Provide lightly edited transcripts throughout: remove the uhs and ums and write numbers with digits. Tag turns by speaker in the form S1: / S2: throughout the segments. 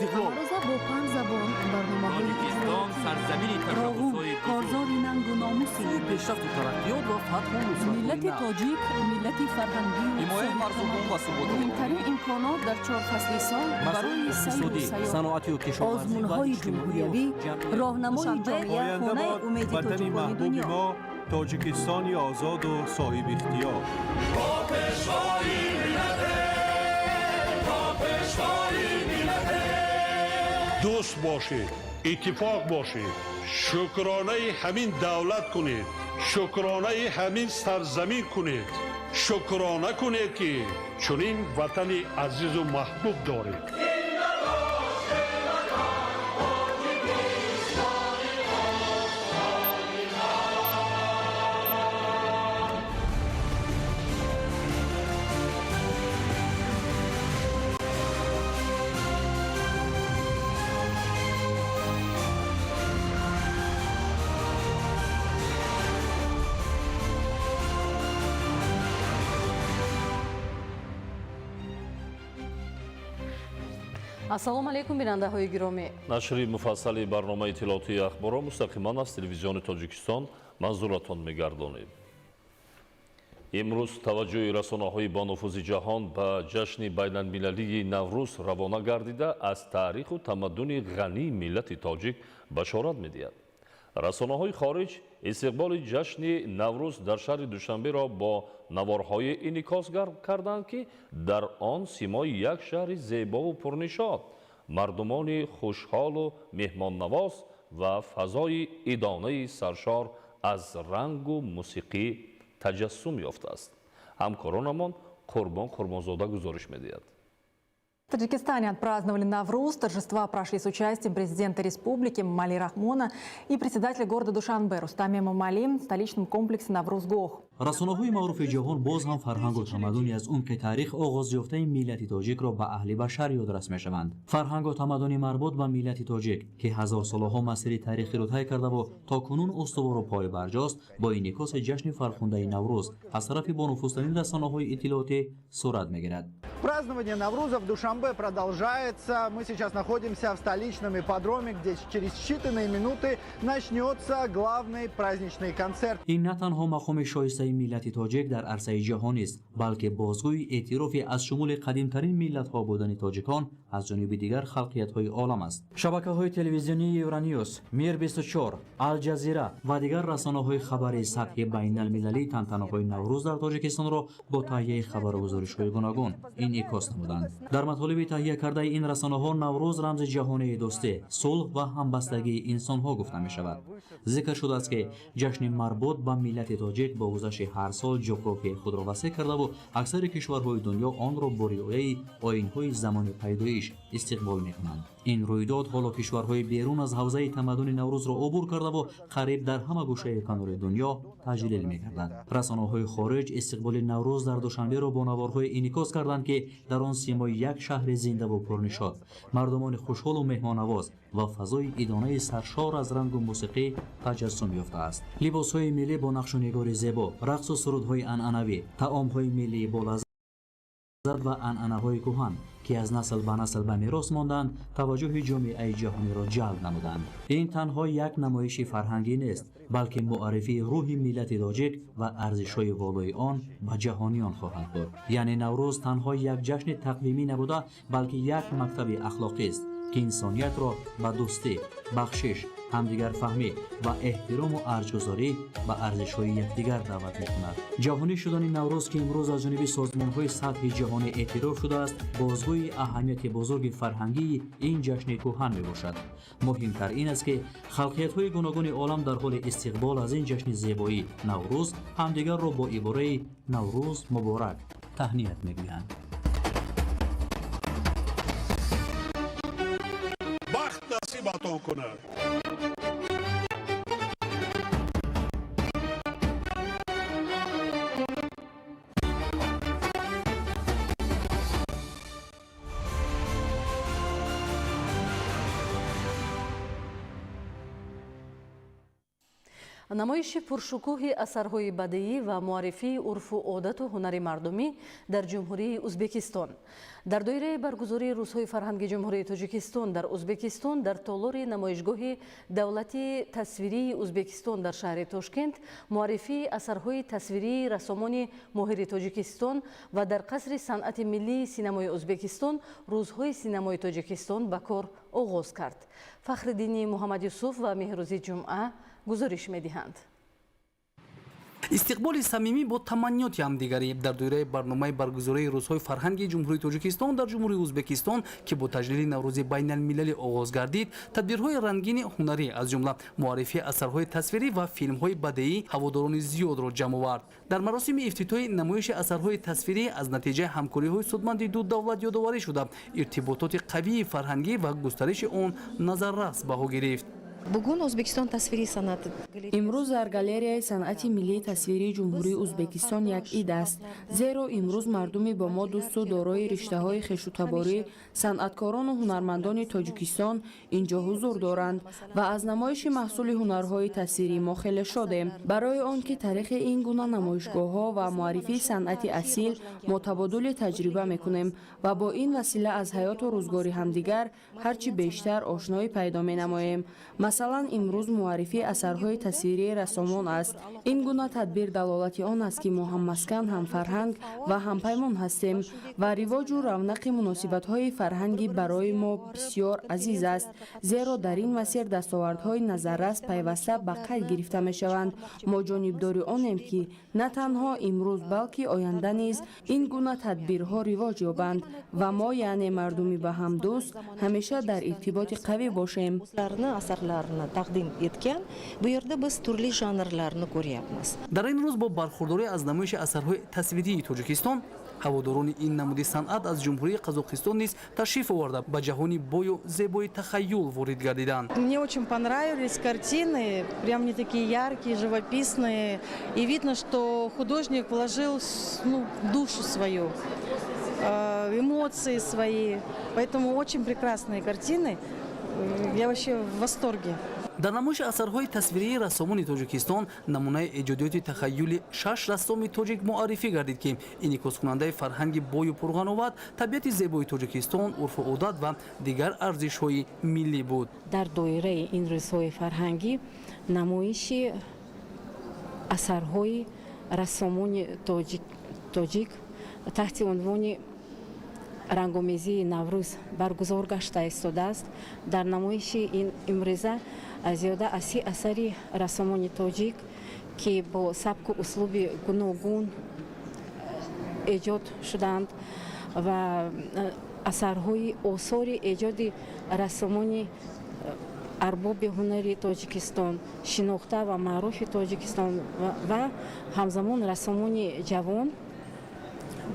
S1: Истиқлол.
S2: Ҳамарӯза бо панҷ забон барномаҳои
S3: Тоҷикистон сарзамини
S4: Роғун,
S3: ташаббусҳои бузург.
S4: корзори нангу номуси
S1: Сӯи пешрафту тараққиёт ва фатҳу нусратҳои
S4: миллати
S1: нав.
S4: тоҷик, миллати фарҳангию
S3: Ҳимояи марзубум ва суботи
S2: муҳимтарин имконот дар чор фасли сол барои
S1: Масоили
S2: сайру
S1: иқтисодӣ,
S2: сайёҳат.
S1: саноатию кишоварзӣ ва
S5: Озмунҳои
S1: иҷтимоию
S5: ҷумҳуриявӣ,
S1: ҷамъиятӣ.
S5: роҳнамои
S4: Душанбе,
S5: ҷомеа,
S6: Оянда
S5: хонаи
S6: бод
S5: умеди
S6: ватани
S5: тоҷикони
S6: маҳбуби
S5: дунё.
S6: мо, Тоҷикистони озоду соҳибихтиёр.
S7: Дӯст бошед, иттифоқ бошед, шукронаи ҳамин давлат кунед, шукронаи ҳамин сарзамин кунед, шукрона кунед, ки чунин ватани азизу маҳбуб доред.
S8: Ассалому алайкум, бинандаҳои гиромӣ.
S9: Нашри муфассали барномаи иттилоотии ахборро мустақиман аз Телевизиони Тоҷикистон манзуратон мегардонем. Имрӯз таваҷҷӯҳи расонаҳои бонуфузи ҷаҳон ба ҷашни байналмилалии Наврӯз равона гардида, аз таъриху тамаддуни ғании миллати тоҷик башорат медиҳад. Расонаҳои хориҷ истиқболи ҷашни Наврӯз дар шаҳри Душанберо бо наворҳое инъикос карданд, ки дар он симои як шаҳри зебову пурнишот, мардумони хушҳолу меҳмоннавоз ва фазои идонаи саршор аз рангу мусиқӣ таҷассум ёфтааст. Ҳамкоронамон Қурбон Қурбонзода гузориш медиҳад.
S10: В Таджикистане отпраздновали Навруз. Торжества прошли с участием президента республики Эмомали Рахмона и председателя города Душанбе Рустама Эмомали в столичном комплексе Наврузгох.
S11: Расонаҳои маъруфи ҷаҳон боз ҳам фарҳангу тамаддуни аз умқи таърих оғоз ёфтаи миллати тоҷикро ба аҳли башар ёдрас мешаванд. Фарҳангу тамаддуни марбут ба миллати тоҷик, ки ҳазорсолаҳо масири таърихиро тай кардаву то кунун устувору пойбарҷост, бо инъикоси ҷашни фархундаи Наврӯз аз тарафи бонуфузтарин расонаҳои иттилоотӣ сурат мегирад.
S12: Празднование Навруза в Душанбе продолжается. Мы сейчас находимся в столичном ипподроме, где через считанные минуты начнется главный праздничный концерт.
S11: Ин на танҳо мақоми шоистаи миллати тоҷик дар арсаи ҷаҳонист, балки бозгӯи эътирофи аз шумули қадимтарин миллатҳо будани тоҷикон аз ҷониби дигар халқиятҳои олам аст. Шабакаҳои телевизионии Евроньюз, Мир 24, Алҷазира ва дигар расонаҳои хабарии сатҳи байналмилалӣ тантанаҳои Наврӯз дар Тоҷикистонро бо таҳияи хабару гузоришҳои гуногун инъикос намуданд. Дар матолиби таҳия кардаи ин расонаҳо Наврӯз рамзи ҷаҳонии дӯстӣ, сулҳ ва ҳамбастагии инсонҳо гуфта мешавад. Зикр шудааст, ки ҷашни марбут ба миллати тоҷик бо гузашти ҳар сол ҷуғрофияи худро васеъ кардаву аксари кишварҳои дунё онро бо риояи оинҳои замони пайдоиш истиқбол мекунанд. Ин рӯйдод ҳоло кишварҳои берун аз ҳавзаи тамаддуни Наврӯзро убур кардаву қариб дар ҳама гӯшаи канори дунё таҷлил мекарданд. Расонаҳои хориҷ истиқболи Наврӯз дар Душанберо бо наворҳое инъикос карданд, ки дар он симои як шаҳри зиндаву пурнишот, мардумони хушҳолу меҳмоннавоз ва фазои идонаи саршор аз рангу мусиқӣ таҷассум ёфтааст. Либосҳои миллӣ бо нақшу нигори зебо, рақсу сурудҳои анъанавӣ, таомҳои миллии болаззат ва анъанаҳои кӯҳан, ки аз насл ба насл ба мерос монданд, таваҷҷӯҳи ҷомеаи ҷаҳониро ҷалб намуданд. Ин танҳо як намоиши фарҳангӣ нест, балки муаррифии рӯҳи миллати тоҷик ва арзишҳои волои он ба ҷаҳониён хоҳад буд. Яъне Наврӯз танҳо як ҷашни тақвимӣ набуда, балки як мактаби ахлоқист, ки инсониятро ба дӯстӣ, бахшиш, ҳамдигарфаҳмӣ ва эҳтирому арҷгузорӣ ба арзишҳои якдигар даъват мекунад. Ҷаҳонӣ шудани Наврӯз, ки имрӯз аз ҷониби созмонҳои сатҳи ҷаҳонӣ эътироф шудааст, бозгӯи аҳамияти бузурги фарҳангии ин ҷашни кӯҳан мебошад. Муҳимтар ин аст, ки халқиятҳои гуногуни олам дар ҳоли истиқбол аз ин ҷашни зебоӣ Наврӯз ҳамдигарро бо ибораи «Наврӯз муборак» таҳният мегӯянд.
S7: Бахт насибатон кунад.
S8: Намоиши пуршукӯҳи асарҳои бадеӣ ва муаррифии урфу одату ҳунари мардумӣ дар Ҷумҳурии Узбекистон. Дар доираи баргузории Рӯзҳои фарҳанги Ҷумҳурии Тоҷикистон дар Узбекистон дар толори намоишгоҳи давлатии тасвирии Узбекистон дар шаҳри Тошкент муаррифии асарҳои тасвирии рассомони моҳири Тоҷикистон ва дар қасри санъати миллии синамои Узбекистон Рӯзҳои синамои Тоҷикистон ба кор оғоз кард. Фахриддини Муҳаммадюсуф ва Меҳрӯзи Ҷумъа гузориш медиҳанд.
S1: Истиқболи самимӣ бо таманниёти ҳамдигарӣ дар доираи барномаи баргузории Рӯзҳои фарҳанги Ҷумҳурии Тоҷикистон дар Ҷумҳурии Ӯзбекистон, ки бо таҷлили Наврӯзи байналмилалӣ оғоз гардид, тадбирҳои рангини ҳунарӣ, аз ҷумла муаррифии асарҳои тасвирӣ ва филмҳои бадеӣ ҳаводорони зиёдро ҷамъ овард. Дар маросими ифтитоҳи намоиши асарҳои тасвирӣ аз натиҷаи ҳамкориҳои судманди ду давлат ёдоварӣ шуда, иртибототи қавии фарҳангӣ ва густариши он назаррас баҳо гирифт.
S5: Бугун O'zbekiston tasviriy san'ati
S13: Имрӯз дар галереяи санъати миллии тасвирии Ҷумҳурии Ӯзбекистон як ид аст, зеро имрӯз мардуми бо мо дӯсту дорои риштаҳои хешутаборӣ, санъаткорону ҳунармандони Тоҷикистон ин ҷо ҳузур доранд ва аз намоиши маҳсули ҳунарҳои тасвирии мо хеле шодем, барои он ки тариқи ин гуна намоишгоҳҳо ва муаррифии санъати асил мо табодули таҷриба мекунем ва бо ин васила аз ҳаёту рӯзгори ҳамдигар ҳар чӣ бештар ошноӣ пайдо менамоем. Масалан, имрӯз муаррифии асарҳои тасвирии рассомон аст. Ин гуна тадбир далолати он аст, ки мо ҳаммаскан, ҳамфарҳанг ва ҳампаймон ҳастем ва ривоҷу равнақи муносибатҳои фарҳангӣ барои мо бисёр азиз аст, зеро дар ин масир дастовардҳои назаррас пайваста ба қайд гирифта мешаванд. Мо ҷонибдори онем, ки на танҳо имрӯз, балки оянда низ ин гуна тадбирҳо ривоҷ ёбанд ва мо, яъне мардуми ба ҳам дӯст, ҳамеша дар иртиботи қавӣ бошем.
S5: Asarlarini taqdim etgan. Bu yerda biz turli janrlarni ko'ryapmiz.
S1: Дар ин рӯз бо бархурдорӣ аз намоиши асарҳои тасвирии Тоҷикистон ҳаводорони ин намуди санъат аз Ҷумҳурии Қазоқистон низ ташриф оварда, ба ҷаҳони бою зебои тахаюл ворид гардиданд.
S14: Мне очень понравились картины, прям они такие яркие, живописные. И видно, что художник вложил, ну, душу свою, эмоции свои. Поэтому очень прекрасные картины. Я вообще в восторге.
S1: Дар намоиши асарҳои тасвирии рассомони Тоҷикистон намунаи эҷодиёти тахаюли шаш рассоми тоҷик муаррифӣ гардид, ки инъикоскунандаи фарҳанги бою пурғановат, табиати зебои Тоҷикистон, урфу одат ва дигар арзишҳои миллӣ буд.
S15: Дар доираи ин рӯзҳои фарҳангӣ намоиши асарҳои рассомони тоҷик таҳти унвони рангомезии Наврӯз баргузор гашта истодааст. Дар намоиши ин имрӯза зиёда аз 30 асари рассомони тоҷик, ки бо сабку услуби гуногун эҷод шуданд, ва асарҳои осори эҷоди рассомони арбоби ҳунари Тоҷикистон, шинохта ва маъруфи Тоҷикистон ва ҳамзамон рассомони ҷавон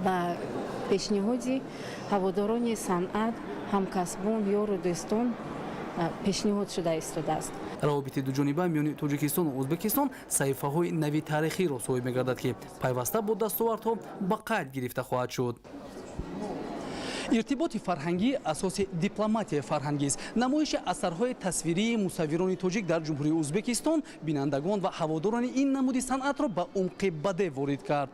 S15: ба пешниҳоди ҳаводорони санъат, ҳамкасбон, ёру дӯстон пешниҳод шуда истодааст.
S1: Равобити дуҷониба миёни Тоҷикистону Ӯзбекистон саҳифаҳои нави таърихиро соҳиб мегардад, ки пайваста бо дастовардҳо ба қайд гирифта хоҳад шуд. Иртиботи фарҳангӣ асоси дипломатияи фарҳангист. Намоиши асарҳои тасвирии мусаввирони тоҷик дар Ҷумҳурии Ӯзбекистон бинандагон ва ҳаводорони ин намуди санъатро ба умқи баде ворид кард.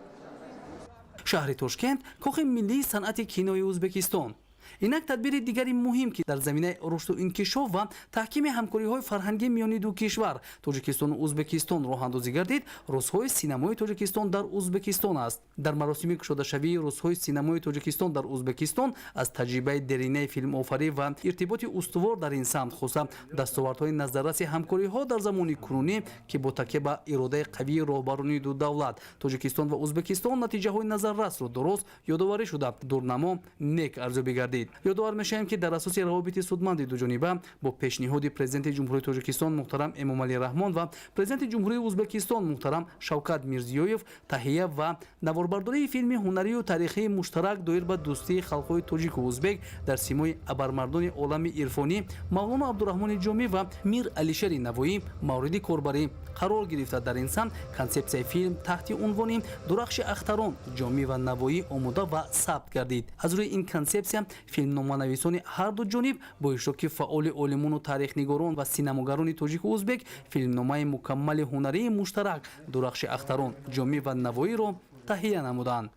S1: Шаҳри Тошкент, кохи миллии санъати кинои Ӯзбекистон. Инак тадбири дигари муҳим, ки дар заминаи рушду инкишоф ва таҳкими ҳамкориҳои фарҳангӣ миёни ду кишвар, Тоҷикистону Ӯзбекистон, роҳандозӣ гардид, Рӯзҳои синамои Тоҷикистон дар Ӯзбекистон аст. Дар маросими кушодашавии Рӯзҳои синамои Тоҷикистон дар Ӯзбекистон аз таҷрибаи деринаи филмофарӣ ва иртиботи устувор дар ин самт, хусусан дастовардҳои назарраси ҳамкориҳо дар замони кунунӣ, ки бо такя ба иродаи қавии роҳбарони ду давлат, Тоҷикистон ва Ӯзбекистон, натиҷаҳои назаррасро дорост, ёдоварӣ шуда, дурнамо нек арзёбӣ гардид. Ёдовар мешавем, ки дар асоси равобити судманди дуҷониба бо пешниҳоди Президенти Ҷумҳурии Тоҷикистон муҳтарам Эмомалӣ Раҳмон ва Президенти Ҷумҳурии Ӯзбекистон муҳтарам Шавкат Мирзиёев таҳия ва наворбардории филми ҳунарию таърихии муштарак доир ба дӯстии халқҳои тоҷику ӯзбек дар симои абармардони олами ирфонӣ Мавлоно Абдураҳмони Ҷомӣ ва Мир Алишери Навоӣ мавриди корбарӣ қарор гирифта, дар ин самт консепсияи филм таҳти унвони «Дурахши ахтарон: Ҷомӣ ва Навоӣ» омода ва сабт гардид. Аз рӯи ин консепсия Филмноманависони ҳар ду ҷониб бо иштироки фаъоли олимону таърихнигорон ва синамогарони тоҷику узбек филмномаи мукаммали ҳунарии муштарак «Дурахши ахтарон» Ҷомӣ ва Навоиро таҳия намуданд.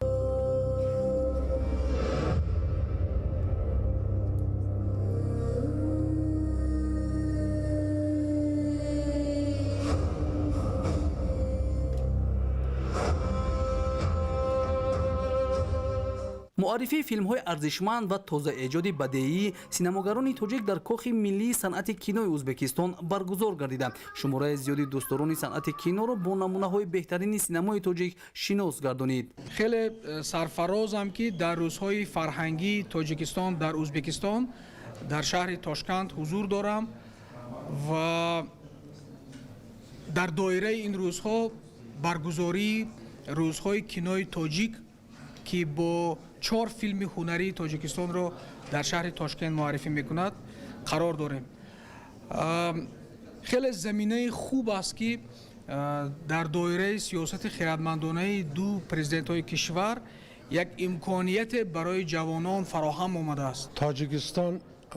S1: Муаррифии филмҳои арзишманд ва тозаэҷоди бадеии синамогарони тоҷик дар Кохи миллии санъати кинои Ӯзбекистон баргузор гардида, шумораи зиёди дӯстдорони санъати киноро бо намунаҳои беҳтарини синамои тоҷик шинос гардонид.
S16: Хеле сарфарозам, ки дар рӯзҳои фарҳангии Тоҷикистон дар Ӯзбекистон дар шаҳри Тошканд ҳузур дорам ва дар доираи ин рӯзҳо баргузории рӯзҳои кинои тоҷик, ки бо чор филми ҳунарии Тоҷикистонро дар шаҳри Тошкент муаррифӣ мекунад, қарор дорем. Хеле заминаи хуб аст, ки дар доираи сиёсати хиратмандонаи ду президентҳои кишвар як имконияте барои ҷавонон фароҳам омадааст.
S17: Tojikiston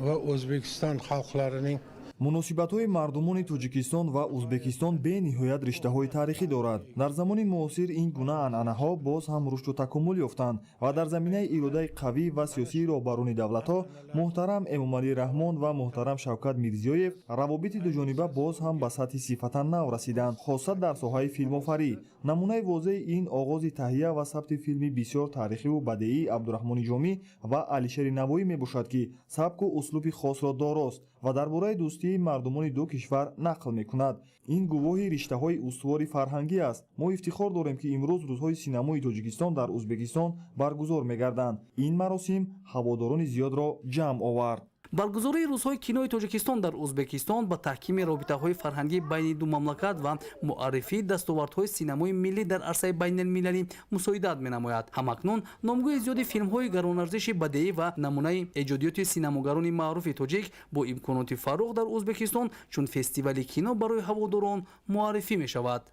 S17: va O'zbekiston xalqlarining
S18: Муносибатҳои мардумони Тоҷикистон ва Ӯзбекистон бениҳоят риштаҳои таърихӣ дорад. Дар замони муосир ин гуна анъанаҳо боз ҳам рушду такомул ёфтанд ва дар заминаи иродаи қавӣ ва сиёсии роҳбарони давлатҳо, муҳтарам Эмомалӣ Раҳмон ва муҳтарам Шавкат Мирзиёев, равобити дуҷониба боз ҳам ба сатҳи сифатан нав расиданд, хоса дар соҳаи филмофарӣ. Намунаи возеҳи ин оғози таҳия ва сабти филми бисёр таърихиву бадеии Абдураҳмони Ҷомӣ ва Алишери Навоӣ мебошад, ки сабку услуби хосро дорост ва дар бораи дӯстии мардумони ду кишвар нақл мекунад. Ин гувоҳи риштаҳои устувори фарҳангӣ аст. Мо ифтихор дорем, ки имрӯз рӯзҳои синамои Тоҷикистон дар Ӯзбекистон баргузор мегарданд. Ин маросим ҳаводорони зиёдро ҷамъ овард.
S1: Баргузории рӯзҳои кинои Тоҷикистон дар Ӯзбекистон ба таҳкими робитаҳои фарҳангӣ байни ду мамлакат ва муаррифии дастовардҳои синамои миллӣ дар арсаи байналмилалӣ мусоидат менамояд. Ҳамакнун номгӯи зиёди филмҳои гаронарзиши бадеӣ ва намунаи эҷодиёти синамогарони маъруфи тоҷик бо имконоти фаррух дар Ӯзбекистон чун фестивали кино барои ҳаводорон муаррифӣ мешавад.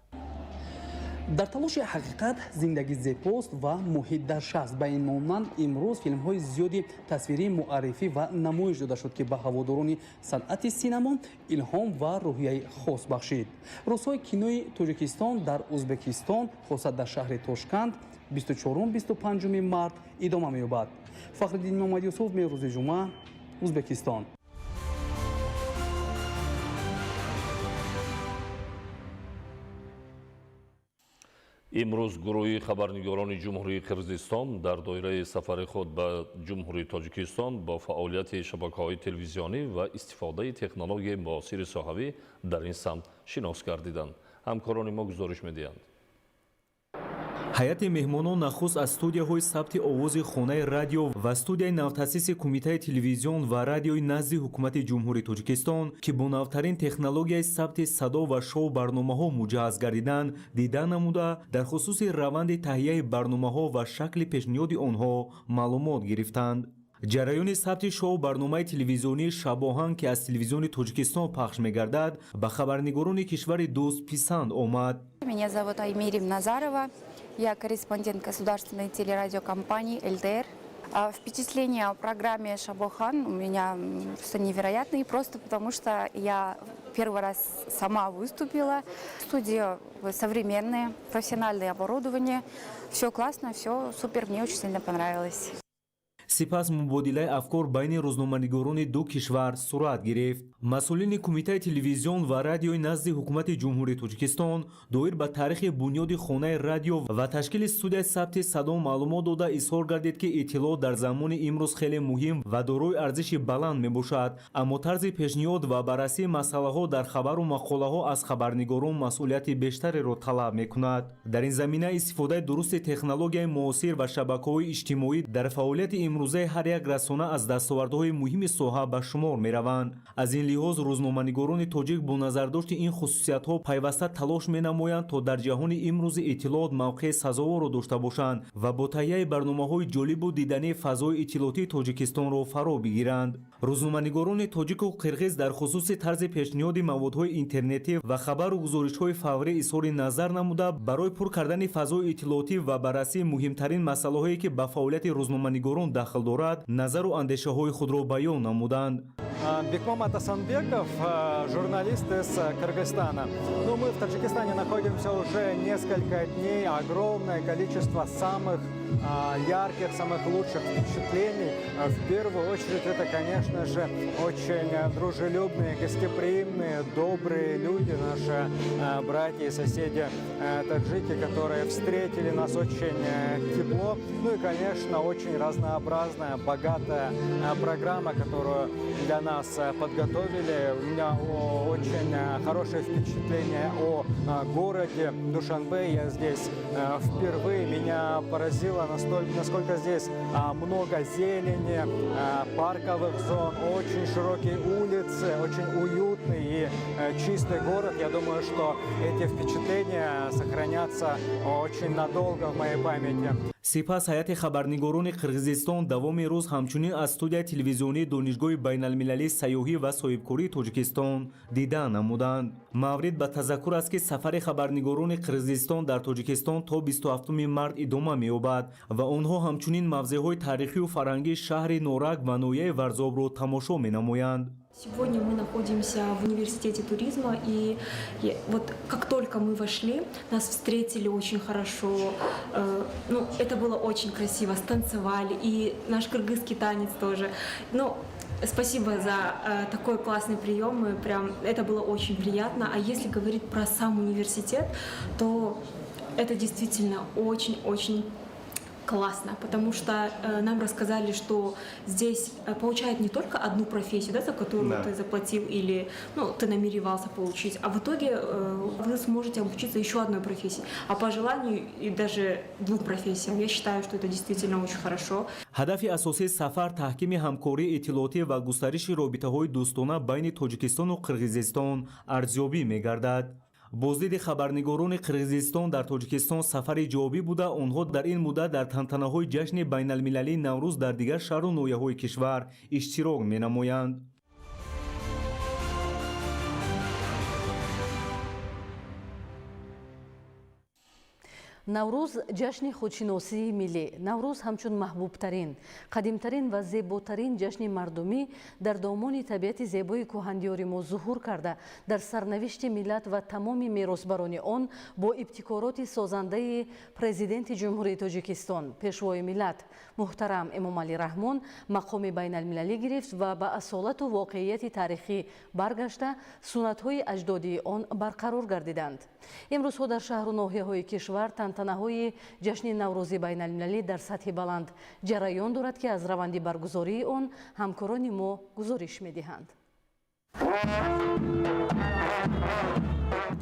S1: Дар талоши ҳақиқат зиндагӣ зебост ва муҳит дар шаст. Ба ин монанд имрӯз филмҳои зиёди тасвирӣ муаррифӣ ва намоиш дода шуд, ки ба ҳаводорони санъати синамо илҳом ва рӯҳияи хос бахшид. Рӯзҳои кинои Тоҷикистон дар Ӯзбекистон, хоса дар шаҳри Тошканд, 24-25 март идома меёбад. Фахриддин Муҳаммадюсуф, Меҳрӯзи ҷумъа, Ӯзбекистон.
S9: Имрӯз гурӯҳи хабарнигорони Ҷумҳурии Қирғизистон дар доираи сафари худ ба Ҷумҳурии Тоҷикистон бо фаъолияти шабакаҳои телевизионӣ ва истифодаи технологияи муосири соҳавӣ дар ин самт шинос гардиданд. Ҳамкорони мо гузориш медиҳанд.
S19: Ҳайати меҳмонон нахуст аз студияҳои сабти овози хонаи радио ва студияи навтаъсиси Кумитаи телевизион ва радиои назди Ҳукумати Ҷумҳурии Тоҷикистон, ки бо навтарин технологияи сабти садо ва шоу барномаҳо муҷаҳҳаз гардиданд, дида намуда, дар хусуси раванди таҳияи барномаҳо ва шакли пешниҳоди онҳо маълумот гирифтанд. Ҷараёни сабти шоу барномаи телевизионии «Шабоҳанг», ки аз телевизиони Тоҷикистон пахш мегардад, ба хабарнигорони кишвари дӯст писанд омад.
S20: Меня зовут Аймирим Назарова. Я корреспондент государственной телерадиокомпании ЛТР. Впечатление о программе «Шабохан» у меня просто невероятные, просто потому что я первый раз сама выступила. Студия современная, профессиональное оборудование. Все классно, все супер, мне очень сильно понравилось.
S19: Сипас мубодилаи афкор байни рӯзноманигорони ду кишвар сурат гирифт. Масъулини Кумитаи телевизион ва радиои назди Ҳукумати Ҷумҳурии Тоҷикистон доир ба таърихи бунёди хонаи радио ва ташкили студияи сабти садо маълумот дода, изҳор гардид, ки иттилоот дар замони имрӯз хеле муҳим ва дорои арзиши баланд мебошад, аммо тарзи пешниҳод ва баррасии масъалаҳо дар хабару мақолаҳо аз хабарнигорон масъулияти бештареро талаб мекунад. Дар ин замина истифодаи дурусти технологияи муосир ва шабакаҳои иҷтимоӣ дар фаъолияти имрӯзаи ҳар як расона аз дастовардҳои муҳими соҳа ба шумор мераванд. Аз ин лиҳоз рӯзноманигорони тоҷик бо назардошти ин хусусиятҳо пайваста талош менамоянд, то дар ҷаҳони имрӯзи иттилоот мавқеи сазоворо дошта бошанд ва бо таҳияи барномаҳои ҷолибу дидании фазои иттилоотии Тоҷикистонро фаро бигиранд. Рӯзноманигорони тоҷику қирғиз дар хусуси тарзи пешниҳоди маводҳои интернетӣ ва хабару гузоришҳои фаврӣ изҳори назар намуда, барои пур кардани фазои иттилоотӣ ва баррасии муҳимтарин масъалаҳое, ки ба фаъолияти рӯзноманигорон дахл дорад, назару андешаҳои худро баён намуданд.
S21: Бекмамат Асанбеков, журналист из Кыргызстана. Ну, мы в Таджикистане находимся уже несколько дней. Огромное количество самых ярких, самых лучших впечатлений. В первую очередь, это, конечно же, очень дружелюбные, гостеприимные, добрые люди, наши братья и соседи таджики, которые встретили нас очень тепло. Ну и, конечно, очень разнообразная, богатая программа, которую для нас подготовили. У меня очень хорошее впечатление о городе Душанбе. Я здесь впервые. Меня поразило, насколько здесь много зелени, парковых зон, очень широкие улицы, очень уютный и чистый город. Я думаю, что эти впечатления сохранятся очень надолго в моей памяти.
S19: Сипас ҳайати хабарнигорони Қирғизистон давоми рӯз ҳамчунин аз студияи телевизионии Донишгоҳи байналмилалии сайёҳӣ ва соҳибкории Тоҷикистон дида намуданд. Маврид ба тазаккур аст, ки сафари хабарнигорони Қирғизистон дар Тоҷикистон то 27 март идома меёбад ва онҳо ҳамчунин мавзеъҳои таърихию фарҳангии шаҳри Норак ва ноҳияи Варзобро тамошо менамоянд.
S22: Сегодня мы находимся в университете туризма, и вот как только мы вошли, нас встретили очень хорошо. Ну, это было очень красиво, станцевали, и наш кыргызский танец тоже. Ну, спасибо за такой классный прием, мы прям, это было очень приятно. А если говорить про сам университет, то это действительно очень-очень классно, потому что нам рассказали, что здесь получают не только одну профессию, да, за которую ты заплатил или, ну, ты намеревался получить, а в итоге вы сможете обучиться еще одной профессии, а по желанию и даже двух профессиям. Я считаю, что это действительно очень хорошо.
S19: Ҳадафи асосии сафар таҳкими ҳамкории иттилоотӣ ва густариши робитаҳои дӯстона байни Тоҷикистону Қирғизистон арзёбӣ мегардад. Боздиди хабарнигорони Қирғизистон дар Тоҷикистон сафари ҷавобӣ буда, онҳо дар ин муддат дар тантанаҳои ҷашни байналмилалии Наврӯз дар дигар шаҳру ноҳияҳои кишвар иштирок менамоянд.
S8: Наврӯз — ҷашни худшиносии миллӣ. Наврӯз ҳамчун маҳбубтарин, қадимтарин ва зеботарин ҷашни мардумӣ дар домони табиати зебои кӯҳандиёри мо зуҳур карда, дар сарнавишти миллат ва тамоми меросбарони он бо ибтикороти созандаи Президенти Ҷумҳурии Тоҷикистон, Пешвои миллат муҳтарам Эмомалӣ Раҳмон мақоми байналмилалӣ гирифт ва ба асолату воқеияти таърихӣ баргашта, суннатҳои аҷдодии он барқарор гардиданд. Имрӯзҳо дар шаҳру ноҳияҳои кишвар тантанаҳои ҷашни Наврӯзи байналмилалӣ дар сатҳи баланд ҷараён дорад, ки аз раванди баргузории он ҳамкорони мо гузориш медиҳанд.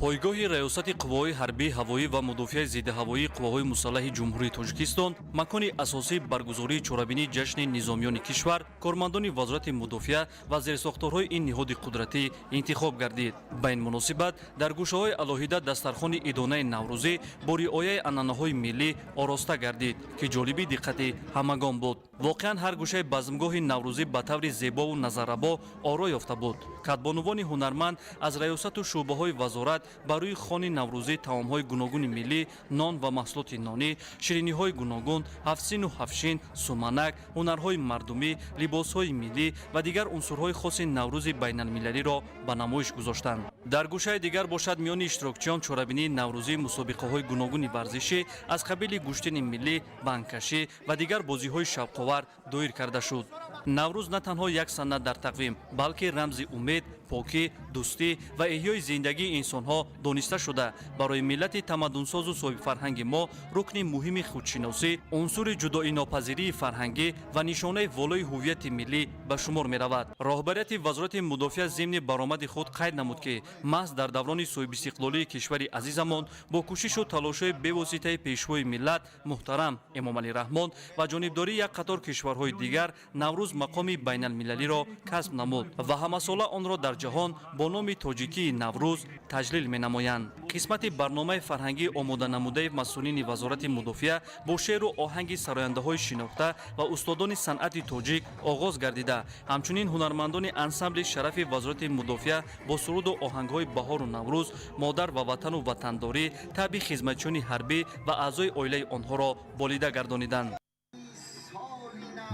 S1: Пойгоҳи Раёсати қувваҳои ҳарбии ҳавоӣ ва мудофиаи зиддиҳавоии Қувваҳои мусаллаҳи Ҷумҳурии Тоҷикистон макони асосии баргузории чорабинии ҷашни низомиёни кишвар, кормандони Вазорати мудофиа ва зерсохторҳои ин ниҳоди қудратӣ интихоб гардид. Ба ин муносибат дар гӯшаҳои алоҳида дастархони идонаи наврӯзӣ бо риояи анъанаҳои миллӣ ороста гардид, ки ҷолиби диққати ҳамагон буд. Воқеан, ҳар гӯшаи базмгоҳи наврӯзӣ ба таври зебову назаррабо оро ёфта буд. Кадбонувони ҳунарманд аз раёсату шӯъбаҳои вазорат ба рӯи хони наврӯзӣ таомҳои гуногуни миллӣ, нон ва маҳсулоти нонӣ, шириниҳои гуногун, ҳафтсину ҳафшин, суманак, ҳунарҳои мардумӣ, либосҳои миллӣ ва дигар унсурҳои хоси Наврӯзи байналмилалиро ба намоиш гузоштанд. Дар гӯшаи дигар бошад, миёни иштирокчиён чорабинии наврӯзӣ, мусобиқаҳои гуногуни варзишӣ аз қабили гӯштини миллӣ, бандкашӣ ва дигар бозиҳои шавқовар доир карда шуд. Наврӯз на танҳо як сана дар тақвим, балки рамзи умед, покӣ, дӯстӣ ва эҳёи зиндагии инсонҳо дониста шуда, барои миллати тамаддунсозу соҳибфарҳанги мо рукни муҳими худшиносӣ, унсури ҷудоинопазирии фарҳангӣ ва нишонаи волои ҳуввияти миллӣ ба шумор меравад. Роҳбарияти Вазорати мудофиа зимни баромади худ қайд намуд, ки маҳз дар даврони соҳибистиқлолии кишвари азизамон бо кӯшишу талошҳои бевоситаи Пешвои миллат муҳтарам Эмомалӣ Раҳмон ва ҷонибдории як қатор кишварҳои дигар Наврӯз мақоми байналмилалиро касб намуд ва ҳамасола онро дар ҷаҳон бо номи тоҷикии Наврӯз таҷлил менамоянд. Қисмати барномаи фарҳангӣ омоданамудаи масъулини Вазорати мудофиа бо шеъру оҳанги сарояндаҳои шинохта ва устодони санъати тоҷик оғоз гардида, ҳамчунин ҳунармандони ансамбли шарафи Вазорати мудофиа бо суруду оҳангҳои баҳору Наврӯз, модар ва ватану ватандорӣ таъби хизматчиёни ҳарбӣ ва аъзои оилаи онҳоро болида гардониданд.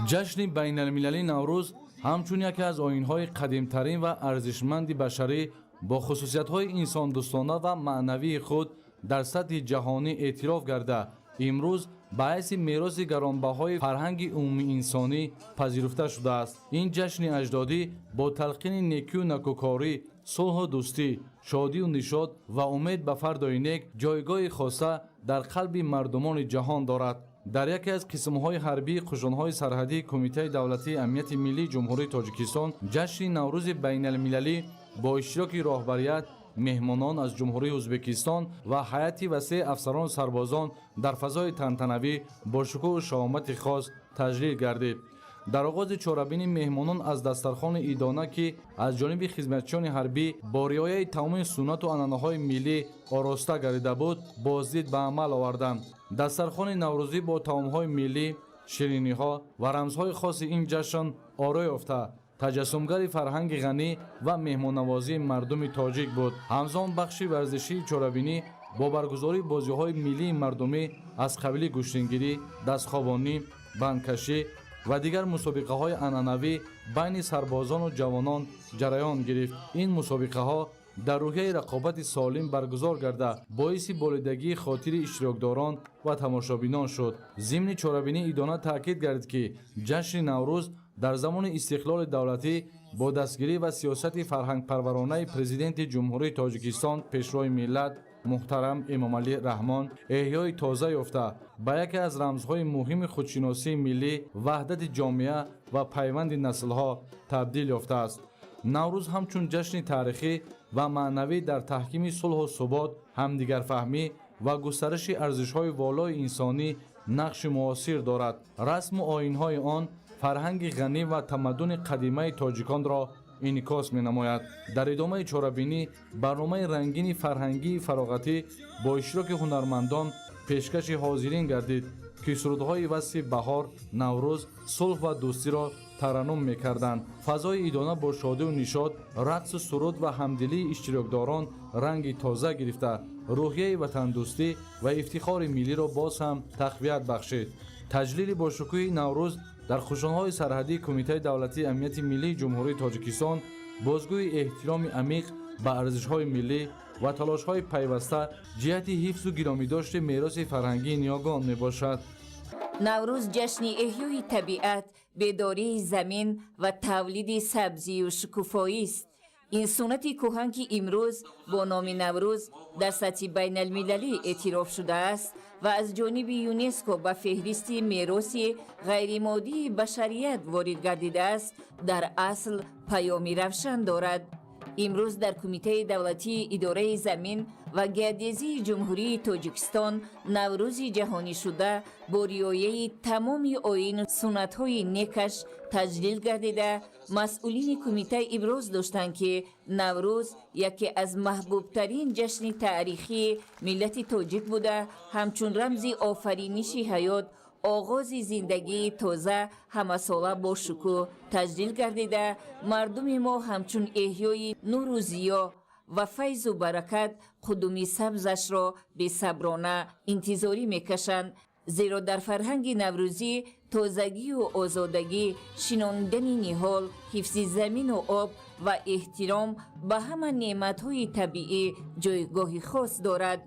S2: Ҷашни байналмилалии Наврӯз ҳамчун яке аз оинҳои қадимтарин ва арзишманди башарӣ бо хусусиятҳои инсондӯстона ва маънавии худ дар сатҳи ҷаҳонӣ эътироф гарда, имрӯз ба ҳайси мероси гаронбаҳои фарҳанги умумиинсонӣ пазируфта шудааст. Ин ҷашни аҷдодӣ бо талқини некию накӯкорӣ, сулҳу дӯстӣ, шодию нишод ва умед ба фардои нек ҷойгоҳи хоса дар қалби мардумони ҷаҳон дорад. Дар яке аз қисмҳои ҳарбии қушунҳои сарҳадии Кумитаи давлатии амнияти миллии Ҷумҳурии Тоҷикистон ҷашни Наврӯзи байналмилалӣ бо иштироки роҳбарият, меҳмонон аз Ҷумҳурии Ӯзбекистон ва ҳайати васеи афсарону сарбозон дар фазои тантанавӣ бо шукӯҳу шаҳомати хос таҷлил гардид. Дар оғози чорабинӣ меҳмонон аз дастархони идона, ки аз ҷониби хизматчиёни ҳарбӣ бо риояи тамоми суннату анъанаҳои миллӣ ороста гардида буд, боздид ба амал оварданд. Дастархони наврӯзӣ бо таомҳои миллӣ, шириниҳо ва рамзҳои хоси ин ҷашн орои ёфта, таҷассумгари фарҳанги ғанӣ ва меҳмоннавозии мардуми тоҷик буд. Ҳамзамон бахши варзишии чорабинӣ бо баргузории бозиҳои миллии мардумӣ аз қабили гӯштингирӣ, дастхобонӣ, бандкашӣ ва дигар мусобиқаҳои анъанавӣ байни сарбозону ҷавонон ҷараён гирифт. Ин мусобиқаҳо дар рӯҳияи рақобати солим баргузор гарда, боиси болидагии хотири иштирокдорон ва тамошобинон шуд. Зимни чорабинӣ идона таъкид гардид, ки ҷашни Наврӯз дар замони истиқлоли давлатӣ бо дастгирӣ ва сиёсати фарҳангпарваронаи Президенти Ҷумҳурии Тоҷикистон, Пешвои миллат муҳтарам Эмомалӣ Раҳмон эҳёи тоза ёфта, ба яке аз рамзҳои муҳими худшиносии миллӣ, ваҳдати ҷомеа ва пайванди наслҳо табдил ёфтааст. Наврӯз ҳамчун ҷашни таърихӣ ва маънавӣ дар таҳкими сулҳу субот, ҳамдигарфаҳмӣ ва густариши арзишҳои волои инсонӣ нақши муосир дорад. Расму оинҳои он фарҳанги ғанӣ ва тамаддуни қадимаи тоҷиконро инъикос менамояд. Дар идомаи чорабинӣ барномаи рангини фарҳангии фароғатӣ бо иштироки ҳунармандон пешкаши ҳозирин гардид, ки сурудҳои васфи баҳор, Наврӯз, сулҳ ва дӯстиро тараннум мекарданд. Фазои идона бо шодию нишод, рақсу суруд ва ҳамдилии иштирокдорон ранги тоза гирифта, рӯҳияи ватандӯстӣ ва ифтихори миллиро боз ҳам тақвият бахшид. Таҷлили бошукӯҳи Наврӯз дар қушунҳои сарҳадии Кумитаи давлатии амнияти миллии Ҷумҳурии Тоҷикистон бозгӯи эҳтироми амиқ ба арзишҳои миллӣ ва талошҳои пайваста ҷиҳати ҳифзу гиромидошти мероси фарҳангии ниёгон мебошад.
S3: Наврӯз ҷашни эҳёи табиат, бедории замин ва тавлиди сабзию шукуфоист. Ин суннати кӯҳан, ки имрӯз бо номи Наврӯз дар сатҳи байналмилалӣ эътироф шудааст ва аз ҷониби ЮНЕСКО ба феҳристи мероси ғайримоддии башарият ворид гардидааст, дар асл паёми равшан дорад. Имрӯз дар Кумитаи давлатии идораи замин ва геодезии Ҷумҳурии Тоҷикистон Наврӯзи ҷаҳонишуда бо риояи тамоми оину суннатҳои некаш таҷлил гардида, масъулини кумита иброз доштанд, ки Наврӯз яке аз маҳбубтарин ҷашни таърихии миллати тоҷик буда, ҳамчун рамзи офариниши ҳаёт, оғози зиндагии тоза ҳамасола бо шукӯҳ таҷлил гардида, мардуми мо ҳамчун эҳёи нуру зиё ва файзу баракат қудуми сабзашро бесаброна интизорӣ мекашанд, зеро дар фарҳанги наврӯзӣ тозагию озодагӣ, шинонидани ниҳол, ҳифзи замину об ва эҳтиром ба ҳама неъматҳои табиӣ ҷойгоҳи хос дорад.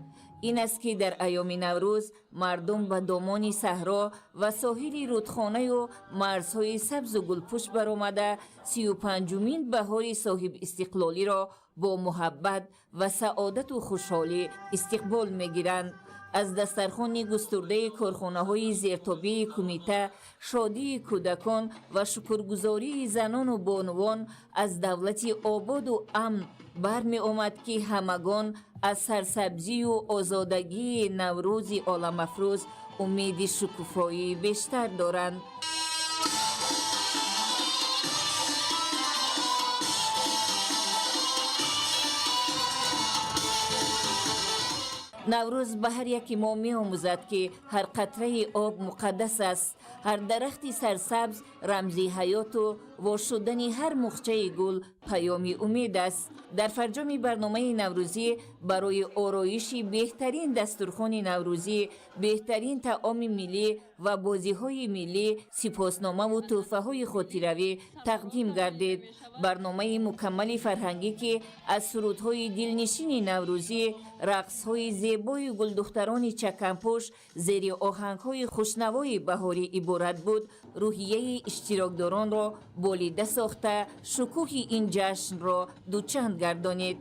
S3: Ин аст, ки дар айёми Наврӯз мардум ба домони саҳро ва соҳили рудхонаю марзҳои сабзу гулпӯш баромада, 35-умин баҳори соҳибистиқлолиро бо муҳаббат ва саодату хушҳолӣ истиқбол мегиранд. Аз дастархони густурдаи корхонаҳои зертобеи кумита шодии кӯдакон ва шукргузории занону бонувон аз давлати ободу амн бармеомад, ки ҳамагон аз сарсабзию озодагии Наврӯзи оламафрӯз умеди шукуфоии бештар доранд. Наврӯз ба ҳар яке мо меомӯзад, ки ҳар қатраи об муқаддас аст, ҳар дарахти сарсабз рамзи ҳаёту Во шудани ҳар мухчаи гул паёми умед аст. Дар фарҷоми барномаи наврӯзӣ барои ороиши беҳтарин дастурхони наврӯзӣ, беҳтарин таоми миллӣ ва бозиҳои миллӣ сипосномаву тӯҳфаҳои хотиравӣ тақдим гардид. Барномаи мукаммали фарҳангӣ, ки аз сурудҳои дилнишини наврӯзӣ, рақсҳои зебои гулдухтарони чаканпӯш зери оҳангҳои хушнавои баҳорӣ иборат буд, рӯҳияи иштирокдоронро болида сохта, шукӯҳи ин ҷашнро дучанд гардонид.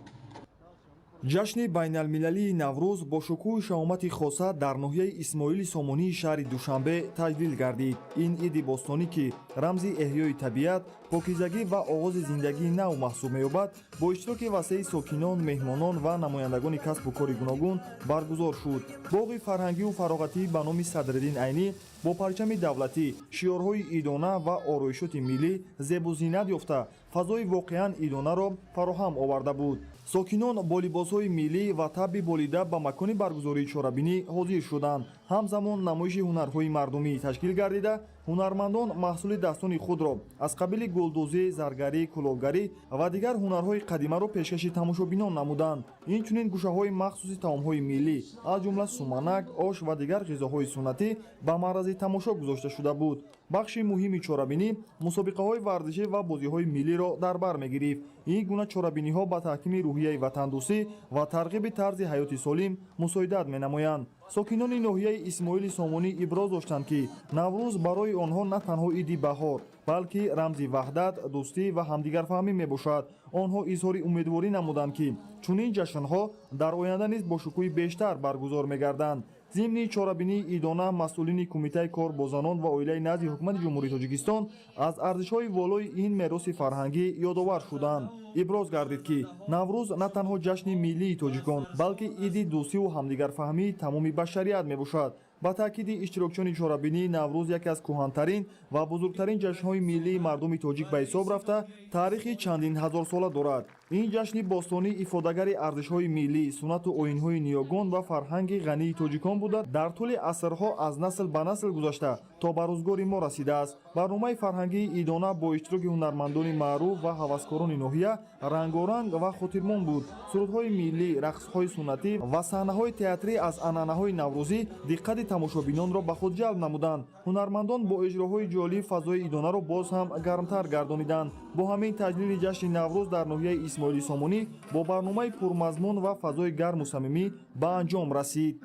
S18: Ҷашни байналмилалии Наврӯз бо шукӯҳу шаҳомати хоса дар ноҳияи Исмоили Сомонии шаҳри Душанбе таҷлил гардид. Ин иди бостонӣ, ки рамзи эҳёи табиат, покизагӣ ва оғози зиндагии нав маҳсуб меёбад, бо иштироки васеи сокинон, меҳмонон ва намояндагони касбу кори гуногун баргузор шуд. Боғи фарҳангиву фароғатӣ ба номи Садриддин Айнӣ бо парчами давлатӣ, шиёрҳои идона ва ороишоти миллӣ зебу зинат ёфта, фазои воқеан идонаро фароҳам оварда буд. Сокинон бо либосҳои миллӣ ва табъи болида ба макони баргузории чорабинӣ ҳозир шуданд. Ҳамзамон намоиши ҳунарҳои мардумӣ ташкил гардида, ҳунармандон маҳсули дастони худро аз қабили гулдӯзӣ, заргарӣ, кулолгарӣ ва дигар ҳунарҳои қадимаро пешкаши тамошобинон намуданд. Инчунин гӯшаҳои махсуси таомҳои миллӣ, аз ҷумла суманак, ош ва дигар ғизоҳои суннатӣ ба маърази тамошо гузошта шуда буд. Бахши муҳими чорабинӣ мусобиқаҳои варзишӣ ва бозиҳои миллиро дар бар мегирифт. Ин гуна чорабиниҳо ба таҳкими рӯҳияи ватандӯстӣ ва тарғиби тарзи ҳаёти солим мусоидат менамоянд. Сокинони ноҳияи Исмоили Сомонӣ иброз доштанд, ки Наврӯз барои онҳо на танҳо иди баҳор, балки рамзи ваҳдат, дӯстӣ ва ҳамдигарфаҳмӣ мебошад. Онҳо изҳори умедворӣ намуданд, ки чунин ҷашнҳо дар оянда низ бо шукӯҳи бештар баргузор мегарданд. Зимни чорабинии идона масъулини Кумитаи кор бо занон ва оилаи назди Ҳукумати Ҷумҳурии Тоҷикистон аз арзишҳои волои ин мероси фарҳангӣ ёдовар шуданд. Иброз гардид, ки Наврӯз на танҳо ҷашни миллии тоҷикон, балки иди дӯстиву ҳамдигарфаҳмии тамоми башарият мебошад. Ба таъкиди иштирокчиёни чорабинӣ, Наврӯз яке аз кӯҳантарин ва бузургтарин ҷашнҳои миллии мардуми тоҷик ба ҳисоб рафта, таърихи чандин ҳазорсола дорад. Ин ҷашни бостонӣ ифодагари арзишҳои миллӣ, суннату оинҳои ниёгон ва фарҳанги ғании тоҷикон буда, дар тӯли асрҳо аз насл ба насл гузашта то ба рӯзгори мо расидааст. Барномаи фарҳангии идона бо иштироки ҳунармандони маъруф ва ҳаваскорони ноҳия рангоранг ва хотирмон буд. Сурудҳои миллӣ, рақсҳои суннатӣ ва саҳнаҳои театрӣ аз анъанаҳои наврӯзӣ диққати тамошобинонро ба худ ҷалб намуданд. Ҳунармандон бо иҷроҳои ҷолиб фазои идонаро боз ҳам гармтар гардониданд. Бо ҳамин таҷлили ҷашни Наврӯз дар ноҳияи Исмоили Сомонӣ бо барномаи пурмазмун ва фазои гарму самимӣ ба анҷом расид.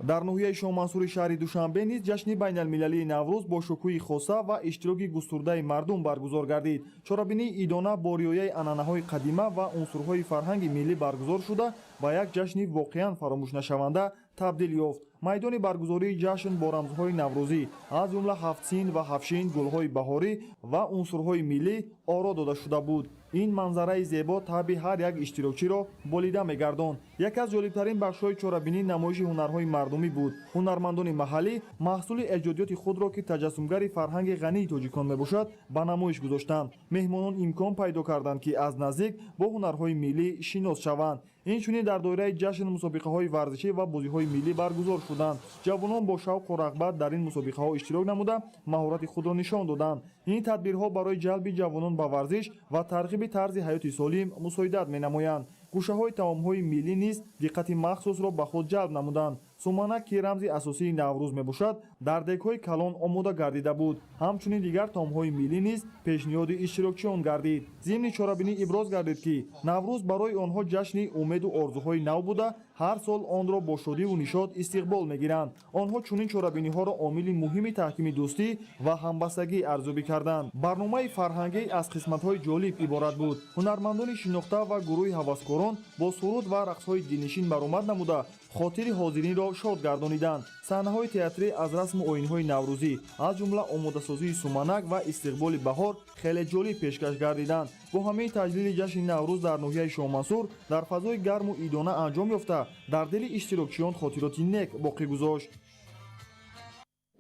S18: Дар ноҳияи Шоҳмансури шаҳри Душанбе низ ҷашни байналмилалии Наврӯз бо шукӯҳи хоса ва иштироки густурдаи мардум баргузор гардид. Чорабинии идона бо риояи анъанаҳои қадима ва унсурҳои фарҳанги миллӣ баргузор шуда, ба як ҷашни воқеан фаромӯшнашаванда табдил ёфт. Майдони баргузории ҷашн бо рамзҳои наврӯзӣ, аз ҷумла ҳафтсин ва ҳафшин, гулҳои баҳорӣ ва унсурҳои миллӣ оро дода шуда буд. Ин манзараи зебо табъи ҳар як иштирокчиро болида мегардонд. Яке аз ҷолибтарин бахшҳои чорабинӣ намоиши ҳунарҳои мардумӣ буд. Ҳунармандони маҳаллӣ маҳсули эҷодиёти худро, ки таҷассумгари фарҳанги ғании тоҷикон мебошад, ба намоиш гузоштанд. Меҳмонон имкон пайдо карданд, ки аз наздик бо ҳунарҳои миллӣ шинос шаванд. Инчунин дар доираи ҷашн мусобиқаҳои варзишӣ ва бозиҳои миллӣ баргузор шуданд. Ҷавонон бо шавқу рағбат дар ин мусобиқаҳо иштирок намуда, маҳорати худро нишон доданд. Ин тадбирҳо барои ҷалби ҷавонон ба варзиш ва тарғиби тарзи ҳаёти солим мусоидат менамоянд. Гӯшаҳои таомҳои миллӣ низ диққати махсусро ба худ ҷалб намуданд. Суманак, ки рамзи асосии Наврӯз мебошад, дар дегҳои калон омода гардида буд. Ҳамчунин дигар таомҳои миллӣ низ пешниҳоди иштирокчиён гардид. Зимни чорабинӣ иброз гардид, ки Наврӯз барои онҳо ҷашни умеду орзуҳои нав буда, ҳар сол онро бо шодиву нишот истиқбол мегиранд. Онҳо чунин чорабиниҳоро омили муҳими таҳкими дӯстӣ ва ҳамбастагӣ арзёбӣ карданд. Барномаи фарҳангӣ аз қисматҳои ҷолиб иборат буд. Ҳунармандони шинохта ва гурӯҳи ҳаваскорон бо суруд ва рақсҳои дилнишин баромад намуда, хотири ҳозиринро шод гардониданд. Саҳнаҳои театрӣ аз расму оинҳои наврӯзӣ, аз ҷумла омодасозии суманак ва истиқболи баҳор хеле ҷолиб пешкаш гардиданд. Бо ҳамаи таҷлили ҷашни Наврӯз дар ноҳияи Шоҳмансур дар фазои гарму идона анҷом ёфта, дар дили иштирокчиён хотироти нек боқӣ гузошт.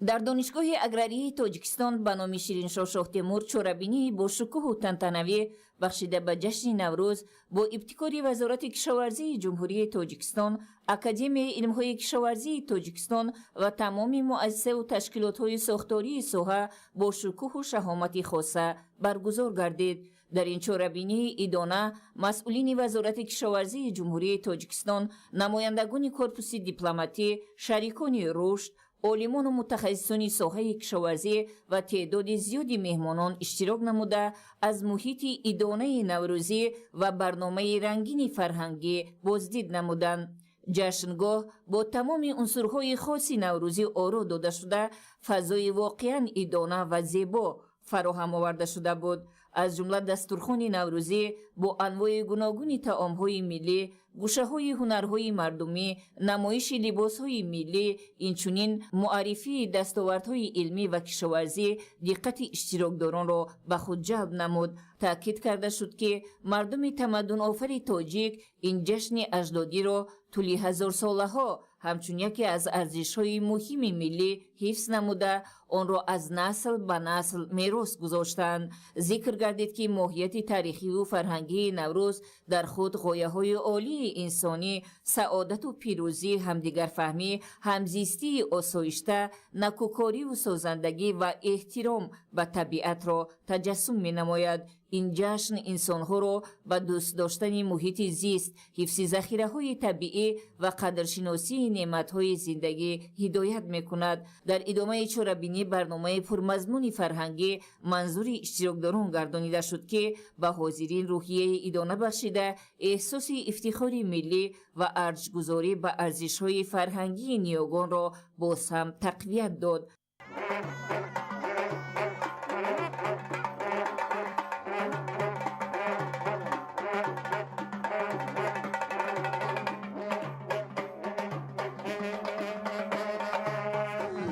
S3: Дар Донишгоҳи аграрии Тоҷикистон ба номи Шириншоҳ Шоҳтемур чорабинии бо шукӯҳу тантанавӣ бахшида ба ҷашни Наврӯз бо ибтикори Вазорати кишоварзии Ҷумҳурии Тоҷикистон, Академияи илмҳои кишоварзии Тоҷикистон ва тамоми муассисаву ташкилотҳои сохтории соҳа бо шукӯҳу шаҳомати хоса баргузор гардид. Дар ин чорабинии идона масъулини Вазорати кишоварзии Ҷумҳурии Тоҷикистон, намояндагони корпуси дипломатӣ, шарикони рушд, олимону мутахассисони соҳаи кишоварзӣ ва теъдоди зиёди меҳмонон иштирок намуда, аз муҳити идонаи наврӯзӣ ва барномаи рангини фарҳангӣ боздид намуданд. Ҷашнгоҳ бо тамоми унсурҳои хоси наврӯзӣ оро дода шуда, фазои воқеан идона ва зебо фароҳам оварда шуда буд. Аз ҷумла дастурхони наврӯзӣ бо анвои гуногуни таомҳои миллӣ, гӯшаҳои ҳунарҳои мардумӣ, намоиши либосҳои миллӣ, инчунин муаррифии дастовардҳои илмӣ ва кишоварзӣ диққати иштирокдоронро ба худ ҷалб намуд. Таъкид карда шуд, ки мардуми тамаддунофари тоҷик ин ҷашни аҷдодиро тӯли ҳазорсолаҳо ҳамчун яке аз арзишҳои муҳими миллӣ ҳифз намуда, онро аз насл ба насл мерос гузоштанд. Зикр гардид, ки моҳияти таърихиву фарҳангии Наврӯз дар худ ғояҳои олии инсонӣ, саодату пирӯзӣ, ҳамдигарфаҳмӣ, ҳамзистии осоишта, накӯкориву созандагӣ ва эҳтиром ба табиатро таҷассум менамояд. Ин ҷашн инсонҳоро ба дӯст доштани муҳити зист, ҳифзи захираҳои табиӣ ва қадршиносии неъматҳои зиндагӣ ҳидоят мекунад. Дар идомаи чорабинӣ барномаи пурмазмуни фарҳангӣ манзури иштирокдорон гардонида шуд, ки ба ҳозирин рӯҳияи идона бахшида, эҳсоси ифтихори миллӣ ва арҷгузорӣ ба арзишҳои фарҳангии ниёгонро боз ҳам тақвият дод.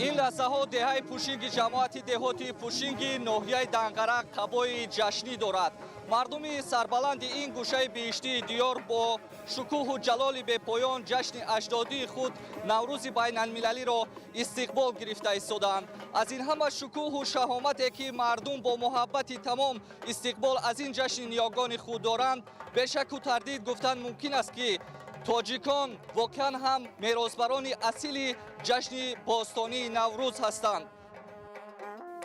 S4: Ин лаҳзаҳо деҳаи Пушинги ҷамоати деҳоти Пушинги ноҳияи Данғара қабои ҷашнӣ дорад. Мардуми сарбаланди ин гӯшаи биҳиштии диёр бо шукӯҳу ҷалоли бепоён ҷашни аҷдодии худ Наврӯзи байналмилалиро истиқбол гирифта истодаанд. Аз ин ҳама шукӯҳу шаҳомате, ки мардум бо муҳаббати тамом истиқбол аз ин ҷашни ниёгони худ доранд, бешаку тардид гуфтан мумкин аст, ки тоҷикон воқеан ҳам меросбарони асили ҷашни бостонии Наврӯз ҳастанд.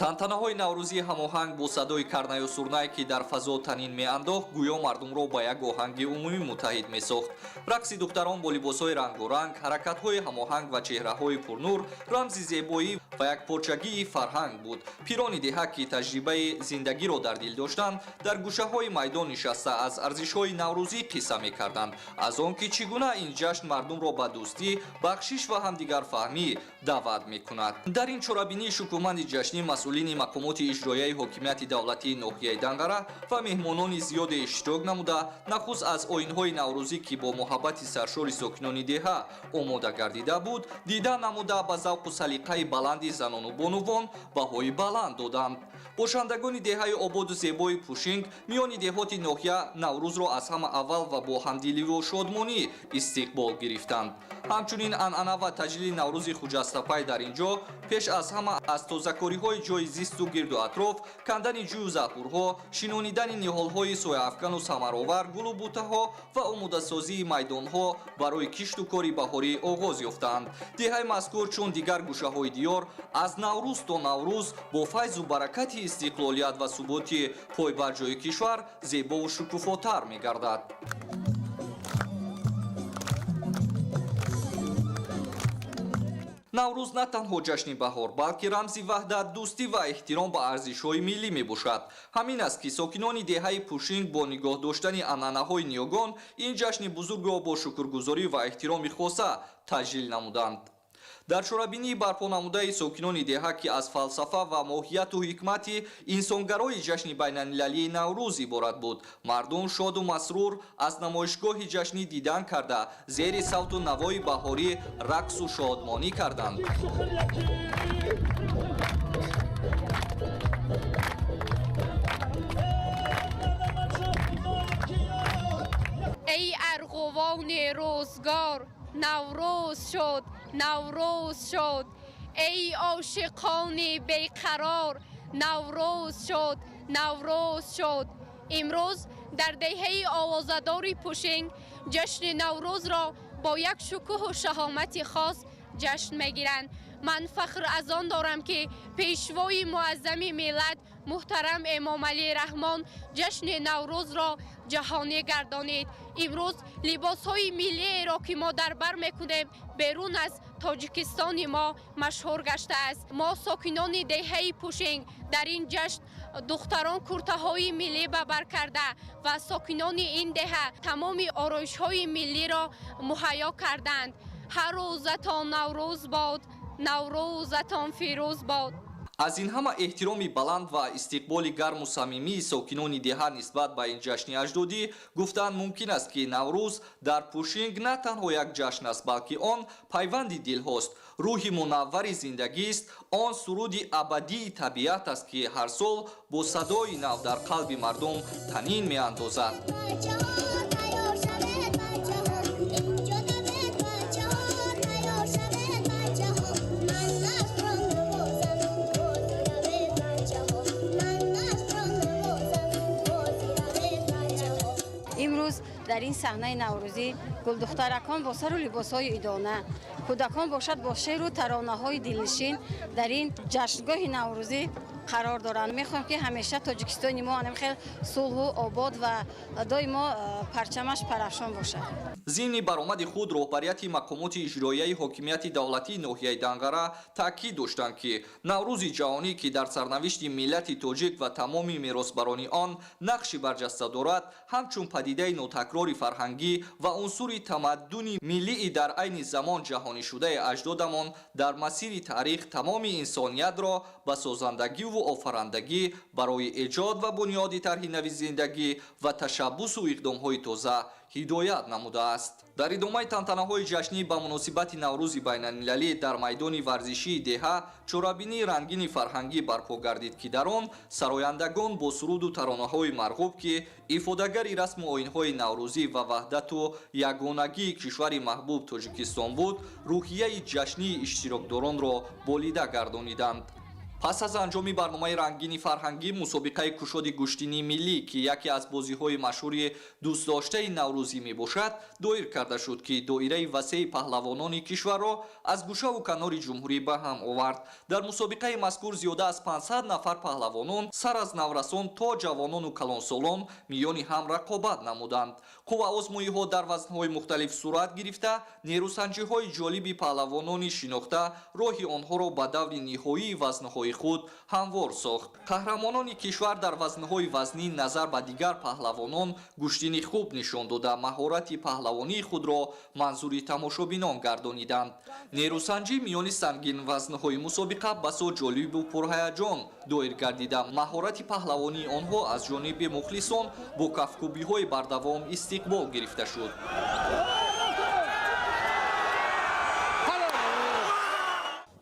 S4: Тантанаҳои наврӯзӣ ҳамоҳанг бо садои карнаю сурнай, ки дар фазо танин меандохт, гӯё мардумро ба як оҳанги умумӣ муттаҳид месохт. Рақси духтарон бо либосҳои рангоранг, ҳаракатҳои ҳамоҳанг ва чеҳраҳои пурнур рамзи зебоӣ ва якпорчагии фарҳанг буд. Пирони деҳа, ки таҷрибаи зиндагиро дар дил доштанд, дар гӯшаҳои майдон нишаста аз арзишҳои наврӯзӣ қисса мекарданд, аз он ки чӣ гуна ин ҷашн мардумро ба дӯстӣ, бахшиш ва ҳамдигарфаҳмӣ даъват мекунад. Дар ин чорабинии шукӯҳманди ҷашнӣ масъулини мақомоти иҷроияи ҳокимияти давлатии ноҳияи Данғара ва меҳмонони зиёде иштирок намуда, нахуст аз оинҳои наврӯзӣ, ки бо муҳаббати саршори сокинони деҳа омода гардида буд, дида намуда, ба завқу салиқаи баланди занону бонувон баҳои баланд доданд. Бошандагони деҳаи ободу зебои Пушинг миёни деҳоти ноҳия Наврӯзро аз ҳама аввал ва бо ҳамдиливу шодмонӣ истиқбол гирифтанд. Ҳамчунин анъана ва таҷлили Наврӯзи хуҷастапай дар ин ҷо пеш аз ҳама аз тозакориҳои ҷойи зисту гирду атроф, кандани ҷӯю заҳбурҳо, шинонидани ниҳолҳои сояафкану самаровар, гулу бутаҳо ва омодасозии майдонҳо барои кишту кори баҳорӣ оғоз ёфтаанд. Деҳаи мазкур, чун дигар гӯшаҳои диёр, аз Наврӯз то Наврӯз бо файзу баракати истиқлолият ва суботи пойбарҷои кишвар зебову шукуфотар мегардад. Наврӯз на танҳо ҷашни баҳор, балки рамзи ваҳдат, дӯстӣ ва эҳтиром ба арзишҳои миллӣ мебошад. Ҳамин аст, ки сокинони деҳаи Пушинг бо нигоҳ доштани анъанаҳои ниёгон ин ҷашни бузургро бо шукргузорӣ ва эҳтироми хоса таҷлил намуданд. Дар чорабинии барпо намудаи сокинони деҳа, ки аз фалсафа ва моҳияту ҳикмати инсонгарои ҷашни байналмилалии Наврӯз иборат буд, мардум шоду масрур аз намоишгоҳи ҷашнӣ дидан карда, зери савту навои баҳорӣ рақсу шодмонӣ карданд.
S6: Эй арғувони рӯзгор, Наврӯз шуд, Наврӯз шуд. Эй ошиқони беқарор, Наврӯз шуд, Наврӯз шуд. Имрӯз дар деҳаи овозадори Пушинг ҷашни Наврӯзро бо як шукӯҳу шаҳомати хос ҷашн мегиранд. Ман фахр аз он дорам, ки пешвои муаззами миллат муҳтарам Эмомалӣ Раҳмон ҷашни Наврӯзро ҷаҳонӣ гардонид. Имрӯз либосҳои миллиеро, ки мо дар бар мекунем, берун аз Тоҷикистони мо машҳур гаштааст. Мо, сокинони деҳаи Пушинг, дар ин ҷашн духтарон куртаҳои миллӣ ба бар карда ва сокинони ин деҳа тамоми ороишҳои миллиро муҳайё карданд. Ҳар рӯзатон Наврӯз бод, Наврӯзатон фирӯз бод.
S4: Аз ин ҳама эҳтироми баланд ва истиқболи гарму самимии сокинони деҳа нисбат ба ин ҷашни аҷдодӣ гуфтан мумкин аст, ки Наврӯз дар Пушинг на танҳо як ҷашн аст, балки он пайванди дилҳост, рӯҳи мунаввари зиндагист, он суруди абадии табиат аст, ки ҳар сол бо садои нав дар қалби мардум танин меандозад.
S10: Имрӯз дар ин саҳнаи наврӯзӣ гулдухтаракон бо сару либосҳои идона, кӯдакон бошад бо шеъру таронаҳои дилнишин дар ин ҷашнгоҳи наврӯзӣ қарор доранд. Мехоҳем, ки ҳамеша Тоҷикистони мо анам хел сулҳу обод ва доимо парчамаш парафшон бошад.
S4: Зимни баромади худ роҳбарияти мақомоти иҷроияи ҳокимияти давлатии ноҳияи Данғара таъкид доштанд, ки Наврӯзи ҷаҳонӣ, ки дар сарнавишти миллати тоҷик ва тамоми меросбарони он нақши барҷаста дорад, ҳамчун падидаи нотакрори фарҳангӣ ва унсури тамаддуни миллии дар айни замон ҷаҳонишудаи аҷдодамон дар масири таърих тамоми инсониятро ба созандагиву офарандагӣ барои эҷод ва бунёди тарҳи нави зиндагӣ ва ташаббусу иқдомҳои тоза ҳидоят намудааст. Дар идомаи тантанаҳои ҷашнӣ ба муносибати Наврӯзи байналмилалӣ дар майдони варзишии деҳа чорабинии рангини фарҳангӣ барпо гардид, ки дар он сарояндагон бо суруду таронаҳои марғуб, ки ифодагари расму оинҳои наврӯзӣ ва ваҳдату ягонагии кишвари маҳбуб Тоҷикистон буд, рӯҳияи ҷашнии иштирокдоронро болида гардониданд. Пас аз анҷоми барномаи рангини фарҳангӣ мусобиқаи кушоди гӯштинии миллӣ, ки яке аз бозиҳои машҳури дӯстдоштаи наврӯзӣ мебошад, доир карда шуд, ки доираи васеи паҳлавонони кишварро аз гӯшаву канори ҷумҳурӣ ба ҳам овард. Дар мусобиқаи мазкур зиёда аз 500 нафар паҳлавонон сар аз наврасон то ҷавонону калонсолон миёни ҳам рақобат намуданд. Қувваозмоиҳо дар вазнҳои мухталиф сурат гирифта, нерӯсанҷиҳои ҷолиби паҳлавонони шинохта роҳи онҳоро ба даври ниҳоии вазнҳои худ ҳамвор сохт. Қаҳрамонони кишвар дар вазнҳои вазнин назар ба дигар паҳлавонон гӯштини хуб нишон дода, маҳорати паҳлавонии худро манзури тамошобинон гардониданд. Нерӯсанҷӣ миёни сангинвазнҳои мусобиқа басо ҷолибу пурҳаяҷон доир гардида, маҳорати паҳлавонии онҳо аз ҷониби мухлисон бо кафкӯбиҳои бардавом истиқбол гирифта шуд.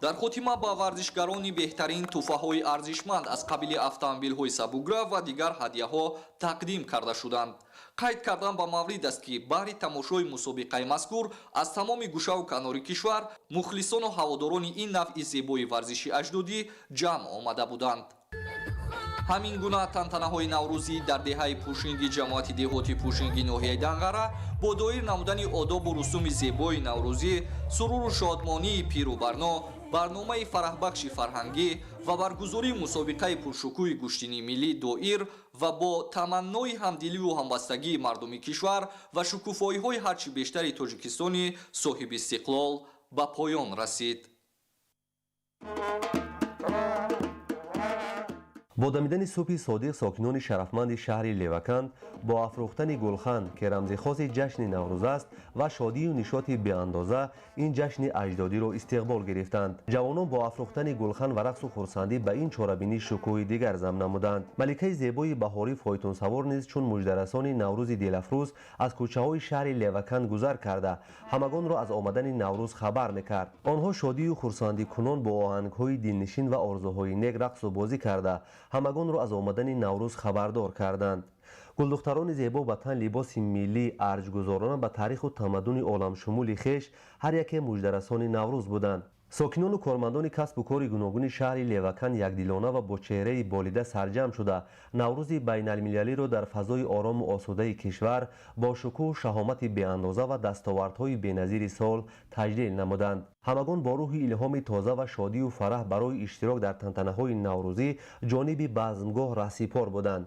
S4: Дар хотима ба варзишгарони беҳтарин тӯҳфаҳои арзишманд аз қабили автомобилҳои сабугра ва дигар ҳадияҳо тақдим карда шуданд. Қайд кардан ба маврид аст, ки баҳри тамошои мусобиқаи мазкур аз тамоми гӯшаву канори кишвар мухлисону ҳаводорони ин навъи зебои варзиши аҷдодӣ ҷамъ омада буданд. Ҳамин гуна тантанаҳои наврӯзӣ дар деҳаи Пушинги ҷамоати деҳоти Пушинги ноҳияи Данғара бо доир намудани одобу русуми зебои наврӯзӣ, суруру шодмонии пиру барно, барномаи фараҳбахши фарҳангӣ ва баргузории мусобиқаи пуршукӯҳи гӯштинии миллӣ доир ва бо таманнои ҳамдиливу ҳамбастагии мардуми кишвар ва шукуфоиҳои ҳарчи бештари Тоҷикистони соҳибистиқлол ба поён расид.
S12: Бо дамидани субҳи содиқ сокинони шарафманди шаҳри Леваканд бо афрӯхтани гулхан, ки рамзи хоси ҷашни Наврӯз аст, ва шодию нишоти беандоза ин ҷашни аҷдодиро истиқбол гирифтанд. Ҷавонон бо афрӯхтани гулхан ва рақсу хурсандӣ ба ин чорабинӣ шукӯҳи дигар зам намуданд. Маликаи зебои баҳорӣ фойтунсавор низ чун муждарасони Наврӯзи дилафрӯз аз кӯчаҳои шаҳри Леваканд гузар карда, ҳамагонро аз омадани Наврӯз хабар мекард. Онҳо шодию хурсандикунон бо оҳангҳои дилнишин ва орзуҳои нек рақсу бозӣ карда, ҳамагонро аз омадани Наврӯз хабардор карданд. Гулдухтарони зебо ба тан либоси миллӣ арҷгузорона ба таъриху тамаддуни оламшумули хеш ҳар яке муждарасони Наврӯз буданд. Сокинону кормандони касбу кори гуногуни шаҳри Леваканд якдилона ва бо чеҳраи болида сарҷамъ шуда, Наврӯзи байналмилалиро дар фазои орому осудаи кишвар бо шукӯҳу шаҳомати беандоза ва дастовардҳои беназири сол таҷлил намуданд. Ҳамагон бо рӯҳи илҳоми тоза ва шодию фараҳ барои иштирок дар тантанаҳои наврӯзӣ ҷониби базмгоҳ раҳсипор буданд.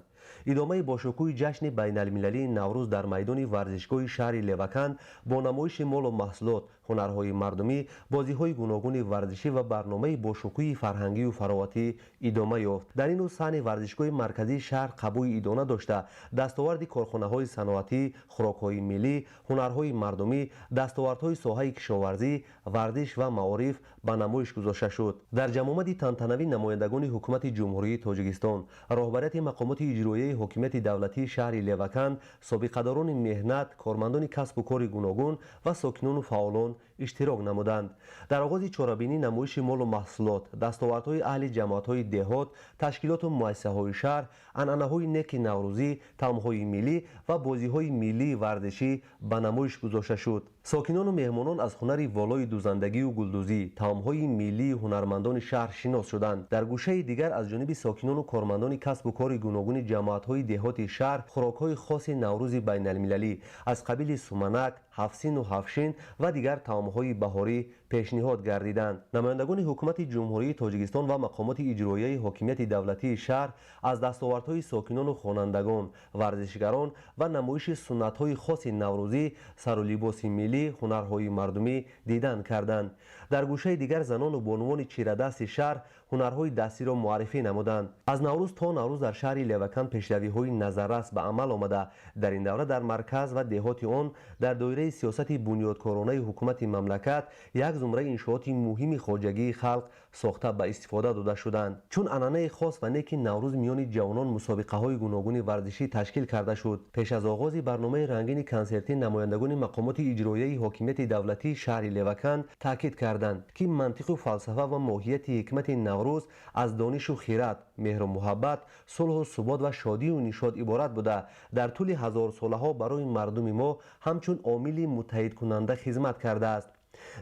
S12: Идомаи бошукӯҳи ҷашни байналмилалии Наврӯз дар майдони варзишгоҳи шаҳри Леваканд бо намоиши молу маҳсулот, ҳунарҳои мардумӣ, бозиҳои гуногуни варзишӣ ва барномаи бошукӯҳи фарҳангию фароғатӣ идома ёфт. Дар ин рӯз саҳни варзишгоҳи марказии шаҳр қабуи идона дошта, дастоварди корхонаҳои саноатӣ, хӯрокҳои миллӣ, ҳунарҳои мардумӣ, дастовардҳои соҳаи кишоварзӣ, варзиш ва маориф ба намоиш гузошта шуд. Дар ҷамъомади тантанавӣ намояндагони ҳукумати Ҷумҳурии Тоҷикистон, роҳбарияти мақомоти иҷроияи ҳокимияти давлатии шаҳри Леваканд, собиқадорони меҳнат, кормандони касбу кори гуногун ва сокинону фаъолон иштирок намуданд. Дар оғози чорабинӣ намоиши молу маҳсулот, дастовардҳои аҳли ҷамоатҳои деҳот, ташкилоту муассисаҳои шаҳр, анъанаҳои неки наврӯзӣ, таомҳои миллӣ ва бозиҳои миллии варзишӣ ба намоиш гузошта шуд. Сокинону меҳмонон аз ҳунари волои дузандагию гулдӯзӣ, таомҳои миллии ҳунармандони шаҳр шинос шуданд. Дар гӯшаи дигар аз ҷониби сокинону кормандони касбу кори гуногуни ҷамоатҳои деҳоти шаҳр хӯрокҳои хоси Наврӯзи байналмилалӣ аз қабили суманак, ҳафсину ҳафшин ва дигар таомҳои баҳорӣ пешниҳод гардиданд. Намояндагони ҳукумати Ҷумҳурии Тоҷикистон ва мақомоти иҷроияи ҳокимияти давлатии шаҳр аз дастовардҳои сокинону хонандагон, варзишгарон ва намоиши суннатҳои хоси наврӯзӣ, сару либоси миллӣ, ҳунарҳои мардумӣ дидан карданд. Дар гӯшаи дигар занону бонувони чирадасти шаҳр ҳунарҳои дастиро муаррифӣ намуданд. Аз Наврӯз то Наврӯз дар шаҳри Леваканд пешравиҳои назаррас ба амал омада, дар ин давра дар марказ ва деҳоти он дар доираи сиёсати бунёдкоронаи ҳукумати мамлакат як зумраи иншооти муҳими хоҷагии халқ сохта ба истифода дода шуданд. Чун анъанаи хос ва неки Наврӯз миёни ҷавонон мусобиқаҳои гуногуни варзишӣ ташкил карда шуд. Пеш аз оғози барномаи рангини консертӣ намояндагони мақомоти иҷроияи ҳокимияти давлатии шаҳри Леваканд таъкид карданд, ки мантиқу фалсафа ва моҳияти ҳикмати Наврӯз аз донишу хират, меҳру муҳаббат, сулҳу субот ва шодию нишод иборат буда, дар тӯли ҳазорсолаҳо барои мардуми мо ҳамчун омили муттаҳидкунанда хизмат кардааст.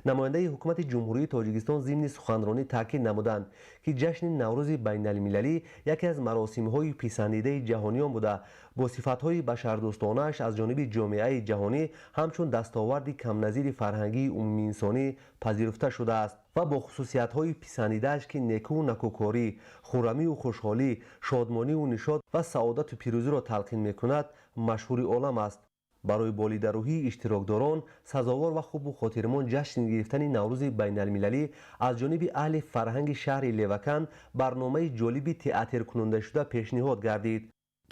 S12: Намояндаи ҳукумати Ҷумҳурии Тоҷикистон зимни суханронӣ таъкид намуданд, ки ҷашни Наврӯзи байналмилалӣ яке аз маросимҳои писандидаи ҷаҳониён буда, бо сифатҳои башардӯстонааш аз ҷониби ҷомеаи ҷаҳонӣ ҳамчун дастоварди камназири фарҳангии умумиинсонӣ пазируфта шудааст ва бо хусусиятҳои писандидааш, ки некӯву накӯкорӣ, хуррамию хушҳолӣ, шодмониву нишод ва саодату пирӯзиро талқин мекунад, машҳури олам аст. Барои болидарӯҳии иштирокдорон сазовор ва хубу хотирмон ҷашн гирифтани Наврӯзи байналмилалӣ аз ҷониби аҳли фарҳанги шаҳри Леваканд барномаи ҷолиби театркунандашуда пешниҳод гардид.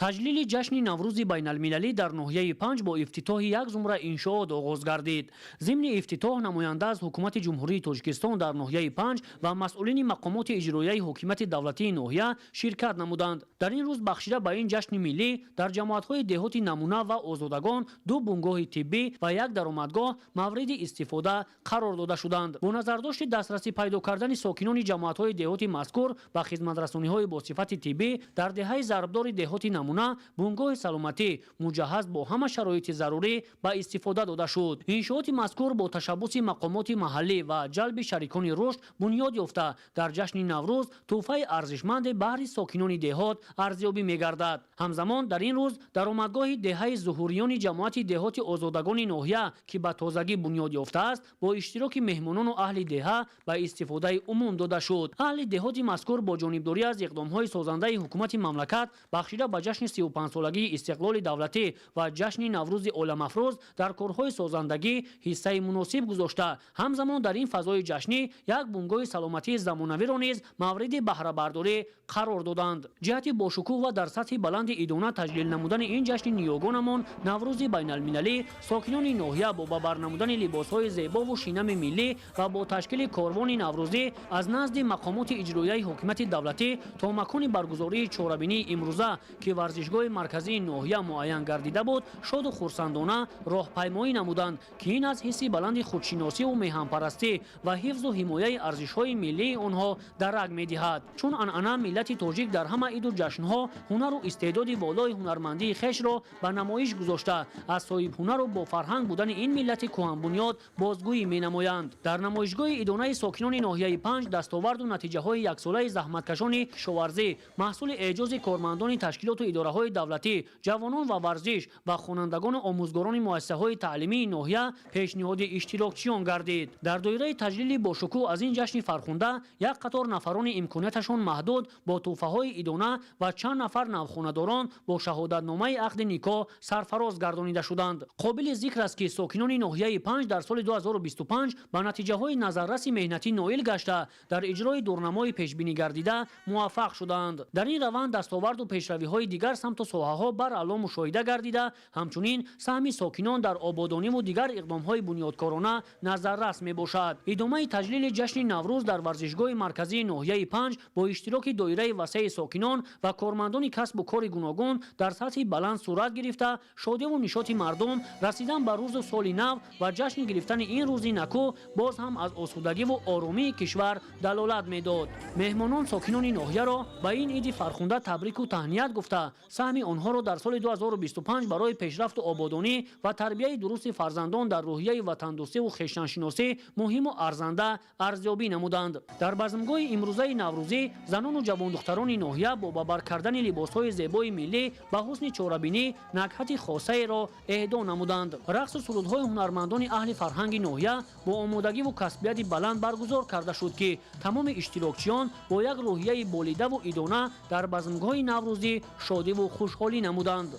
S7: Таҷлили ҷашни Наврӯзи байналмилалӣ дар ноҳияи Панҷ бо ифтитоҳи як зумра иншоот оғоз гардид. Зимни ифтитоҳ намоянда аз ҳукумати Ҷумҳурии Тоҷикистон дар ноҳияи Панҷ ва масъулини мақомоти иҷроияи ҳокимияти давлатии ноҳия ширкат намуданд. Дар ин рӯз бахшида ба ин ҷашни миллӣ дар ҷамоатҳои деҳоти Намуна ва Озодагон ду бунгоҳи тиббӣ ва як даромадгоҳ мавриди истифода қарор дода шуданд. Бо назардошти дастрасӣ пайдо кардани сокинони ҷамоатҳои деҳоти мазкур ба хизматрасониҳои бо сифати тиббӣ дар деҳаи Зарбдори деҳоти Намуна бунгоҳи саломатӣ муҷаҳҳаз бо ҳама шароити зарурӣ ба истифода дода шуд. Иншооти мазкур бо ташаббуси мақомоти маҳаллӣ ва ҷалби шарикони рушд бунёд ёфта, дар ҷашни Наврӯз тӯҳфаи арзишманде баҳри сокинони деҳот арзёбӣ мегардад. Ҳамзамон дар ин рӯз даромадгоҳи деҳаи Зуҳуриёни ҷамоати деҳоти Озодагони ноҳия, ки ба тозагӣ бунёд ёфтааст, бо иштироки меҳмонону аҳли деҳа ба истифодаи умум дода шуд. Аҳли деҳоти мазкур бо ҷонибдорӣ аз иқдомҳои созандаи ҳукумати мамлакат бахшида ба ҷашни 35-солагии истиқлоли давлатӣ ва ҷашни Наврӯзи оламафрӯз дар корҳои созандагӣ ҳиссаи муносиб гузошта, ҳамзамон дар ин фазои ҷашнӣ як бунгоҳи саломатии замонавиро низ мавриди баҳрабардорӣ қарор доданд. Ҷиҳати бошукӯҳ ва дар сатҳи баланди идона таҷлил намудани ин ҷашни ниёгонамон Наврӯзи байналмилалӣ, сокинони ноҳия бо ба бар намудани либосҳои зебову шинами миллӣ ва бо ташкили корвони наврӯзӣ аз назди мақомоти иҷроияи ҳокимияти давлатӣ то макони баргузории чорабинии имрӯза, ки варзишгоҳи марказии ноҳия муайян гардида буд, шоду хурсандона роҳпаймоӣ намуданд, ки ин аз ҳисси баланди худшиносиву меҳанпарастӣ ва ҳифзу ҳимояи арзишҳои миллии онҳо дарак медиҳад. Чун анъана, миллати тоҷик дар ҳама иду ҷашнҳо ҳунару истеъдоди волои ҳунармандии хешро ба намоиш гузошта, аз соҳибҳунару бофарҳанг будани ин миллати кӯҳанбунёд бозгӯӣ менамоянд. Дар намоишгоҳи идонаи сокинони ноҳияи Панҷ дастоварду натиҷаҳои яксолаи заҳматкашони кишоварзӣ, маҳсули эъҷози кормандони ташкилоту идораҳои давлатӣ, ҷавонон ва варзиш ва хонандагону омӯзгорони муассисаҳои таълимии ноҳия пешниҳоди иштирокчиён гардид. Дар доираи таҷлили бошукӯҳ аз ин ҷашни фархунда як қатор нафарони имконияташон маҳдуд бо тӯҳфаҳои идона ва чанд нафар навхонадорон бо шаҳодатномаи ақди никоҳ сарфароз гардонида шуданд. Қобили зикр аст, ки сокинони ноҳияи Панҷ дар соли 2025 ба натиҷаҳои назарраси меҳнатӣ ноил гашта, дар иҷрои дурнамои пешбинӣ гардида муваффақ шуданд. Дар ин раванд дастоварду пешравиҳои дигар самту соҳаҳо бараъло мушоҳида гардида, ҳамчунин саҳми сокинон дар ободониву дигар иқдомҳои бунёдкорона назаррас мебошад. Идомаи таҷлили ҷашни Наврӯз дар варзишгоҳи марказии ноҳияи Панҷ бо иштироки доираи васеи сокинон ва кормандони касбу кори гуногун дар сатҳи баланд сурат гирифта, шодиву нишоти мардум, расидан ба рӯзу соли нав ва ҷашн гирифтани ин рӯзи накӯ боз ҳам аз осудагиву оромии кишвар далолат медод. Меҳмонон сокинони ноҳияро ба ин иди фархунда табрику таҳният гуфта, саҳми онҳоро дар соли 2025 барои пешрафту ободонӣ ва тарбияи дурусти фарзандон дар рӯҳияи ватандӯстиву хештаншиносӣ муҳиму арзанда арзёбӣ намуданд. Дар базмгоҳи имрӯзаи наврӯзӣ занону ҷавондухтарони ноҳия бо ба бар кардани либосҳои зебои миллӣ ба ҳусни чорабинӣ накҳати хосаеро эҳдо намуданд. Рақсу сурудҳои ҳунармандони аҳли фарҳанги ноҳия бо омодагиву касбияти баланд баргузор карда шуд, ки тамоми иштирокчиён бо як рӯҳияи болидаву идона дар базмгоҳи наврӯзӣ шодиву хушҳолӣ намуданд.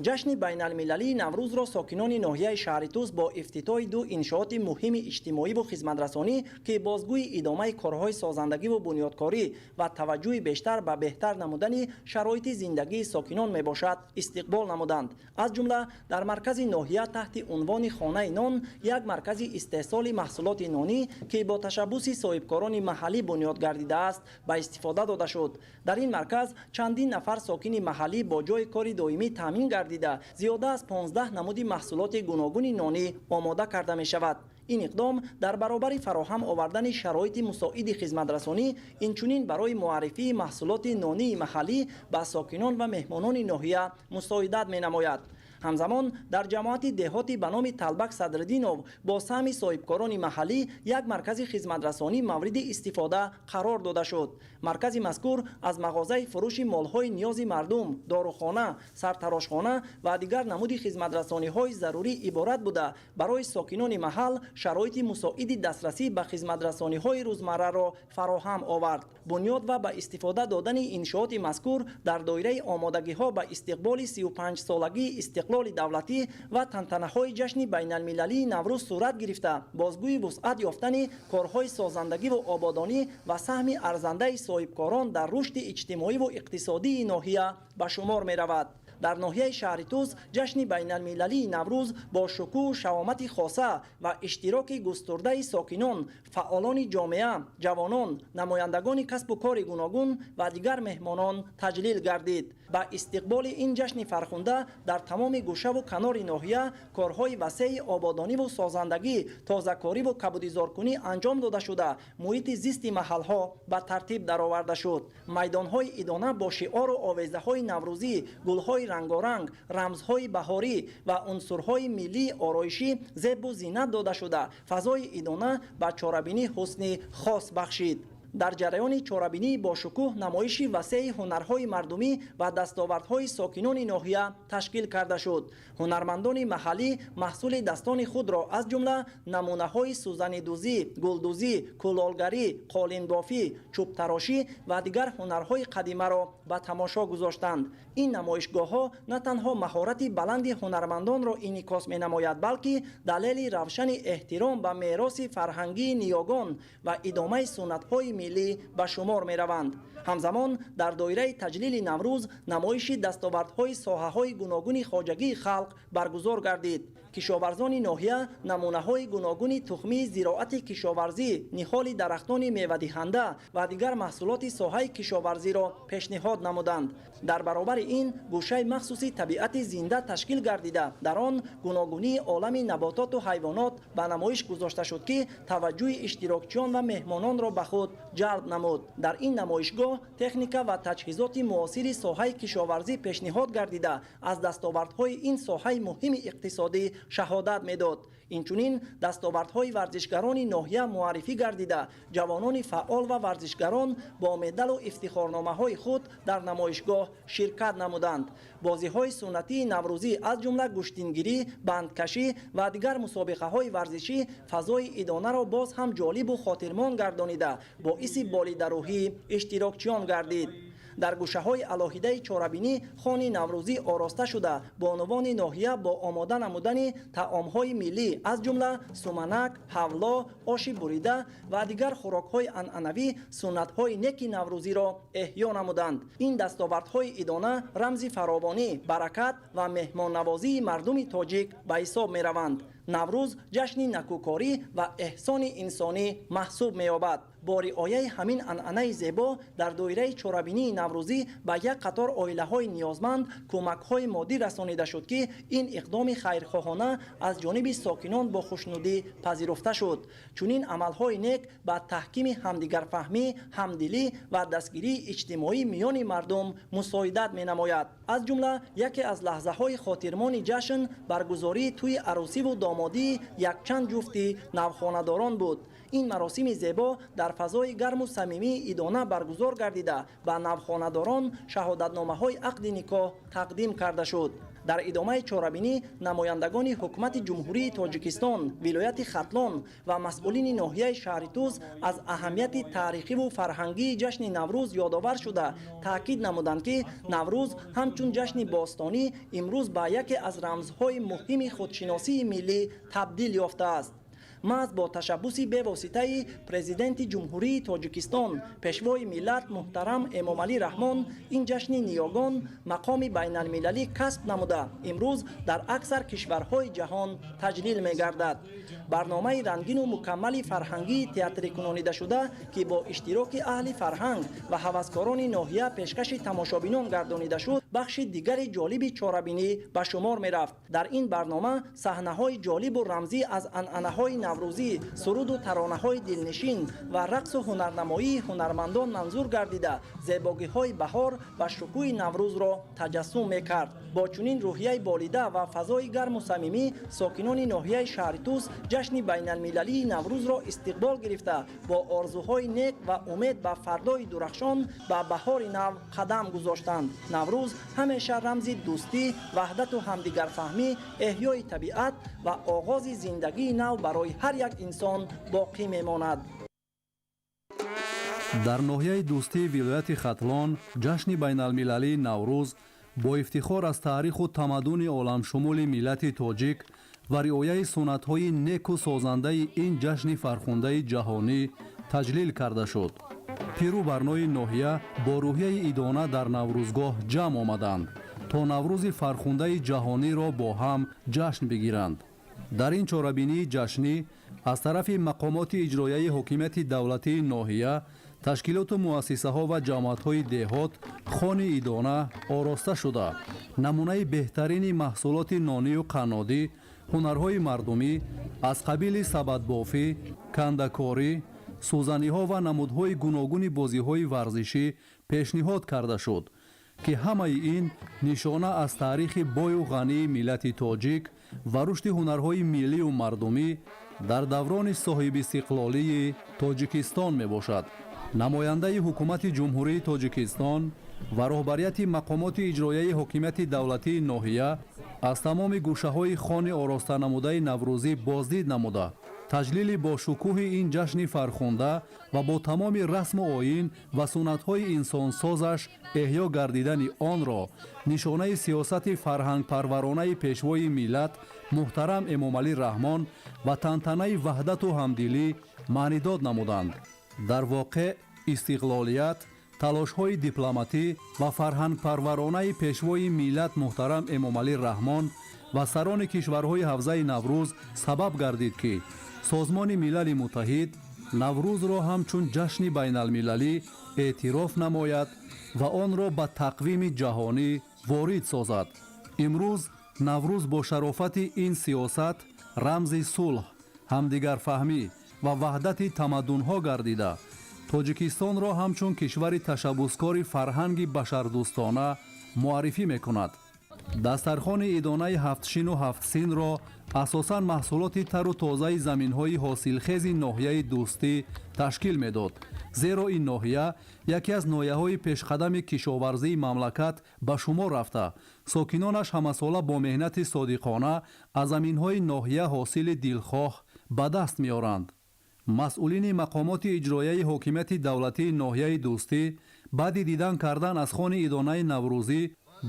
S11: Ҷашни байналмилалии Наврӯзро сокинони ноҳияи шаҳри Тӯс бо ифтитоҳи ду иншооти муҳими иҷтимоиву хизматрасонӣ, ки бозгӯи идомаи корҳои созандагиву бунёдкорӣ ва таваҷҷӯҳи бештар ба беҳтар намудани шароити зиндагии сокинон мебошад, истиқбол намуданд. Аз ҷумла дар маркази ноҳия таҳти унвони Хонаи нон як маркази истеҳсоли маҳсулоти нонӣ, ки бо ташаббуси соҳибкорони маҳаллӣ бунёд гардидааст, ба истифода дода шуд. Дар ин марказ чандин нафар сокини маҳаллӣ бо ҷойи кори доимӣ таъмин гардид, зиёда аз 15 намуди маҳсулоти гуногуни нонӣ омода карда мешавад. Ин иқдом дар баробари фароҳам овардани шароити мусоиди хизматрасонӣ, инчунин барои муаррифии маҳсулоти нонии маҳаллӣ ба сокинон ва меҳмонони ноҳия мусоидат менамояд. Ҳамзамон дар ҷамоати деҳоти ба номи Талбак Садриддинов бо саҳми соҳибкорони маҳаллӣ як маркази хизматрасонӣ мавриди истифода қарор дода шуд. Маркази мазкур аз мағозаи фурӯши молҳои ниёзи мардум, дорухона, сартарошхона ва дигар намуди хизматрасониҳои зарурӣ иборат буда, барои сокинони маҳал шароити мусоиди дастрасӣ ба хизматрасониҳои рӯзмарраро фароҳам овард. Бунёд ва ба истифода додани иншооти мазкур дар доираи омодагиҳо ба истиқболи 35-солагии истиқлоли давлатӣ ва тантанаҳои ҷашни байналмилалии Наврӯз сурат гирифта, бозгӯи вусъат ёфтани корҳои созандагиву ободонӣ ва саҳми арзандаи соҳибкорон дар рушди иҷтимоиву иқтисодии ноҳия ба шумор меравад. Дар ноҳияи шаҳри Тӯс ҷашни байналмилалии Наврӯз бо шукӯҳу шаҳомати хоса ва иштироки густурдаи сокинон, фаъолони ҷомеа, ҷавонон, намояндагони касбу кори гуногун ва дигар меҳмонон таҷлил гардид. Ба истиқболи ин ҷашни фархунда дар тамоми гӯшаву канори ноҳия корҳои васеи ободониву созандагӣ, тозакориву кабудизоркунӣ анҷом дода шуда, муҳити зисти маҳалҳо ба тартиб дароварда шуд. Майдонҳои идона бо шиору овезаҳои наврӯзӣ, гулҳои рангоранг, рамзҳои баҳорӣ ва унсурҳои миллии ороишӣ зебу зинат дода шуда, фазои идона ба чорабинӣ ҳусни хос бахшид. Дар ҷараёни чорабинии бошукӯҳ намоиши васеи ҳунарҳои мардумӣ ва дастовардҳои сокинони ноҳия ташкил карда шуд. Ҳунармандони маҳаллӣ маҳсули дастони худро аз ҷумла намунаҳои сӯзанидӯзӣ, гулдӯзӣ, кулолгарӣ, қолинбофӣ, чӯбтарошӣ ва дигар ҳунарҳои қадимаро ба тамошо гузоштанд. Ин намоишгоҳҳо на танҳо маҳорати баланди ҳунармандонро инъикос менамояд, балки далели равшани эҳтиром ба мероси фарҳангии ниёгон ва идомаи суннатҳои миллӣ ба шумор мераванд. Ҳамзамон дар доираи таҷлили Наврӯз намоиши дастовардҳои соҳаҳои гуногуни хоҷагии халқ баргузор гардид. Кишоварзони ноҳия намунаҳои гуногуни тухмии зироати кишоварзӣ, ниҳоли дарахтони мевадиҳанда ва дигар маҳсулоти соҳаи кишоварзиро пешниҳод намуданд. Дар баробари ин гӯшаи махсуси табиати зинда ташкил гардида, дар он гуногунии олами набототу ҳайвонот ба намоиш гузошта шуд, ки таваҷҷӯҳи иштирокчиён ва меҳмононро ба худ ҷалб намуд. Дар ин намоишгоҳ техника ва таҷҳизоти муосири соҳаи кишоварзӣ пешниҳод гардида, аз дастовардҳои ин соҳаи муҳими иқтисодӣ шаҳодат медод. Инчунин дастовардҳои варзишгарони ноҳия муаррифӣ гардида, ҷавонони фаъол ва варзишгарон бо медалу ифтихорномаҳои худ дар намоишгоҳ ширкат намуданд. Бозиҳои суннатии наврӯзӣ, аз ҷумла гӯштингирӣ, бандкашӣ ва дигар мусобиқаҳои варзишӣ фазои идонаро боз ҳам ҷолибу хотирмон гардонида, боиси болидарӯҳии иштирокчиён гардид. Дар гӯшаҳои алоҳидаи чорабинӣ хони наврӯзӣ ороста шуда, бонувони ноҳия бо омода намудани таомҳои миллӣ, аз ҷумла суманак, ҳавло, оши бурида ва дигар хӯрокҳои анъанавӣ суннатҳои неки наврӯзиро эҳё намуданд. Ин дастовардҳои идона рамзи фаровонӣ, баракат ва меҳмоннавозии мардуми тоҷик ба ҳисоб мераванд. Наврӯз ҷашни накӯкорӣ ва эҳсони инсонӣ маҳсуб меёбад. Бо риояи ҳамин анъанаи зебо дар доираи чорабинии наврӯзӣ ба як қатор оилаҳои ниёзманд кӯмакҳои моддӣ расонида шуд, ки ин иқдоми хайрхоҳона аз ҷониби сокинон бо хушнудӣ пазируфта шуд. Чунин амалҳои нек ба таҳкими ҳамдигарфаҳмӣ, ҳамдилӣ ва дастгирии иҷтимоӣ миёни мардум мусоидат менамояд. Аз ҷумла яке аз лаҳзаҳои хотирмони ҷашн баргузории тӯи арӯсиву домодии якчанд ҷуфти навхонадорон буд. Ин маросими зебо дар фазои гарму самимии идона баргузор гардида, ба навхонадорон шаҳодатномаҳои ақди никоҳ тақдим карда шуд. Дар идомаи чорабинӣ намояндагони ҳукумати Ҷумҳурии Тоҷикистон, вилояти Хатлон ва масъулини ноҳияи шаҳри Тӯс аз аҳамияти таърихиву фарҳангии ҷашни Наврӯз ёдовар шуда, таъкид намуданд, ки Наврӯз ҳамчун ҷашни бостонӣ имрӯз ба яке аз рамзҳои муҳими худшиносии миллӣ табдил ёфтааст. Маҳз бо ташаббуси бевоситаи Президенти Ҷумҳурии Тоҷикистон, Пешвои миллат муҳтарам Эмомалӣ Раҳмон ин ҷашни ниёгон мақоми байналмилалӣ касб намуда, имрӯз дар аксар кишварҳои ҷаҳон таҷлил мегардад. Барномаи рангину мукаммали фарҳангии театрикунонидашуда, ки бо иштироки аҳли фарҳанг ва ҳаваскорони ноҳия пешкаши тамошобинон гардонида шуд, бахши дигари ҷолиби чорабинӣ ба шумор мерафт. Дар ин барнома саҳнаҳои ҷолибу рамзӣ аз анъанаҳои наврӯзӣ, суруду таронаҳои дилнишин ва рақсу ҳунарнамоии ҳунармандон манзур гардида, зебогиҳои баҳор ва шукӯҳи Наврӯзро таҷассум мекард. Бо чунин рӯҳияи болида ва фазои гарму самимӣ сокинони ноҳияи шаҳри Тӯс ҷашни байналмилалии Наврӯзро истиқбол гирифта, бо орзуҳои нек ва умед ба фардои дурахшон, ба баҳори нав қадам гузоштанд. Наврӯз ҳамеша рамзи дӯстӣ, ваҳдату ҳамдигарфаҳмӣ, эҳёи табиат ва оғози зиндагии нав барои ҳар як инсон боқӣ мемонад.
S5: Дар ноҳияи Дӯстии вилояти Хатлон ҷашни байналмилалии Наврӯз бо ифтихор аз таъриху тамаддуни оламшумули миллати тоҷик ва риояи суннатҳои неку созандаи ин ҷашни фархундаи ҷаҳонӣ таҷлил карда шуд. Пиру барнои ноҳия бо рӯҳияи идона дар Наврӯзгоҳ ҷамъ омаданд, то Наврӯзи фархундаи ҷаҳониро бо ҳам ҷашн бигиранд. Дар ин чорабинии ҷашнӣ аз тарафи мақомоти иҷроияи ҳокимияти давлатии ноҳия, ташкилоту муассисаҳо ва ҷамоатҳои деҳот хони идона ороста шуда, намунаи беҳтарини маҳсулоти нонию қаннодӣ, ҳунарҳои мардумӣ аз қабили сабадбофӣ, кандакорӣ, сӯзаниҳо ва намудҳои гуногуни бозиҳои варзишӣ пешниҳод карда шуд, ки ҳамаи ин нишона аз таърихи бою ғании миллати тоҷик ва рушди ҳунарҳои миллию мардумӣ дар даврони соҳибистиқлолии Тоҷикистон мебошад. Намояндаи ҳукумати Ҷумҳурии Тоҷикистон ва роҳбарияти мақомоти иҷроияи ҳокимияти давлатии ноҳия аз тамоми гӯшаҳои хони оростанамудаи наврӯзӣ боздид намуда, таҷлили бо шукӯҳи ин ҷашни фархунда ва бо тамоми расму оин ва суннатҳои инсонсозаш эҳё гардидани онро нишонаи сиёсати фарҳангпарваронаи Пешвои миллат муҳтарам Эмомалӣ Раҳмон ва тантанаи ваҳдату ҳамдилӣ маънидод намуданд. Дар воқеъ, истиқлолият, талошҳои дипломатӣ ва фарҳангпарваронаи Пешвои миллат муҳтарам Эмомалӣ Раҳмон Ва сарони кишварҳои ҳавзаи Наврӯз сабаб гардид, ки Созмони Милали Муттаҳид Наврӯзро ҳамчун ҷашни байналмилалӣ эътироф намояд ва онро ба тақвими ҷаҳонӣ ворид созад. Имрӯз Наврӯз бо шарофати ин сиёсат рамзи сулҳ, ҳамдигарфаҳмӣ ва ваҳдати тамаддунҳо гардида, Тоҷикистонро ҳамчун кишвари ташаббускори фарҳанги башардӯстона муаррифӣ мекунад. Дастархони идонаи ҳафтшину ҳафтсинро асосан маҳсулоти тару тозаи заминҳои ҳосилхези ноҳияи Дӯстӣ ташкил медод, зеро ин ноҳия яке аз ноҳияҳои пешқадами кишоварзии мамлакат ба шумор рафта, сокинонаш ҳамасола бо меҳнати содиқона аз заминҳои ноҳия ҳосили дилхоҳ ба даст меоранд. Масъулини мақомоти иҷроияи ҳокимияти давлатии ноҳияи Дӯстӣ баъди дидан кардан аз хони идонаи наврӯзӣ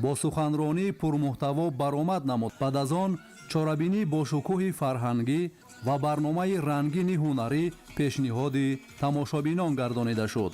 S5: бо суханронии пурмуҳтаво баромад намуд. Баъд аз он чорабинии бошукӯҳи фарҳангӣ ва барномаи рангини ҳунарӣ пешниҳоди тамошобинон гардонида шуд.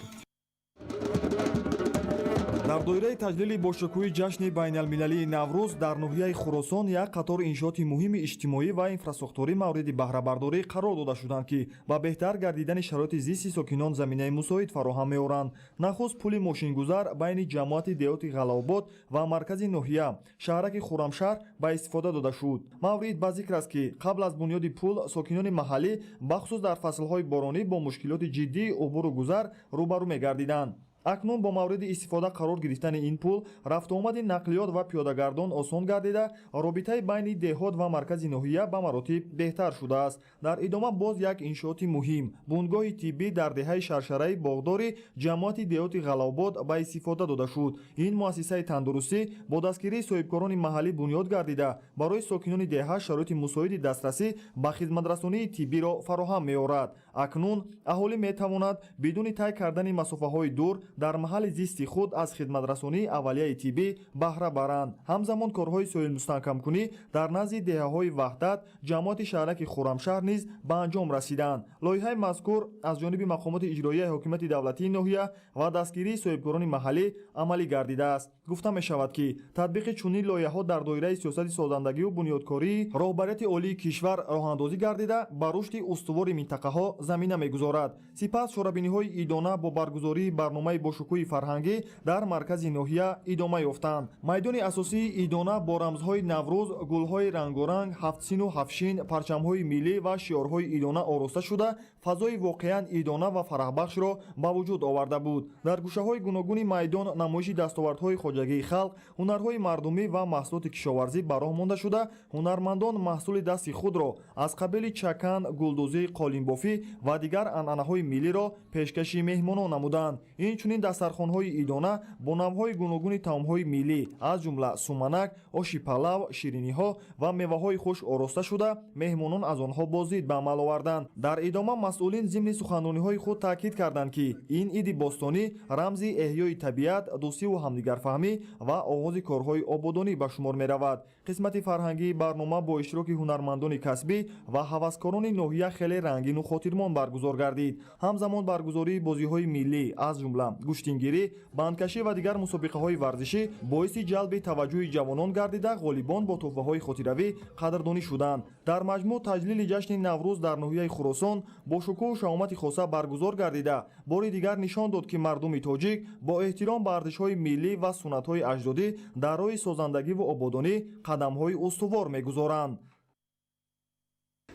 S18: Дар доираи таҷлили бошукӯҳи ҷашни байналмилалии Наврӯз дар ноҳияи Хуросон як қатор иншооти муҳими иҷтимоӣ ва инфрасохторӣ мавриди баҳрабардорӣ қарор дода шуданд, ки ба беҳтар гардидани шароити зисти сокинон заминаи мусоид фароҳам меоранд. Нахуст пули мошингузар байни ҷамоати деҳоти Ғалаобод ва маркази ноҳия, шаҳраки Хуррамшаҳр, ба истифода дода шуд. Маврид ба зикр аст, ки қабл аз бунёди пул сокинони маҳаллӣ бахусус дар фаслҳои боронӣ бо мушкилоти ҷиддии убуру гузар рӯбарӯ мегардиданд. Акнун бо мавриди истифода қарор гирифтани ин пул рафтуомади нақлиёт ва пиёдагардон осон гардида, робитаи байни деҳот ва маркази ноҳия ба маротиб беҳтар шудааст. Дар идома боз як иншооти муҳим, бунгоҳи тиббӣ дар деҳаи Шаршараи Боғдори ҷамоати деҳоти Ғалаобод ба истифода дода шуд. Ин муассисаи тандурустӣ бо дастгирии соҳибкорони маҳаллӣ бунёд гардида, барои сокинони деҳа шароити мусоиди дастрасӣ ба хизматрасонии тиббиро фароҳам меорад. Акнун аҳолӣ метавонад бидуни тай кардани масофаҳои дур дар маҳалли зисти худ аз хидматрасонии аввалияи тиббӣ баҳра баранд. Ҳамзамон корҳои соҳилмустаҳкамкунӣ дар назди деҳаҳои Ваҳдат, ҷамоати шаҳраки Хуррамшаҳр низ ба анҷом расиданд. Лоиҳаи мазкур аз ҷониби мақомоти иҷроияи ҳокимияти давлатии ноҳия ва дастгирии соҳибкорони маҳаллӣ амалӣ гардидааст. Гуфта мешавад, ки татбиқи чунин лоиҳаҳо дар доираи сиёсати созандагиву бунёдкории роҳбарияти олии кишвар роҳандозӣ гардида, ба рушди устувори минтақаҳо замина мегузорад. Сипас чорабиниҳои идона бо баргузории барномаи бошукӯҳи фарҳангӣ дар маркази ноҳия идома ёфтанд. Майдони асосии идона бо рамзҳои Наврӯз, гулҳои рангоранг, ҳафтсину ҳафтшин, парчамҳои миллӣ ва шиорҳои идона ороста шуда, фазои воқеан идона ва фараҳбахшро ба вуҷуд оварда буд. Дар гӯшаҳои гуногуни майдон намоиши дастовардҳои хоҷагии халқ, ҳунарҳои мардумӣ ва маҳсулоти кишоварзӣ ба роҳ монда шуда, ҳунармандон маҳсули дасти худро аз қабили чакан, гулдӯзӣ, қолинбофӣ ва дигар анъанаҳои миллиро пешкаши меҳмонон намуданд. Инчунин дастархонҳои идона бо навъҳои гуногуни таомҳои миллӣ, аз ҷумла суманак, оши палав, шириниҳо ва меваҳои хушк ороста шуда, меҳмонон аз онҳо боздид ба амал оварданд. Дар идома масъулин зимни суханрониҳои худ таъкид карданд, ки ин иди бостонӣ рамзи эҳёи табиат, дӯстиву ҳамдигарфаҳмӣ ва оғози корҳои ободонӣ ба шумор меравад. Қисмати фарҳангии барнома бо иштироки ҳунармандони касбӣ ва ҳаваскорони ноҳия хеле рангину хотирмон баргузор гардид. Ҳамзамон баргузории бозиҳои миллӣ, аз ҷумла гӯштингирӣ, бандкашӣ ва дигар мусобиқаҳои варзишӣ боиси ҷалби таваҷҷӯҳи ҷавонон гардида, ғолибон бо тӯҳфаҳои хотиравӣ қадрдонӣ шуданд. Дар маҷмӯъ таҷлили ҷашни Наврӯз дар ноҳияи Хуросон бо шукӯҳу шаҳомати хоса баргузор гардида, бори дигар нишон дод, ки мардуми тоҷик бо эҳтиром ба арзишҳои миллӣ ва суннатҳои аҷдодӣ дар роҳи созандагиву ободонӣ қадамҳои устувор мегузоранд.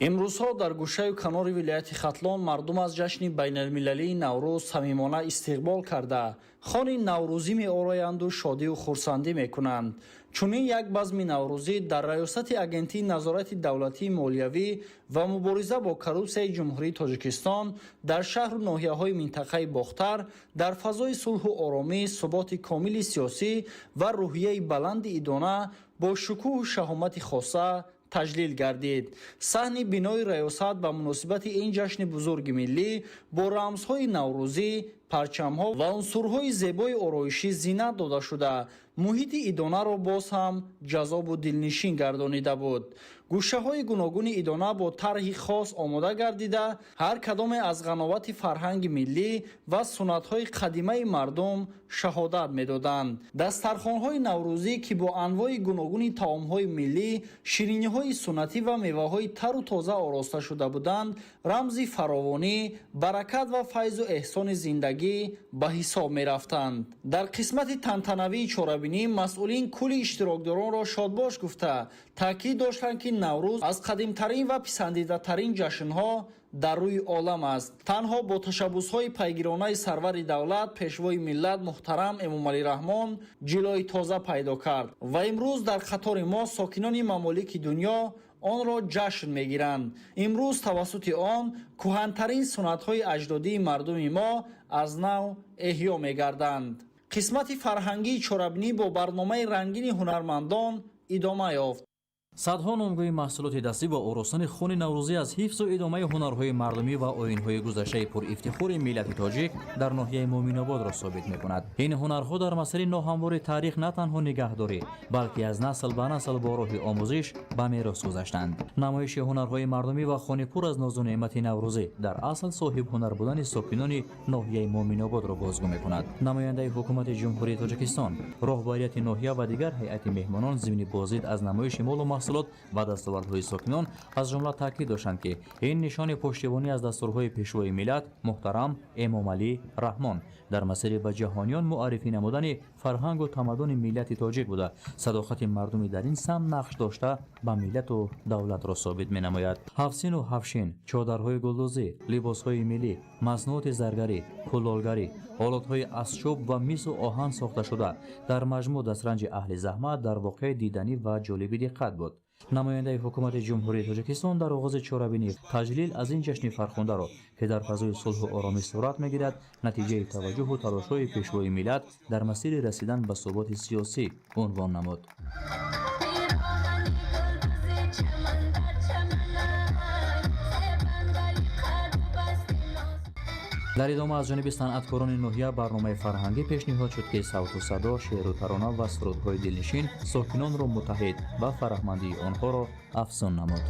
S13: Имрӯзҳо дар гӯшаю канори вилояти Хатлон мардум аз ҷашни байналмилалии Наврӯз самимона истиқбол карда, хони наврӯзӣ меороянду шодию хурсандӣ мекунанд. Чунин як базми наврӯзӣ дар раёсати Агентии назорати давлатии молиявӣ ва мубориза бо коррупсияи Ҷумҳурии Тоҷикистон дар шаҳру ноҳияҳои минтақаи Бохтар дар фазои сулҳу оромӣ, суботи комили сиёсӣ ва рӯҳияи баланди идона бо шукӯҳу шаҳомати хоса таҷлил гардид. Саҳни бинои раёсат ба муносибати ин ҷашни бузурги миллӣ бо рамзҳои наврӯзӣ Парчамҳо ва унсурҳои зебои ороишӣ зинат дода шуда, муҳити идонаро боз ҳам ҷаззобу дилнишин гардонида буд. Гӯшаҳои гуногуни идона бо тарҳи хос омода гардида, ҳар кадоме аз ғановати фарҳанги миллӣ ва суннатҳои қадимаи мардум шаҳодат медоданд. Дастархонҳои наврӯзӣ, ки бо анвои гуногуни таомҳои миллӣ, шириниҳои суннатӣ ва меваҳои тару тоза ороста шуда буданд, рамзи фаровонӣ, баракат ва файзу эҳсони зиндагӣ ба ҳисоб мерафтанд. Дар қисмати тантанавии чорабинӣ масъулин кулли иштирокдоронро шодбош гуфта, таъкид доштанд, ки Наврӯз аз қадимтарин ва писандидатарин ҷашнҳо дар рӯи олам аст. Танҳо бо ташаббусҳои пайгиронаи сарвари давлат, пешвои миллат муҳтарам Эмомалӣ Раҳмон ҷилои тоза пайдо кард ва имрӯз дар қатори мо сокинони мамолики дунё онро ҷашн мегиранд. Имрӯз тавассути он кӯҳантарин суннатҳои аҷдодии мардуми мо аз нав эҳё мегарданд. Қисмати фарҳангии чорабинӣ бо барномаи рангини ҳунармандон идома ёфт.
S14: Садҳо номгӯи маҳсулоти дастӣ ва оростани хони наврӯзӣ аз ҳифзу идомаи ҳунарҳои мардумӣ ва оинҳои гузаштаи пурифтихори миллати тоҷик дар ноҳияи Муъминободро собит мекунад. Ин ҳунарҳо дар масири ноҳамвори таърих на танҳо нигаҳдорӣ, балки аз насл ба насл бо роҳи омӯзиш ба мерос гузаштанд. Намоиши ҳунарҳои мардумӣ ва хони пур аз нозу неъмати наврӯзӣ дар асл соҳибҳунар будани сокинони ноҳияи Муъминободро бозгӯ мекунад. Намояндаи ҳукумати Ҷумҳурии Тоҷикистон, роҳбарияти ноҳия ва дигар ҳайати меҳмонон зимни боздид аз намоиши молу маҳсулот ва дастовардҳои сокинон аз ҷумла таъкид доштанд, ки ин нишони пуштибонӣ аз дастурҳои пешвои миллат муҳтарам Эмомалӣ Раҳмон дар масири ба ҷаҳониён муаррифӣ намудани фарҳангу тамаддуни миллати тоҷик буда, садоқати мардуми дар ин самт нақш дошта ба миллату давлатро собит менамояд. Ҳафтсину ҳафшин, чодарҳои гулдӯзӣ, либосҳои миллӣ, маснуоти заргарӣ, куллолгарӣ, ҳолатҳои аз чӯб ва мису оҳан сохташуда дар маҷмӯъ дастранҷи аҳли заҳмат дар воқеъ диданӣ ва ҷолиби диққат буд. Намояндаи ҳукумати Ҷумҳурии Тоҷикистон дар оғози чорабинӣ таҷлил аз ин ҷашни фархундаро, ки дар фазои сулҳу оромӣ сурат мегирад, натиҷаи таваҷҷӯҳу талошҳои пешвои миллат дар масири расидан ба суботи сиёсӣ унвон намуд. Дар идома аз ҷониби санъаткорони ноҳия барномаи фарҳангӣ пешниҳод шуд, ки савту садо, шеъру тарона ва сурудҳои дилнишин сокинонро муттаҳид ва фараҳмандии онҳоро афзун намуд.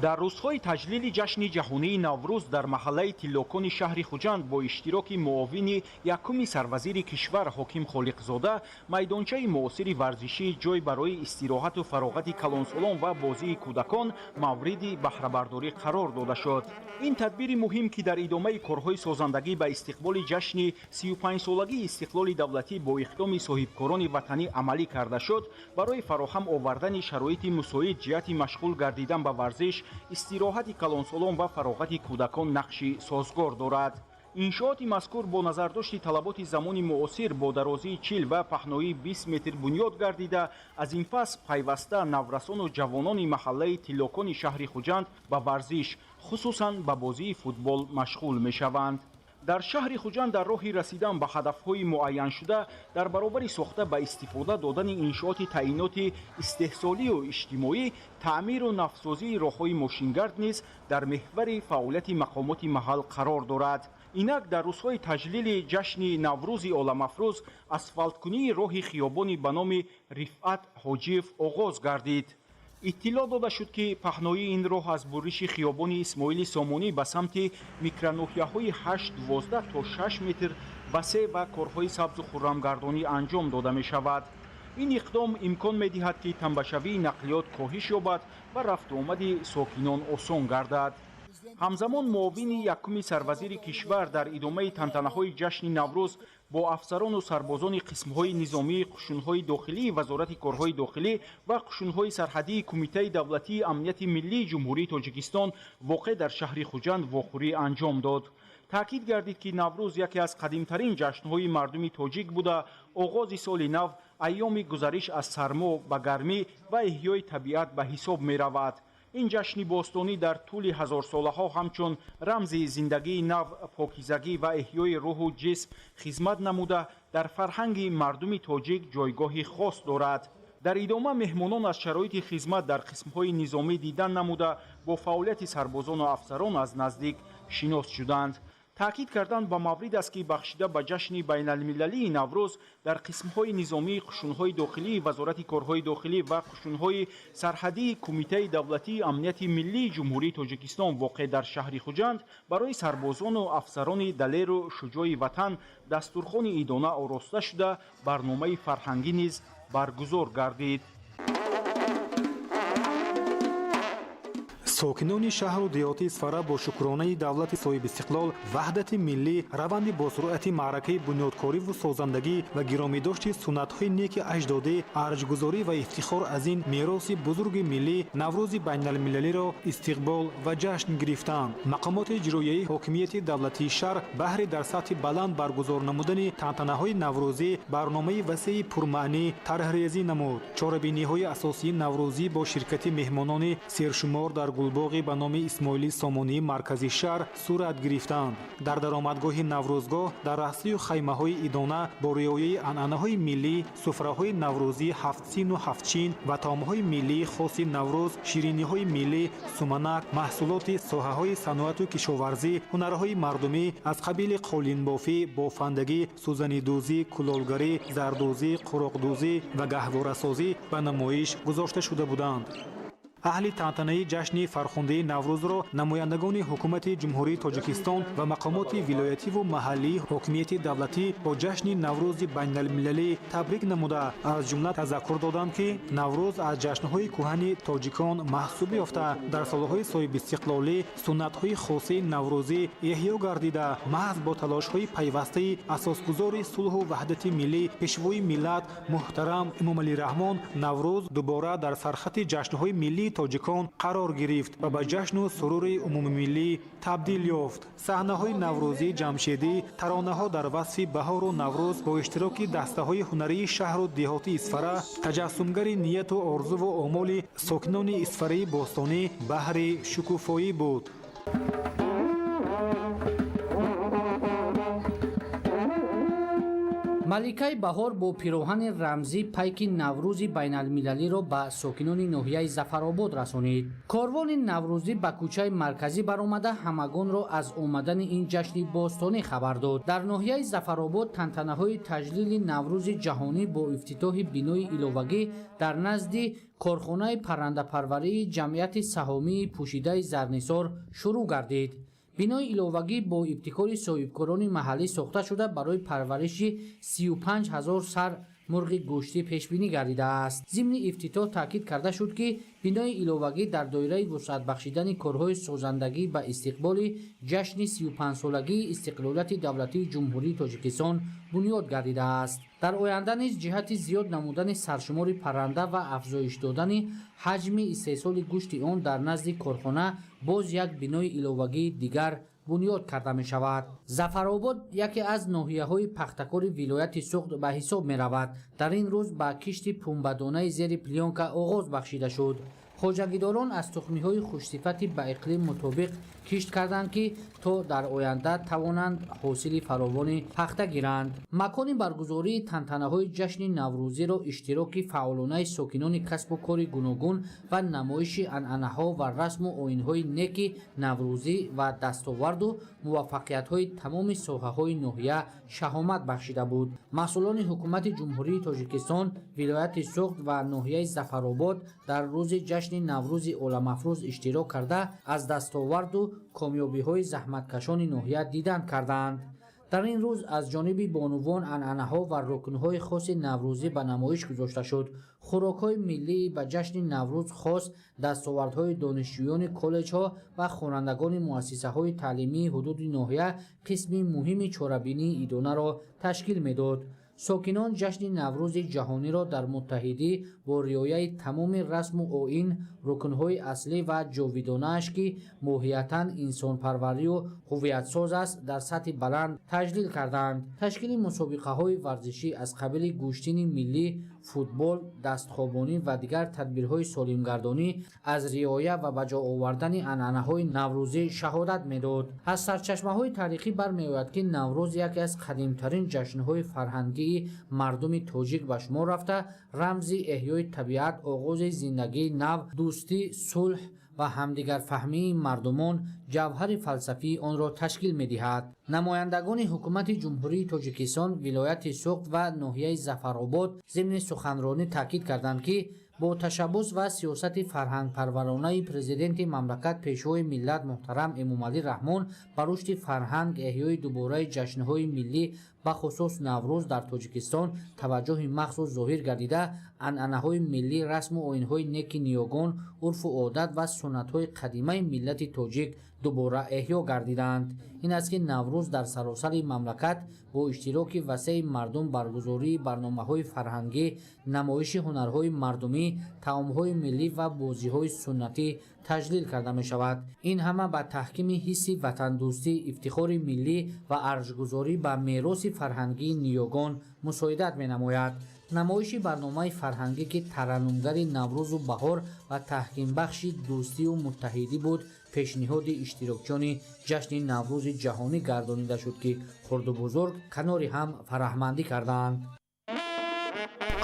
S15: Дар рӯзҳои таҷлили ҷашни ҷаҳонии Наврӯз дар маҳаллаи Тиллокони шаҳри Хуҷанд бо иштироки муовини якуми сарвазири кишвар Ҳоким Холиқзода майдончаи муосири варзишӣ, ҷой барои истироҳату фароғати калонсолон ва бозии кӯдакон мавриди баҳрабардорӣ қарор дода шуд. Ин тадбири муҳим, ки дар идомаи корҳои созандагӣ ба истиқболи ҷашни 35-солагии истиқлоли давлатӣ бо иқдоми соҳибкорони ватанӣ амалӣ карда шуд, барои фароҳам овардани шароити мусоид ҷиҳати машғул гардидан ба варзиш, истироҳати калонсолон ва фароғати кӯдакон нақши созгор дорад. Иншооти мазкур бо назардошти талаботи замони муосир бо дарозии 40 ва паҳноии 20 метр бунёд гардида, аз ин пас пайваста наврасону ҷавонони маҳаллаи Тиллокони шаҳри Хуҷанд ба варзиш, хусусан ба бозии футбол машғул мешаванд. Дар шаҳри Хуҷанд дар роҳи расидан ба ҳадафҳои муайяншуда дар баробари сохта ба истифода додани иншооти таъиноти истеҳсолию иҷтимоӣ, таъмиру нафсозии роҳҳои мошингард низ дар меҳвари фаъолияти мақомоти маҳал қарор дорад. Инак дар рӯзҳои таҷлили ҷашни Наврӯзи оламафрӯз асфалткунии роҳи хиёбони ба номи Рифъат Ҳоҷиев оғоз гардид. Иттилоъ дода шуд, ки паҳноии ин роҳ аз буриши хиёбони Исмоили Сомонӣ ба самти микроноҳияҳои 8, 12 то 6 метр васеъ ва корҳои сабзу хуррамгардонӣ анҷом дода мешавад. Ин иқдом имкон медиҳад, ки тамбашавии нақлиёт коҳиш ёбад ва рафту омади сокинон осон гардад. Ҳамзамон муовини якуми сарвазири кишвар дар идомаи тантанаҳои ҷашни Наврӯз бо афсарону сарбозони қисмҳои низомии қушунҳои дохилии Вазорати корҳои дохилӣ ва қушунҳои сарҳадии Кумитаи давлатии амнияти миллии Ҷумҳурии Тоҷикистон воқеъ дар шаҳри Хуҷанд вохӯрӣ анҷом дод. Таъкид гардид, ки Наврӯз яке аз қадимтарин ҷашнҳои мардуми тоҷик буда, оғози соли нав, айёми гузариш аз сармо ба гармӣ ва эҳёи табиат ба ҳисоб меравад. Ин ҷашни бостонӣ дар тӯли ҳазорсолаҳо ҳамчун рамзи зиндагии нав, покизагӣ ва эҳёи рӯҳу ҷисм хизмат намуда, дар фарҳанги мардуми тоҷик ҷойгоҳи хос дорад. Дар идома меҳмонон аз шароити хизмат дар қисмҳои низомӣ дидан намуда, бо фаъолияти сарбозону афсарон аз наздик шинос шуданд. Таъкид кардан ба маврид аст, ки бахшида ба ҷашни байналмилалии Наврӯз дар қисмҳои низомии қушунҳои дохилии Вазорати корҳои дохилӣ ва қушунҳои сарҳадии Кумитаи давлатии амнияти миллии Ҷумҳурии Тоҷикистон воқеъ дар шаҳри Хуҷанд барои сарбозону афсарони далеру шуҷои ватан дастурхони идона ороста шуда, барномаи фарҳангӣ низ баргузор гардид.
S16: Сокинони шаҳру деҳоти Исфара бо шукронаи давлати соҳибистиқлол, ваҳдати миллӣ, раванди босуръати маъракаи бунёдкориву созандагӣ ва гиромидошти суннатҳои неки аҷдодӣ, арҷгузорӣ ва ифтихор аз ин мероси бузурги миллӣ Наврӯзи байналмилалиро истиқбол ва ҷашн гирифтанд. Мақомоти иҷроияи ҳокимияти давлатии шаҳр баҳри дар сатҳи баланд баргузор намудани тантанаҳои наврӯзӣ барномаи васеи пурмаънӣ тарҳрезӣ намуд. Чорабиниҳои асосии наврӯзӣ бо ширкати меҳмонони сершумор дар гулбоғи ба номи Исмоили Сомонии маркази шаҳр сурат гирифтанд. Дар даромадгоҳи Наврӯзгоҳ, дар раҳсию хаймаҳои идона бо риояи анъанаҳои миллӣ, суфраҳои наврӯзӣ ҳафтсину ҳафтчин ва таомҳои миллии хоси Наврӯз, шириниҳои миллӣ, суманак, маҳсулоти соҳаҳои саноату кишоварзӣ, ҳунарҳои мардумӣ аз қабили қолинбофӣ, бофандагӣ, сӯзанидӯзӣ, кулолгарӣ, зардӯзӣ, қуроқдӯзӣ ва гаҳворасозӣ ба намоиш гузошта шуда буданд. Аҳли тантанаи ҷашни фархундаи Наврӯзро намояндагони ҳукумати Ҷумҳурии Тоҷикистон ва мақомоти вилоятиву маҳаллии ҳокимияти давлатӣ бо ҷашни Наврӯзи байналмилалӣ табрик намуда, аз ҷумла тазаккур доданд, ки Наврӯз аз ҷашнҳои кӯҳани тоҷикон маҳсуб ёфта, дар солҳои соҳибистиқлолӣ суннатҳои хосаи наврӯзӣ эҳё гардида, маҳз бо талошҳои пайвастаи асосгузори сулҳу ваҳдати миллӣ, пешвои миллат муҳтарам Эмомалӣ Раҳмон Наврӯз дубора дар сархати ҷашнҳои миллии тоҷикон қарор гирифт ва ба ҷашну сурури умумимиллӣ табдил ёфт. Саҳнаҳои наврӯзии ҷамшедӣ, таронаҳо дар васфи баҳору Наврӯз бо иштироки дастаҳои ҳунарии шаҳру деҳоти Исфара таҷассумгари нияту орзуву омоли сокинони Исфараи бостонӣ баҳри шукуфоӣ буд.
S17: Маликаи баҳор бо пироҳани рамзӣ пайки Наврӯзи байналмилалиро ба сокинони ноҳияи Зафаробод расонид. Корвони наврӯзӣ ба кӯчаи марказӣ баромада, ҳамагонро аз омадани ин ҷашни бостонӣ хабар дод. Дар ноҳияи Зафаробод тантанаҳои таҷлили Наврӯзи ҷаҳонӣ бо ифтитоҳи бинои иловагӣ дар назди корхонаи паррандапарварии ҷамъияти саҳомии пӯшидаи Зарнисор шурӯъ гардид. Бинои иловагӣ бо ибтикори соҳибкорони маҳаллӣ сохта шуда, барои парвариши 35 ҳазор сар мурғи гӯштӣ пешбинӣ гардидааст. Зимни ифтитоҳ таъкид карда шуд, ки бинои иловагӣ дар доираи вусъат бахшидани корҳои созандагӣ ба истиқболи ҷашни 35-солагии истиқлолияти давлатии Ҷумҳурии Тоҷикистон бунёд гардидааст. Дар оянда низ ҷиҳати зиёд намудани саршумори парранда ва афзоиш додани ҳаҷми истеҳсоли гӯшти он дар назди корхона боз як бинои иловагии дигар бунёд карда мешавад. Зафаробод яке аз ноҳияҳои пахтакори вилояти Суғд ба ҳисоб меравад. Дар ин рӯз ба кишти пунбадонаи зери плёнка оғоз бахшида шуд. Хоҷагидорон аз тухмиҳои хушсифати ба иқлим мутобиқ кишт карданд, ки то дар оянда тавонанд ҳосили фаровони пахта гиранд. Макони баргузории тантанаҳои ҷашни наврӯзиро иштироки фаъолонаи сокинони касбу кори гуногун ва намоиши анъанаҳо ва расму оинҳои неки наврӯзӣ ва дастоварду муваффақиятҳои тамоми соҳаҳои ноҳия шаҳомат бахшида буд. Масъулони ҳукумати Ҷумҳурии Тоҷикистон, вилояти Суғд ва ноҳияи Зафаробод дар рӯзи ҷашни Наврӯзи оламафрӯз иштирок карда, аз дастоварду комёбиҳои заҳматкашони ноҳия дидан карданд. Дар ин рӯз аз ҷониби бонувон анъанаҳо ва рукнҳои хоси наврӯзӣ ба намоиш гузошта шуд. Хӯрокҳои миллии ба ҷашни Наврӯз хос, дастовардҳои донишҷӯёни коллеҷҳо ва хонандагони муассисаҳои таълимии ҳудуди ноҳия қисми муҳими чорабинии идонаро ташкил медод. Сокинон ҷашни Наврӯзи ҷаҳониро дар муттаҳидӣ бо риояи тамоми расму оин, рукнҳои аслӣ ва ҷовидонааш, ки моҳиятан инсонпарварию ҳуввиятсоз аст, дар сатҳи баланд таҷлил карданд. Ташкили мусобиқаҳои варзишӣ аз қабили гӯштини миллӣ, Футбол, дастхобонӣ ва дигар тадбирҳои солимгардонӣ аз риоя ва ба ҷо овардани анъанаҳои наврӯзӣ шаҳодат медод. Аз сарчашмаҳои таърихӣ бармеояд, ки Наврӯз яке аз қадимтарин ҷашнҳои фарҳангии мардуми тоҷик ба шумор рафта, рамзи эҳёи табиат, оғози зиндагии нав, дӯстӣ, сулҳ ва ҳамдигарфаҳмии мардумон ҷавҳари фалсафии онро ташкил медиҳад. Намояндагони ҳукумати Ҷумҳурии Тоҷикистон, вилояти Суғд ва ноҳияи Зафаробод зимни суханронӣ таъкид карданд, ки бо ташаббус ва сиёсати фарҳангпарваронаи Президенти мамлакат, Пешвои миллат муҳтарам Эмомалӣ Раҳмон, ба рушди фарҳанг, эҳёи дубораи ҷашнҳои миллӣ, бахусус Наврӯз дар Тоҷикистон таваҷҷӯҳи махсус зоҳир гардида, анъанаҳои миллӣ, расму оинҳои неки ниёгон, урфу одат ва суннатҳои қадимаи миллати тоҷик дубора эҳё гардиданд. Ин аст, ки Наврӯз дар саросари мамлакат бо иштироки васеи мардум, баргузории барномаҳои фарҳангӣ, намоиши ҳунарҳои мардумӣ, таомҳои миллӣ ва бозиҳои суннатӣ таҷлил карда мешавад. Ин ҳама ба таҳкими ҳисси ватандӯстӣ, ифтихори миллӣ ва арҷгузорӣ ба мероси фарҳангии ниёгон мусоидат менамояд. Намоиши барномаи фарҳангӣ, ки тараннумгари Наврӯзу баҳор ва таҳкимбахши дӯстию муттаҳидӣ буд, пешниҳоди иштирокчиёни ҷашни Наврӯзи ҷаҳонӣ гардонида шуд, ки хурду бузург канори ҳам фараҳмандӣ карданд.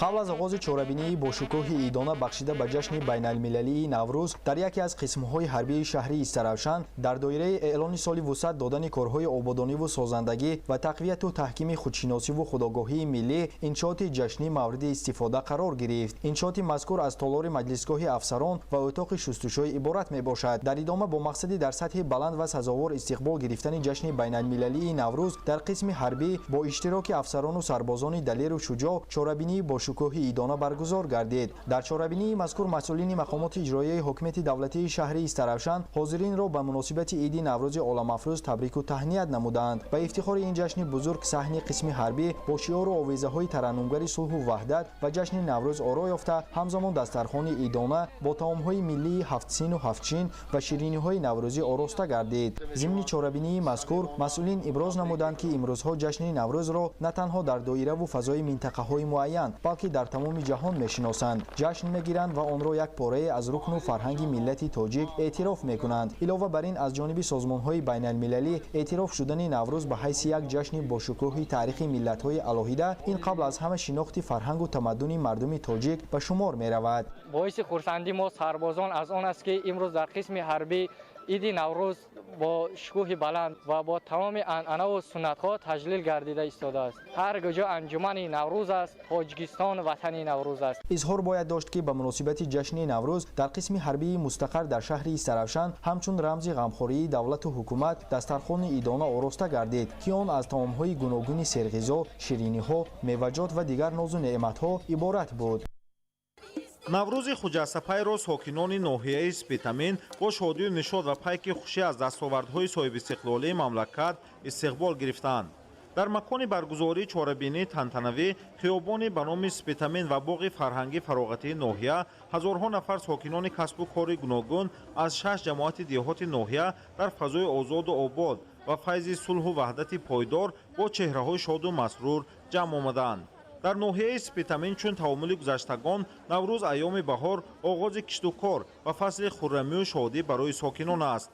S9: Қабл аз оғози чорабинии бошукӯҳи идона бахшида ба ҷашни байналмилалии Наврӯз дар яке аз қисмҳои ҳарбии шаҳри Истаравшан дар доираи эълони соли вусъат додани корҳои ободониву созандагӣ ва тақвияту таҳкими худшиносиву худогоҳии миллӣ иншооти ҷашнӣ мавриди истифода қарор гирифт. Иншооти мазкур аз толори маҷлисгоҳи афсарон ва утоқи шустушӯй иборат мебошад. Дар идома бо мақсади дар сатҳи баланд ва сазовор истиқбол гирифтани ҷашни байналмилалии Наврӯз дар қисми ҳарбӣ бо иштироки афсарону сарбозони далеру шуҷоъ чорабинии бошукӯҳи идона баргузор гардид. Дар чорабинии мазкур масъулини мақомоти иҷроияи ҳокимияти давлатии шаҳри Истаравшан ҳозиринро ба муносибати иди Наврӯзи оламафрӯз табрику таҳният намуданд. Ба ифтихори ин ҷашни бузург саҳни қисми ҳарбӣ бо шиору овезаҳои тараннумгари сулҳу ваҳдат ва ҷашни Наврӯз оро ёфта, ҳамзамон дастархони идона бо таомҳои миллии ҳафтсину ҳафтчин ва шириниҳои наврӯзӣ ороста гардид. Зимни чорабинии мазкур масъулин иброз намуданд, ки имрӯзҳо ҷашни Наврӯзро на танҳо дар доираву фазои минтақаҳои муайян, балки дар тамоми ҷаҳон мешиносанд, ҷашн мегиранд ва онро як порае аз рукну фарҳанги миллати тоҷик эътироф мекунанд. Илова бар ин, аз ҷониби созмонҳои байналмилалӣ эътироф шудани Наврӯз ба ҳайси як ҷашни бошукӯҳи таърихи миллатҳои алоҳида ин қабл аз ҳама шинохти фарҳангу тамаддуни мардуми тоҷик ба шумор меравад.
S20: Боиси хурсандӣ мо сарбозон аз он аст, ки имрӯз дар қисми ҳарбӣ иди Наврӯз бо шукӯҳи баланд ва бо тамоми анъанаву суннатҳо таҷлил гардида истодааст. Ҳар куҷо анҷумани Наврӯз аст, Тоҷикистон ватани Наврӯз аст.
S9: Изҳор бояд дошт, ки ба муносибати ҷашни Наврӯз дар қисми ҳарбии мустақар дар шаҳри Истаравшан ҳамчун рамзи ғамхории давлату ҳукумат дастархони идона ороста гардид, ки он аз таомҳои гуногуни серғизо, шириниҳо, меваҷот ва дигар нозу неъматҳо иборат буд.
S23: Наврӯзи хуҷастапайро сокинони ноҳияи Спитамен бо шодию нишод ва пайки хушӣ аз дастовардҳои соҳибистиқлолии мамлакат истиқбол гирифтанд. Дар макони баргузории чорабинии тантанавӣ, хиёбони ба номи Спитамен ва боғи фарҳангӣ фароғатии ноҳия, ҳазорҳо нафар сокинони касбу кори гуногун аз шаш ҷамоати деҳоти ноҳия дар фазои озоду обод ва файзи сулҳу ваҳдати пойдор бо чеҳраҳои шоду масрур ҷамъ омаданд. Дар ноҳияи Спитамен чун таомули гузаштагон, Наврӯз айёми баҳор, оғози киштукор ва фасли хуррамию шодӣ барои сокинон аст.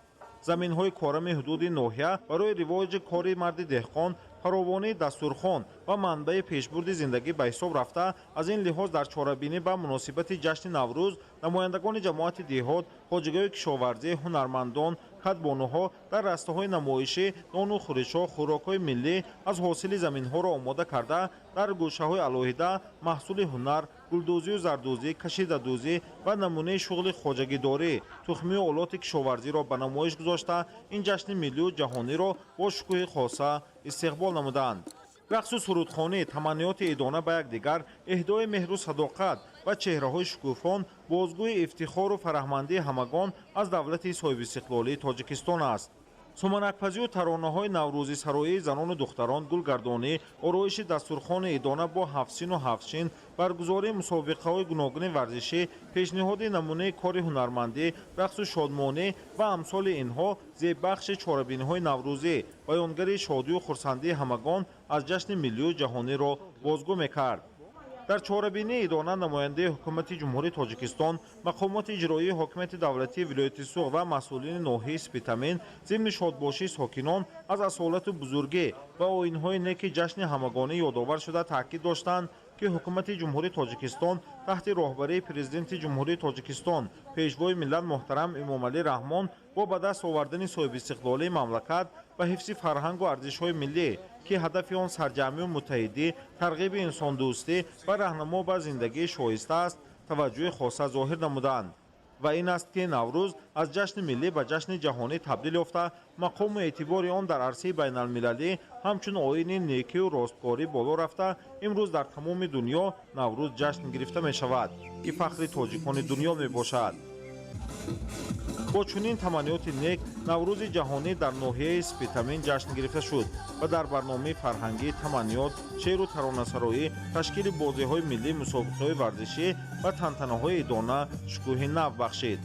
S23: Заминҳои корами ҳудуди ноҳия барои ривоҷи кори марди деҳқон, фаровонии дастурхон ва манбаи пешбурди зиндагӣ ба ҳисоб рафта, аз ин лиҳоз дар чорабинӣ ба муносибати ҷашни Наврӯз намояндагони ҷамоати деҳот, хоҷагиҳои кишоварзӣ, ҳунармандон, кадбонуҳо дар растаҳои намоишӣ нону хӯришҳо, хӯрокҳои миллӣ аз ҳосили заминҳоро омода карда, дар гӯшаҳои алоҳида маҳсули ҳунар, гулдӯзию зардӯзӣ, кашидадӯзӣ ва намунаи шуғли хоҷагидорӣ, тухмию олоти кишоварзиро ба намоиш гузошта, ин ҷашни миллию ҷаҳониро бо шукӯҳи хоса истиқбол намуданд. Рақсу сурудхонӣ, таманниёти идона ба якдигар, эҳдои меҳру садоқат ва чеҳраҳои шукуфон бозгӯи ифтихору фараҳмандии ҳамагон аз давлати соҳибистиқлолии Тоҷикистон аст. Суманакпазию таронаҳои наврӯзӣ сароии занону духтарон, гулгардонӣ, ороиши дастурхони идона бо ҳафтсину ҳафтчин, баргузории мусобиқаҳои гуногуни варзишӣ, пешниҳоди намунаи кори ҳунармандӣ, рақсу шодмонӣ ва амсоли инҳо зеббахши чорабиниҳои наврӯзӣ, баёнгари шодию хурсандии ҳамагон аз ҷашни миллию ҷаҳониро бозгӯ мекард. Дар чорабинии идона намояндаи ҳукумати Ҷумҳурии Тоҷикистон, мақомоти иҷроии ҳокимияти давлатии вилояти Суғд ва масъулини ноҳияи Спитамен зимни шодбошии сокинон аз асолату бузургӣ ва оинҳои неки ҷашни ҳамагонӣ ёдовар шуда таъкид доштанд, ки ҳукумати Ҷумҳурии Тоҷикистон таҳти роҳбарии Президенти Ҷумҳурии Тоҷикистон, Пешвои миллат муҳтарам Эмомалӣ Раҳмон бо ба даст овардани соҳибистиқлолии мамлакат ва ҳифзи фарҳангу арзишҳои миллӣ, ки ҳадафи он сарҷамъию муттаҳидӣ, тарғиби инсондӯстӣ ва раҳнамо ба зиндагии шоиста аст, таваҷҷӯҳи хоса зоҳир намуданд. Ва ин аст, ки Наврӯз аз ҷашни миллӣ ба ҷашни ҷаҳонӣ табдил ёфта, мақому эътибори он дар арсаи байналмилалӣ ҳамчун оини некию росткорӣ боло рафта, имрӯз дар тамоми дунё Наврӯз ҷашн гирифта мешавад, ки фахри тоҷикони дунё мебошад. Бо чунин таманниёти нек Наврӯзи ҷаҳонӣ дар ноҳияи Спитамен ҷашн гирифта шуд ва дар барномаи фарҳангӣ, таманниёт, шеъру таронасароӣ, ташкили бозиҳои миллӣ, мусобиқаҳои варзишӣ ва тантанаҳои идона шукӯҳи нав бахшид.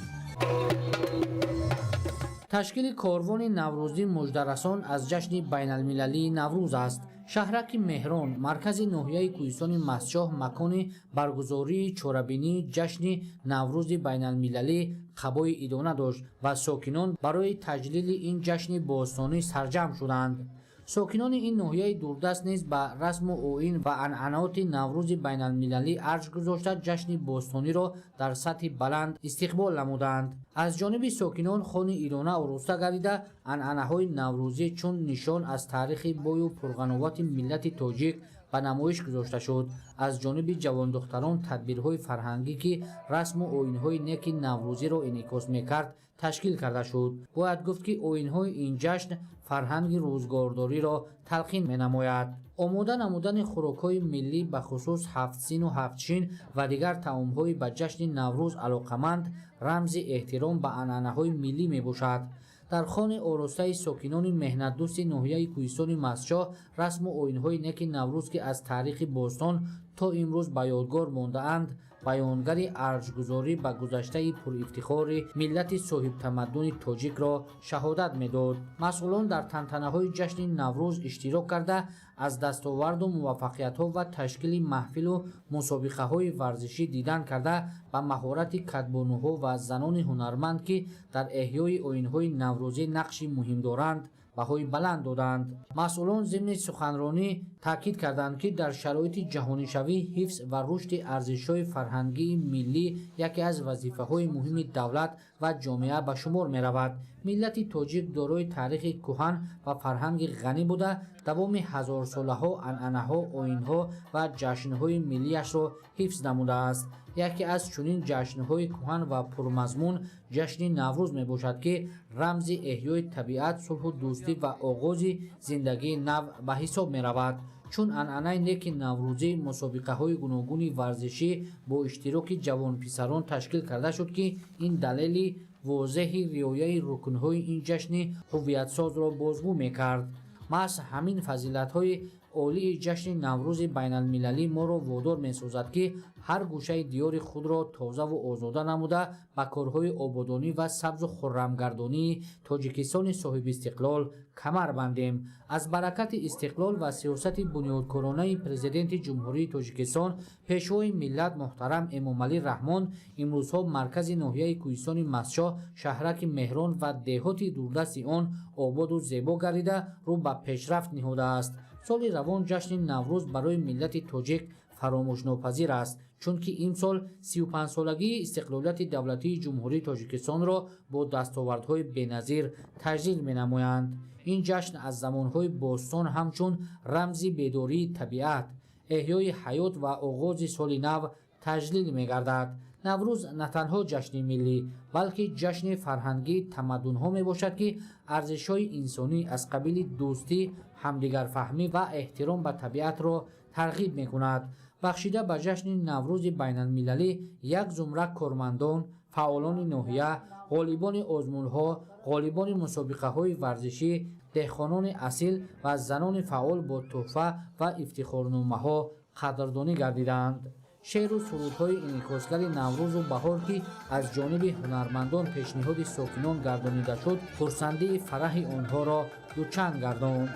S17: Ташкили корвони наврӯзӣ муждарасон аз ҷашни байналмилалии Наврӯз аст. Шаҳраки Меҳрон, маркази ноҳияи Кӯҳистони Мастчоҳ, макони баргузории чорабинии ҷашни Наврӯзи байналмилалӣ қабои идона дошт ва сокинон барои таҷлили ин ҷашни бостонӣ сарҷамъ шуданд. Сокинони ин ноҳияи дурдаст низ ба расму оин ва анъанаоти Наврӯзи байналмилалӣ арҷ гузошта, ҷашни бостониро дар сатҳи баланд истиқбол намуданд. Аз ҷониби сокинон хони идона ороста гардида, анъанаҳои наврӯзӣ чун нишон аз таърихи бою пурғановати миллати тоҷик ба намоиш гузошта шуд. Аз ҷониби ҷавондухтарон тадбирҳои фарҳангӣ, ки расму оинҳои неки наврӯзиро инъикос мекард, ташкил карда шуд. Бояд гуфт, ки оинҳои ин ҷашн фарҳанги рӯзгордориро талқин менамояд. Омода намудани хӯрокҳои миллӣ, бахусус ҳафтсину ҳафтшин ва дигар таомҳои ба ҷашни Наврӯз алоқаманд, рамзи эҳтиром ба анъанаҳои миллӣ мебошад. Дар хони оростаи сокинони меҳнатдӯсти ноҳияи Кӯҳистони Мастчоҳ расму оинҳои неки Наврӯз, ки аз таърихи бостон то имрӯз ба ёдгор мондаанд, баёнгари арҷгузорӣ ба гузаштаи пурифтихори миллати соҳибтамаддуни тоҷикро шаҳодат медод. Масъулон дар тантанаҳои ҷашни Наврӯз иштирок карда, аз дастоварду муваффақиятҳо ва ташкили маҳфилу мусобиқаҳои варзишӣ дидан карда, ба маҳорати кадбонуҳо ва занони ҳунарманд, ки дар эҳёи оинҳои наврӯзӣ нақши муҳим доранд, баҳои баланд доданд. Масъулон зимни суханронӣ таъкид карданд, ки дар шароити ҷаҳонишавӣ ҳифз ва рушди арзишҳои фарҳангии миллӣ яке аз вазифаҳои муҳими давлат ва ҷомеа ба шумор меравад. Миллати тоҷик дорои таърихи кӯҳан ва фарҳанги ғанӣ буда, давоми ҳазорсолаҳо анъанаҳо, оинҳо ва ҷашнҳои миллиашро ҳифз намудааст. Яке аз чунин ҷашнҳои кӯҳан ва пурмазмун ҷашни Наврӯз мебошад, ки рамзи эҳёи табиат, сулҳу дӯстӣ ва оғози зиндагии нав ба ҳисоб меравад. Чун анъанаи неки наврӯзӣ, мусобиқаҳои гуногуни варзишӣ бо иштироки ҷавонписарон ташкил карда шуд, ки ин далели возеҳи риояи рукнҳои ин ҷашни ҳуввиятсозро бозгӯ мекард. Маҳз ҳамин фазилатҳои олии ҷашни Наврӯзи байналмилалӣ моро водор месозад, ки ҳар гӯшаи диёри худро тозаву озода намуда, ба корҳои ободонӣ ва сабзу хуррамгардонии Тоҷикистони соҳибистиқлол камар бандем. Аз баракати истиқлол ва сиёсати бунёдкоронаи Президенти Ҷумҳурии Тоҷикистон, Пешвои миллат муҳтарам Эмомалӣ Раҳмон, имрӯзҳо маркази ноҳияи Кӯҳистони Мастчоҳ, шаҳраки Меҳрон ва деҳоти дурдасти он ободу зебо гардида, рӯ ба пешрафт ниҳодааст. Соли равон ҷашни Наврӯз барои миллати тоҷик фаромӯшнопазир аст, чунки имсол 35-солагии истиқлолияти давлатии Ҷумҳурии Тоҷикистонро бо дастовардҳои беназир таҷлил менамоянд. Ин ҷашн аз замонҳои бостон ҳамчун рамзи бедории табиат, эҳёи ҳаёт ва оғози соли нав таҷлил мегардад. Наврӯз на танҳо ҷашни миллӣ, балки ҷашни фарҳангии тамаддунҳо мебошад, ки арзишҳои инсонӣ аз қабили дӯстӣ, ҳамдигарфаҳмӣ ва эҳтиром ба табиатро тарғиб мекунад. Бахшида ба ҷашни Наврӯзи байналмилалӣ як зумра кормандон, фаъолони ноҳия, ғолибони озмунҳо, ғолибони мусобиқаҳои варзишӣ, деҳқонони асил ва занони фаъол бо тӯҳфа ва ифтихорномаҳо қадрдонӣ гардиданд. Шеъру сурудҳои инъикосгари Наврӯзу баҳор, ки аз ҷониби ҳунармандон пешниҳоди сокинон гардонида шуд, хурсандии фараҳи онҳоро дучанд гардонд.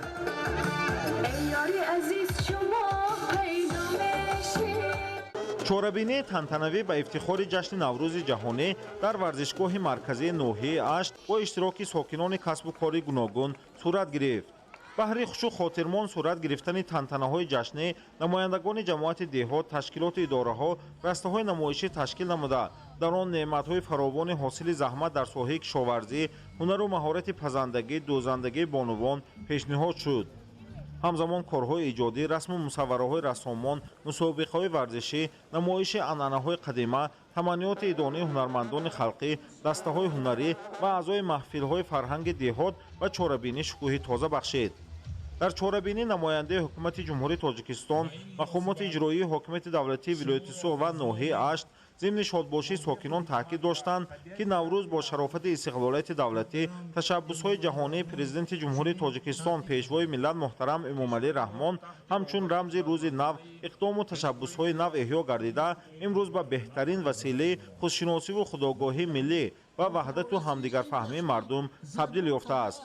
S23: Чорабинии тантанавӣ ба ифтихори ҷашни Наврӯзи ҷаҳонӣ дар варзишгоҳи марказии ноҳияи Ашт бо иштироки сокинони касбу кори гуногун сурат гирифт. Баҳри хушу хотирмон сурат гирифтани тантанаҳои ҷашнӣ намояндагони ҷамоати деҳот, ташкилоту идораҳо растаҳои намоишӣ ташкил намуда, дар он неъматҳои фаровони ҳосили заҳмат дар соҳаи кишоварзӣ, ҳунару маҳорати пазандагӣ, дӯзандагии бонувон пешниҳод шуд. Ҳамзамон корҳои иҷодӣ, расму мусаввараҳои рассомон, мусобиқаҳои варзишӣ, намоиши анъанаҳои қадима, таманниёти идонаи ҳунармандони халқӣ, дастаҳои ҳунарӣ ва аъзои маҳфилҳои фарҳанги деҳот ва чорабинӣ шукӯҳи тоза бахшид. Дар чорабинӣ намояндаи ҳукумати Ҷумҳурии Тоҷикистон, мақомоти иҷроии ҳокимияти давлатии вилояти Суғд ва ноҳияи Ашт зимни шодбошии сокинон таъкид доштанд, ки Наврӯз бо шарофати истиқлолияти давлатӣ, ташаббусҳои ҷаҳонии Президенти Ҷумҳурии Тоҷикистон, Пешвои миллат муҳтарам Эмомалӣ Раҳмон ҳамчун рамзи рӯзи нав, иқдому ташаббусҳои нав эҳё гардида, имрӯз ба беҳтарин василаи худшиносиву худогоҳии миллӣ ва ваҳдату ҳамдигарфаҳмии мардум табдил ёфтааст.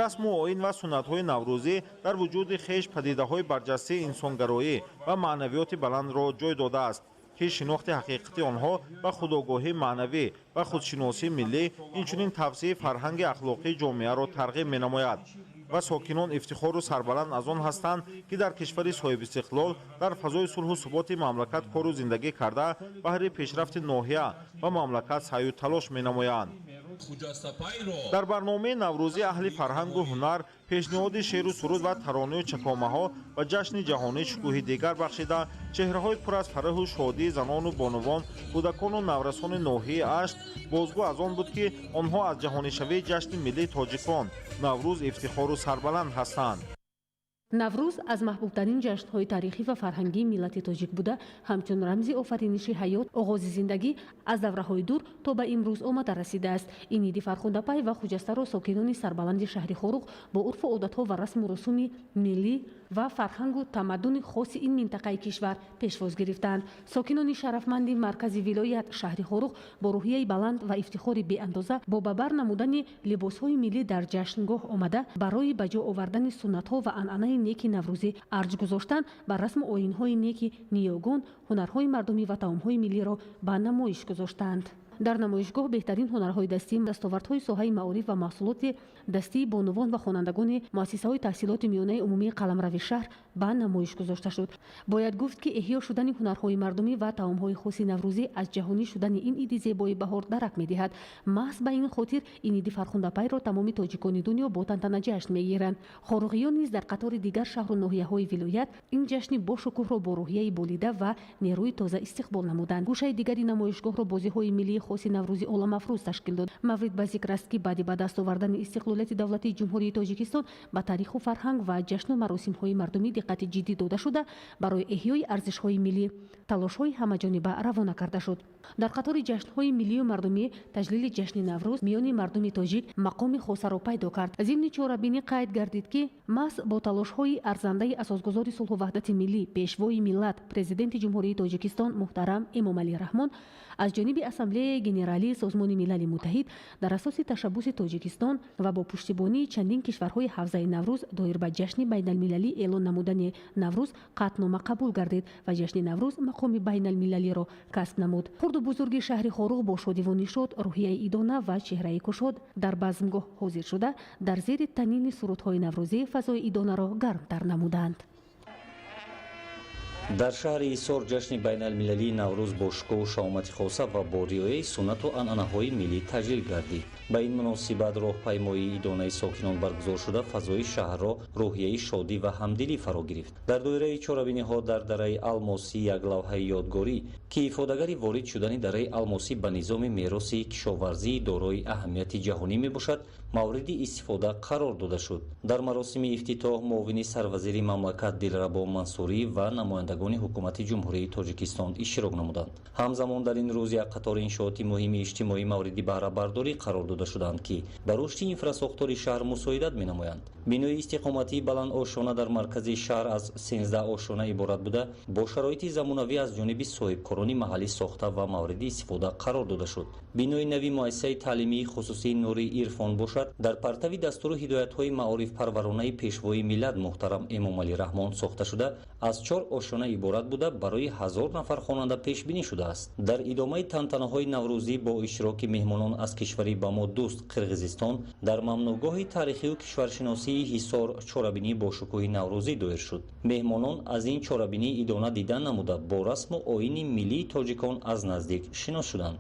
S23: Расму оин ва суннатҳои наврӯзӣ дар вуҷуди хеш падидаҳои барҷастаи инсонгароӣ ва маънавиёти баландро ҷой додааст, ки шинохти ҳақиқати онҳо ба худогоҳии маънавӣ ва худшиносии миллӣ, инчунин тавсеаи фарҳанги ахлоқии ҷомеаро тарғиб менамояд. Ва сокинон ифтихору сарбаланд аз он ҳастанд, ки дар кишвари соҳибистиқлол дар фазои сулҳу суботи мамлакат кору зиндагӣ карда, баҳри пешрафти ноҳия ва мамлакат саъю талош менамоянд. Дар барномаи наврӯзӣ аҳли фарҳангу ҳунар пешниҳоди шеъру суруд ва таронаю чакомаҳо ва ҷашни ҷаҳонӣ шукӯҳи дигар бахшида, чеҳраҳои пур аз фараҳу шодии занону бонувон, кӯдакону наврасони ноҳияи Ашт бозгӯ аз он буд, ки онҳо аз ҷаҳонишавии ҷашни миллии тоҷикон Наврӯз ифтихору сарбаланд ҳастанд.
S19: Наврӯз аз маҳбубтарин ҷашнҳои таърихӣ ва фарҳангии миллати тоҷик буда, ҳамчун рамзи офариниши ҳаёт, оғози зиндагӣ аз давраҳои дур то ба имрӯз омада расидааст. Ин иди фархундапай ва хуҷастаро сокинони сарбаланди шаҳри Хоруғ бо урфу одатҳо ва расму русуми миллӣ ва фарҳангу тамаддуни хоси ин минтақаи кишвар пешвоз гирифтанд. Сокинони шарафманди маркази вилоят шаҳри Хоруғ бо рӯҳияи баланд ва ифтихори беандоза бо ба бар намудани либосҳои миллӣ дар ҷашнгоҳ омада, барои ба ҷо овардани суннатҳо ва анъанаи неки наврӯзӣ арҷ гузоштан ба расму оинҳои неки ниёгон, ҳунарҳои мардумӣ ва таомҳои миллиро ба намоиш гузоштанд. Дар намоишгоҳ беҳтарин ҳунарҳои дастӣ, дастовардҳои соҳаи маориф ва маҳсулоти дастии бонувон ва хонандагони муассисаҳои таҳсилоти миёнаи умумии қаламрави шаҳр ба намоиш гузошта шуд. Бояд гуфт, ки эҳё шудани ҳунарҳои мардумӣ ва таомҳои хоси наврӯзӣ аз ҷаҳонӣ шудани ин иди зебои баҳор дарак медиҳад. Маҳз ба ин хотир ин иди фархундапайро тамоми тоҷикони дунё бо тантана ҷашн мегиранд. Хоруғиён низ дар қатори дигар шаҳру ноҳияҳои вилоят ин ҷашни бошукӯҳро бо рӯҳияи болида ва нерӯи тоза истиқбол намуданд. Гӯшаи дигари намоишгоҳро бозиҳои миллии хоси наврӯзи оламафрӯз ташкил дод. Маврид ба зикр аст, ки баъди ба даст овардани истиқлолияти давлатии Ҷумҳурии Тоҷикистон ба таъриху фарҳанг ва ҷашну маросимҳои мардумӣ диққати ҷиддӣ дода шуда, барои эҳёи арзишҳои миллӣ талошҳои ҳамаҷониба равона карда шуд. Дар қатори ҷашнҳои миллию мардумӣ таҷлили ҷашни Наврӯз миёни мардуми тоҷик мақоми хосаро пайдо кард. Зимни чорабинӣ қайд гардид, ки маҳз бо талошҳои арзандаи асосгузори сулҳу ваҳдати миллӣ, Пешвои миллат, Президенти Ҷумҳурии Тоҷикистон муҳтарам Эмомалӣ Раҳмон аз ҷониби Ассамблеяи Генералии Созмони Милали Муттаҳид дар асоси ташаббуси Тоҷикистон ва бо пуштибонии чандин кишварҳои ҳавзаи Наврӯз доир ба ҷашни байналмилалӣ эълон намудани Наврӯз қатънома қабул гардид ва ҷашни Наврӯз мақоми байналмилалиро касб намуд. Хурду бузурги шаҳри Хоруғ бо шодиву нишод, рӯҳияи идона ва чеҳраи кушод дар базмгоҳ ҳозир шуда, дар зери танини сурудҳои наврӯзӣ фазои идонаро гармтар намуданд.
S21: Дар шаҳри Ҳисор ҷашни байналмилалии Наврӯз бо шукӯҳу шаҳомати хоса ва бо риояи суннату анъанаҳои миллӣ таҷлил гардид. Ба ин муносибат роҳпаймоии идонаи сокинон баргузор шуда, фазои шаҳрро рӯҳияи шодӣ ва ҳамдилӣ фаро гирифт. Дар доираи чорабиниҳо дар дараи Алмосӣ як лавҳаи ёдгорӣ, ки ифодагари ворид шудани дараи Алмосӣ ба низоми мероси кишоварзии дорои аҳамияти ҷаҳонӣ мебошад, мавриди истифода қарор дода шуд. Дар маросими ифтитоҳ муовини сарвазири мамлакат Дилрабо Мансурӣ ва намояндагони ҳукумати Ҷумҳурии Тоҷикистон иштирок намуданд. Ҳамзамон дар ин рӯз як қатори иншооти муҳими иҷтимоӣ мавриди баҳрабардорӣ қарор дода шуданд, ки ба рушди инфрасохтори шаҳр мусоидат менамоянд. Бинои истиқоматии баландошёна дар маркази шаҳр аз 13 ошёна иборат буда, бо шароити замонавӣ аз ҷониби соҳибкорони маҳаллӣ сохта ва мавриди истифода қарор дода шуд. Бинои нави муассисаи таълимии хусусии Нури Ирфон бошад, мебошад, дар партави дастуру ҳидоятҳои маорифпарваронаи Пешвои миллат муҳтарам Эмомалӣ Раҳмон сохта шуда, аз чор ошёна иборат буда, барои 1000 нафар хонанда пешбинӣ шудааст. Дар идомаи тантанаҳои наврӯзӣ бо иштироки меҳмонон аз кишвари ба мо дӯст Қирғизистон дар мамнӯъгоҳи таърихию кишваршиносии Ҳисор чорабинӣ бо шукӯҳи наврӯзӣ доир шуд. Меҳмонон аз ин чорабинӣ идона дидан намуда, бо расму оини миллии тоҷикон аз наздик шинос шуданд.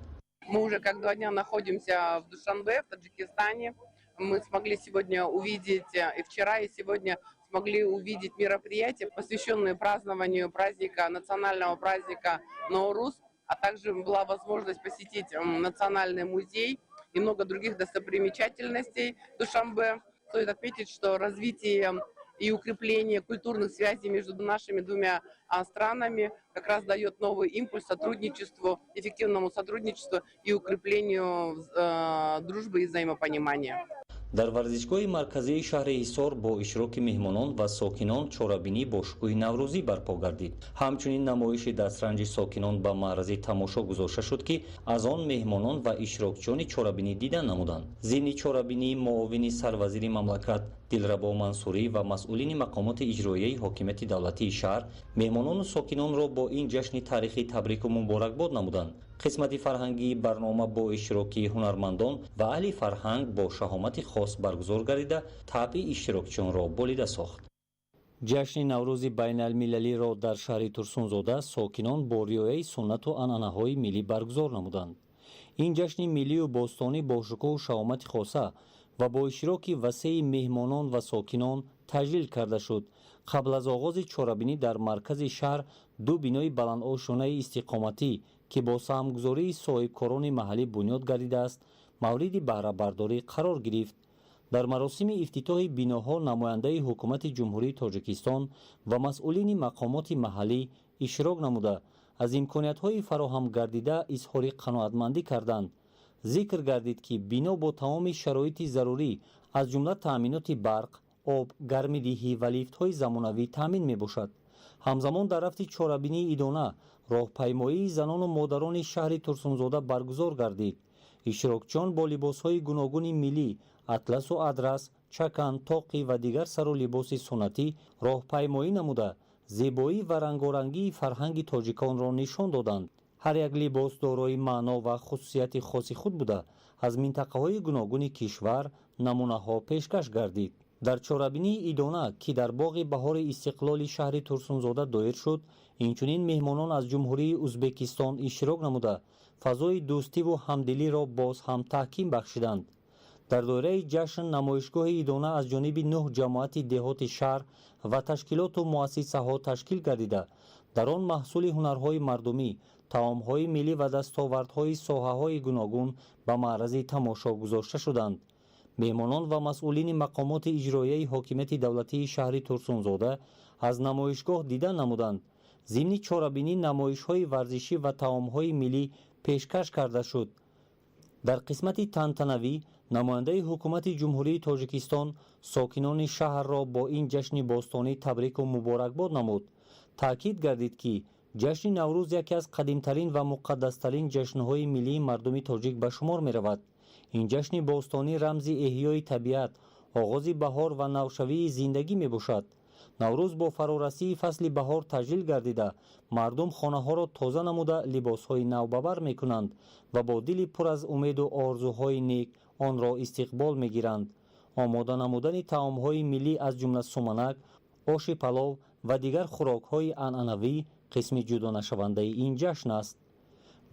S1: Мы уже как 2 дня находимся в Душанбе, в Таджикистане. Мы смогли сегодня увидеть, и вчера, и сегодня смогли увидеть мероприятия, посвященные празднованию праздника, национального праздника Норуз, а также была возможность посетить национальный музей и много других достопримечательностей Душанбе. Стоит отметить, что развитие и укрепление культурных связей между нашими двумя странами как раз дает новый импульс сотрудничеству, эффективному сотрудничеству и укреплению дружбы и взаимопонимания.
S21: Дар варзишгоҳи марказии шаҳри Ҳисор бо иштироки меҳмонон ва сокинон чорабинӣ бо шукӯҳи наврӯзӣ барпо гардид. Ҳамчунин намоиши дастранҷи сокинон ба маърази тамошо гузошта шуд, ки аз он меҳмонон ва иштирокчиёни чорабинӣ дидан намуданд. Зимни чорабинӣ муовини сарвазири мамлакат Дилрабо Мансурӣ ва масъулини мақомоти иҷроияи ҳокимияти давлатии шаҳр меҳмонону сокинонро бо ин ҷашни таърихӣ табрику муборакбод намуданд. Қисмати фарҳангии барнома бо иштироки ҳунармандон ва аҳли фарҳанг бо шаҳомати хос баргузор гардида, табъи иштирокчиёнро болида сохт. Ҷашни Наврӯзи байналмилалиро дар шаҳри Турсунзода сокинон бо риояи суннату анъанаҳои миллӣ баргузор намуданд. Ин ҷашни миллию бостонӣ бо шукӯҳу шаҳомати хоса ва бо иштироки васеи меҳмонон ва сокинон таҷлил карда шуд. Қабл аз оғози чорабинӣ дар маркази шаҳр ду бинои баландошёнаи истиқоматӣ, ки бо саҳмгузории соҳибкорони маҳаллӣ бунёд гардидааст, мавриди баҳрабардорӣ қарор гирифт. Дар маросими ифтитоҳи биноҳо намояндаи Ҳукумати Ҷумҳурии Тоҷикистон ва масъулини мақомоти маҳаллӣ иштирок намуда, аз имкониятҳои фароҳам гардида изҳори қаноатмандӣ карданд. Зикр гардид, ки бино бо тамоми шароити зарурӣ, аз ҷумла таъминоти барқ, об, гармидиҳӣ ва лифтҳои замонавӣ таъмин мебошад. Ҳамзамон дар рафти чорабинии идона роҳпаймоии занону модарони шаҳри Турсунзода баргузор гардид. Иштирокчиён бо либосҳои гуногуни миллӣ, атласу адрас, чакан, тоқӣ ва дигар сару либоси суннатӣ роҳпаймоӣ намуда, зебоӣ ва рангорангии фарҳанги тоҷиконро нишон доданд. Ҳар як либос дорои маъно ва хусусияти хоси худ буда, аз минтақаҳои гуногуни кишвар намунаҳо пешкаш гардид. Дар чорабинии идона, ки дар боғи баҳори истиқлоли шаҳри Турсунзода доир шуд, инчунин меҳмонон аз Ҷумҳурии Узбекистон иштирок намуда, фазои дӯстиву ҳамдилиро боз ҳам таҳким бахшиданд. Дар доираи ҷашн намоишгоҳи идона аз ҷониби нӯҳ ҷамоати деҳоти шаҳр ва ташкилоту муассисаҳо ташкил гардида, дар он маҳсули ҳунарҳои мардумӣ, таомҳои миллӣ ва дастовардҳои соҳаҳои гуногун ба маърази тамошо гузошта шуданд. Меҳмонон ва масъулини мақомоти иҷроияи ҳокимияти давлатии шаҳри Турсунзода аз намоишгоҳ дидан намуданд. Зимни чорабинӣ намоишҳои варзишӣ ва таомҳои миллӣ пешкаш карда шуд. Дар қисмати тантанавӣ намояндаи Ҳукумати Ҷумҳурии Тоҷикистон сокинони шаҳрро бо ин ҷашни бостонӣ табрику муборакбод намуд. Таъкид гардид, ки ҷашни Наврӯз яке аз қадимтарин ва муқаддастарин ҷашнҳои миллии мардуми тоҷик ба шумор меравад. Ин ҷашни бостонӣ рамзи эҳёи табиат, оғози баҳор ва навшавии зиндагӣ мебошад. Наврӯз бо фарорасии фасли баҳор таҷлил гардида, мардум хонаҳоро тоза намуда, либосҳои нав ба бар мекунанд ва бо дили пур аз умеду орзуҳои нек онро истиқбол мегиранд. Омода намудани таомҳои миллӣ, аз ҷумла суманак, оши палов ва дигар хӯрокҳои анъанавӣ, қисми ҷудонашавандаи ин ҷашн аст.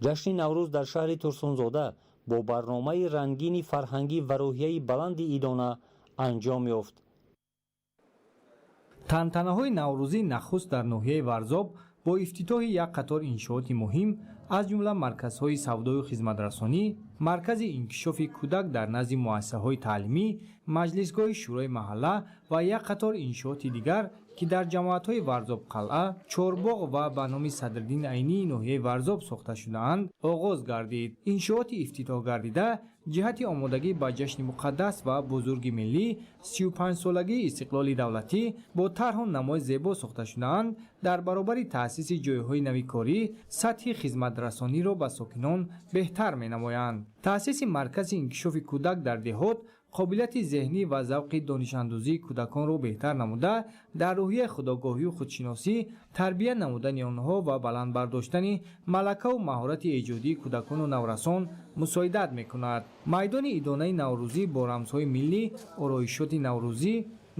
S21: Ҷашни Наврӯз дар шаҳри Турсунзода бо барномаи рангини фарҳангӣ ва рӯҳияи баланди идона анҷом ёфт.
S8: Тантанаҳои наврӯзӣ нахуст дар ноҳияи Варзоб бо ифтитоҳи як қатор иншооти муҳим, аз ҷумла марказҳои савдою хизматрасонӣ, маркази инкишофи кӯдак дар назди муассисаҳои таълимӣ, маҷлисгоҳи шӯрои маҳалла ва як қатор иншооти дигар, ки дар ҷамоатҳои Варзоб-қалъа, Чорбоғ ва ба номи Садриддин Айнии ноҳияи Варзоб сохта шудаанд, оғоз гардид. Иншооти ифтитоҳ гардида ҷиҳати омодагӣ ба ҷашни муқаддас ва бузурги миллӣ, 35-солагии истиқлоли давлатӣ, бо тарҳу намои зебо сохта шудаанд, дар баробари таъсиси ҷойҳои нави корӣ сатҳи хизматрасониро ба сокинон беҳтар менамоянд. Таъсиси маркази инкишофи кӯдак дар деҳот Қобилияти зеҳнӣ ва завқи донишандӯзии кӯдаконро беҳтар намуда, дар рӯҳияи худогоҳию худшиносӣ тарбия намудани онҳо ва баланд бардоштани малакаву маҳорати эҷодии кӯдакону наврасон мусоидат мекунад. Майдони идонаи наврӯзӣ бо рамзҳои миллӣ, ороишоти наврӯзӣ,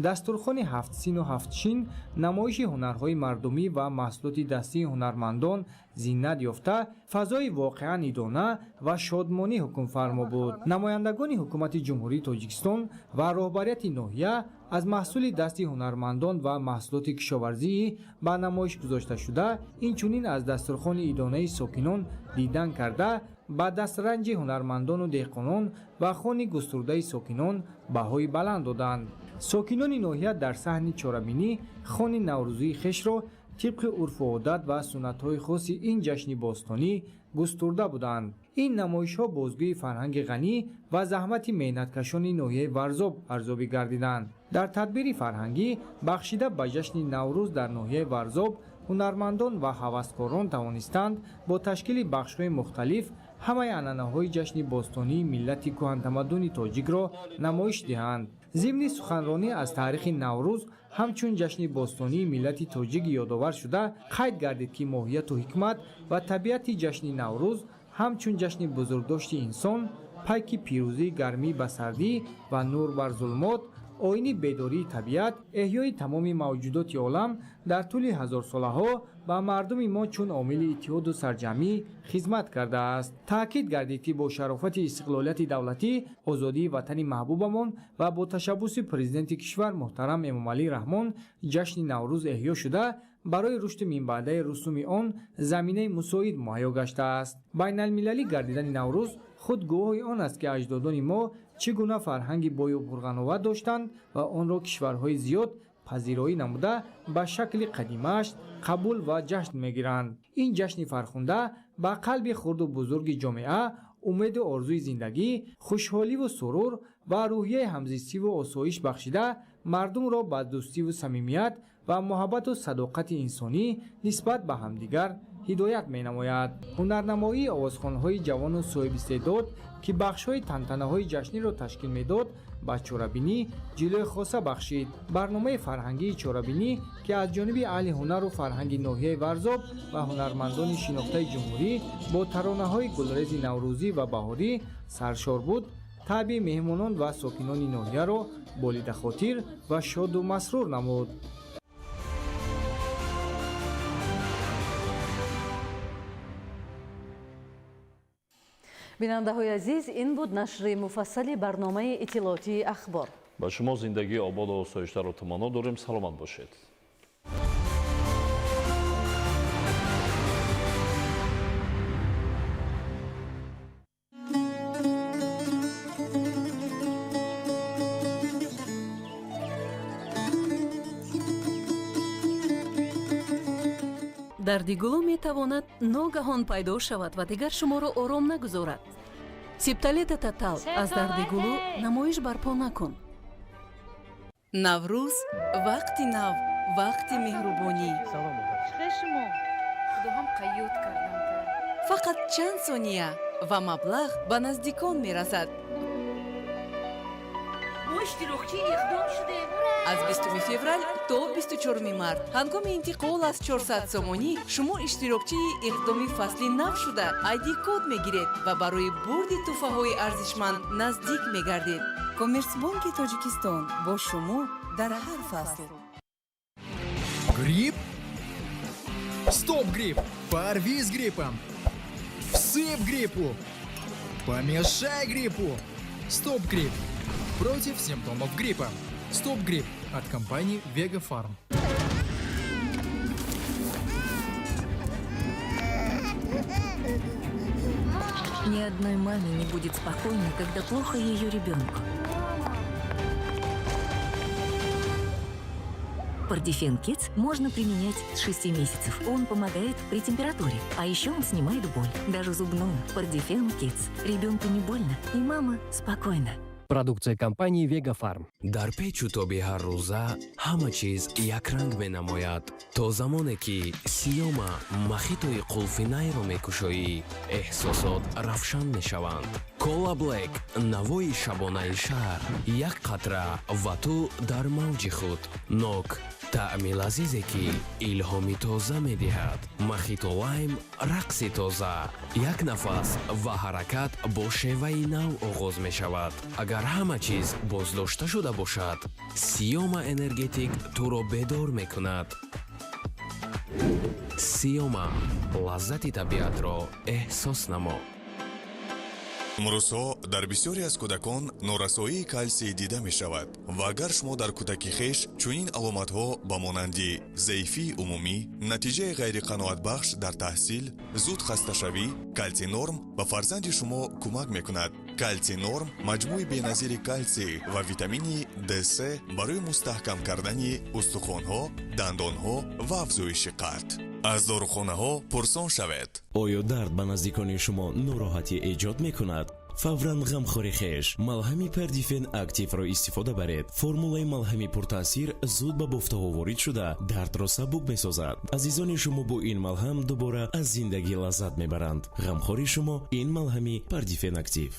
S8: дастурхони ҳафтсину ҳафтшин, намоиши ҳунарҳои мардумӣ ва маҳсулоти дастии ҳунармандон зинат ёфта, фазои воқеан идона ва шодмонӣ ҳукмфармо буд. Намояндагони ҳукумати Ҷумҳурии Тоҷикистон ва роҳбарияти ноҳия аз маҳсули дасти ҳунармандон ва маҳсулоти кишоварзии ба намоиш гузошташуда, инчунин аз дастурхони идонаи сокинон дидан карда, ба дастранҷи ҳунармандону деҳқонон ва хони густурдаи сокинон баҳои баланд доданд. Сокинони ноҳия дар саҳни чорабинӣ хони наврӯзии хешро тибқи урфу одат ва суннатҳои хоси ин ҷашни бостонӣ густурда буданд. Ин намоишҳо бозгӯи фарҳанги ғанӣ ва заҳмати меҳнаткашони ноҳияи Варзоб арзёбӣ гардиданд. Дар тадбири фарҳангӣ бахшида ба ҷашни Наврӯз дар ноҳияи Варзоб ҳунармандон ва ҳаваскорон тавонистанд бо ташкили бахшҳои мухталиф ҳамаи анъанаҳои ҷашни бостонии миллати кӯҳантамаддуни тоҷикро намоиш диҳанд. Зимни суханронӣ аз таърихи Наврӯз ҳамчун ҷашни бостонии миллати тоҷик ёдовар шуда, қайд гардид, ки моҳияту ҳикмат ва табиати ҷашни Наврӯз ҳамчун ҷашни бузургдошти инсон, пайки пирӯзии гармӣ ба сардӣ ва нур бар зулмот, оини бедории табиат, эҳёи тамоми мавҷудоти олам дар тӯли ҳазорсолаҳо ба мардуми мо чун омили иттиҳоду сарҷамъӣ хизмат кардааст. Таъкид гардид, ки бо шарофати истиқлолияти давлатӣ, озодии ватани маҳбубамон ва бо ташаббуси Президенти кишвар муҳтарам Эмомалӣ Раҳмон ҷашни Наврӯз эҳё шуда, барои рушди минбаъдаи русуми он заминаи мусоид муҳайё гаштааст. Байналмилалӣ гардидани Наврӯз худ гувоҳи он аст, ки аҷдодони мо чӣ гуна фарҳанги бою пурғановат доштанд ва онро кишварҳои зиёд пазироӣ намуда, ба шакли қадимааш қабул ва ҷашн мегиранд. Ин ҷашни фархунда ба қалби хурду бузурги ҷомеа умеду орзуи зиндагӣ, хушҳоливу сурур ва рӯҳияи ҳамзистиву осоиш бахшида, мардумро ба дӯстиву самимият ва муҳаббату садоқати инсонӣ нисбат ба ҳамдигар ҳидоят менамояд. Ҳунарнамоии овозхонҳои ҷавону соҳибистеъдод, ки бахшҳои тантанаҳои ҷашниро ташкил медод, ба чорабинӣ ҷилои хоса бахшид. Барномаи фарҳангии чорабинӣ, ки аз ҷониби аҳли ҳунару фарҳанги ноҳияи Варзоб ва ҳунармандони шинохтаи ҷумҳурӣ бо таронаҳои гулрези наврӯзӣ ва баҳорӣ саршор буд, таъби меҳмонон ва сокинони ноҳияро болидахотир ва шоду масрур намуд.
S2: Бинандаҳои азиз, ин буд нашри муфассали барномаи иттилоотии «Ахбор».
S3: Ба шумо зиндагии ободу осоиштаро таманно дорем. Саломат бошед.
S2: Дарди гулӯ метавонад ногаҳон пайдо шавад ва дигар шуморо ором нагузорад. Септалета Тотал, аз дарди гулӯ намоиш барпо накун.
S22: Наврӯз — вақти нав, вақти меҳрубонӣ. Фақат чанд сония ва маблағ ба наздикон мерасад.
S24: Мо иштирокчии иқдом шудем.
S22: Аз 20 феврал то 24 март ҳангоми интиқол аз 400 сомонӣ шумо иштирокчии иқдоми фасли нав шуда, айди код мегиред ва барои бурди тӯҳфаҳои арзишманд наздик мегардед. Коммерсбонки Тоҷикистон бо шумо дар ҳар фасл.
S25: Грипп? Стоп грипп! Порви с гриппом! Всыпь гриппу! Помешай гриппу! Стоп грипп! Против симптомов гриппа. Стоп грипп от компании Вега Фарм.
S26: Ни одной маме не будет спокойно, когда плохо ее ребенку. Пардифен Кидс можно применять с 6 месяцев. Он помогает при температуре. А еще он снимает боль, даже зубную. Пардифен Кидс. Ребенку не больно, и мама спокойна.
S4: Продукция компании «Вега Фарм».
S6: Дар печу тоби ҳаррӯза ҳама чиз якранг менамояд, то замоне ки Сиёма мохитои қулфинайро мекушоӣ, эҳсосот равшан мешаванд. Кола Блек, навои шабонаи шаҳр, як қатра ва ту дар мавҷи худ. Нок, таъми лазизе, ки илҳоми тоза медиҳад. Мохито Лайм, рақси тоза, як нафас ва ҳаракат бо шеваи нав оғоз мешавад. Агар ҳама чиз боздошта шуда бошад, Сиёма Энергетик туро бедор мекунад. Сиёма, лаззати табиатро эҳсос намо.
S7: Имрӯзҳо дар бисёре аз кӯдакон норасоии калсий дида мешавад ва агар шумо дар кӯдаки хеш чунин аломатҳо ба монанди заифии умумӣ, натиҷаи ғайриқаноатбахш дар таҳсил, зуд хасташавӣ, Калсинорм ба фарзанди шумо кӯмак мекунад. Калсинорм, маҷмӯи беназири калсий ва витамини Дс барои мустаҳкам кардани устухонҳо, дандонҳо ва афзоиши қад. Аз дорухонаҳо пурсон шавед.
S10: Оё дард ба наздикони шумо нороҳатӣ эҷод мекунад? Фавран ғамхори хеш малҳами Пердифен Активро истифода баред. Формулаи малҳами пуртаъсир зуд ба бофтаҳо ворид шуда, дардро сабук месозад. Азизони шумо бо ин малҳам дубора аз зиндагӣ лаззат мебаранд. Ғамхори шумо ин малҳами Пердифен Актив.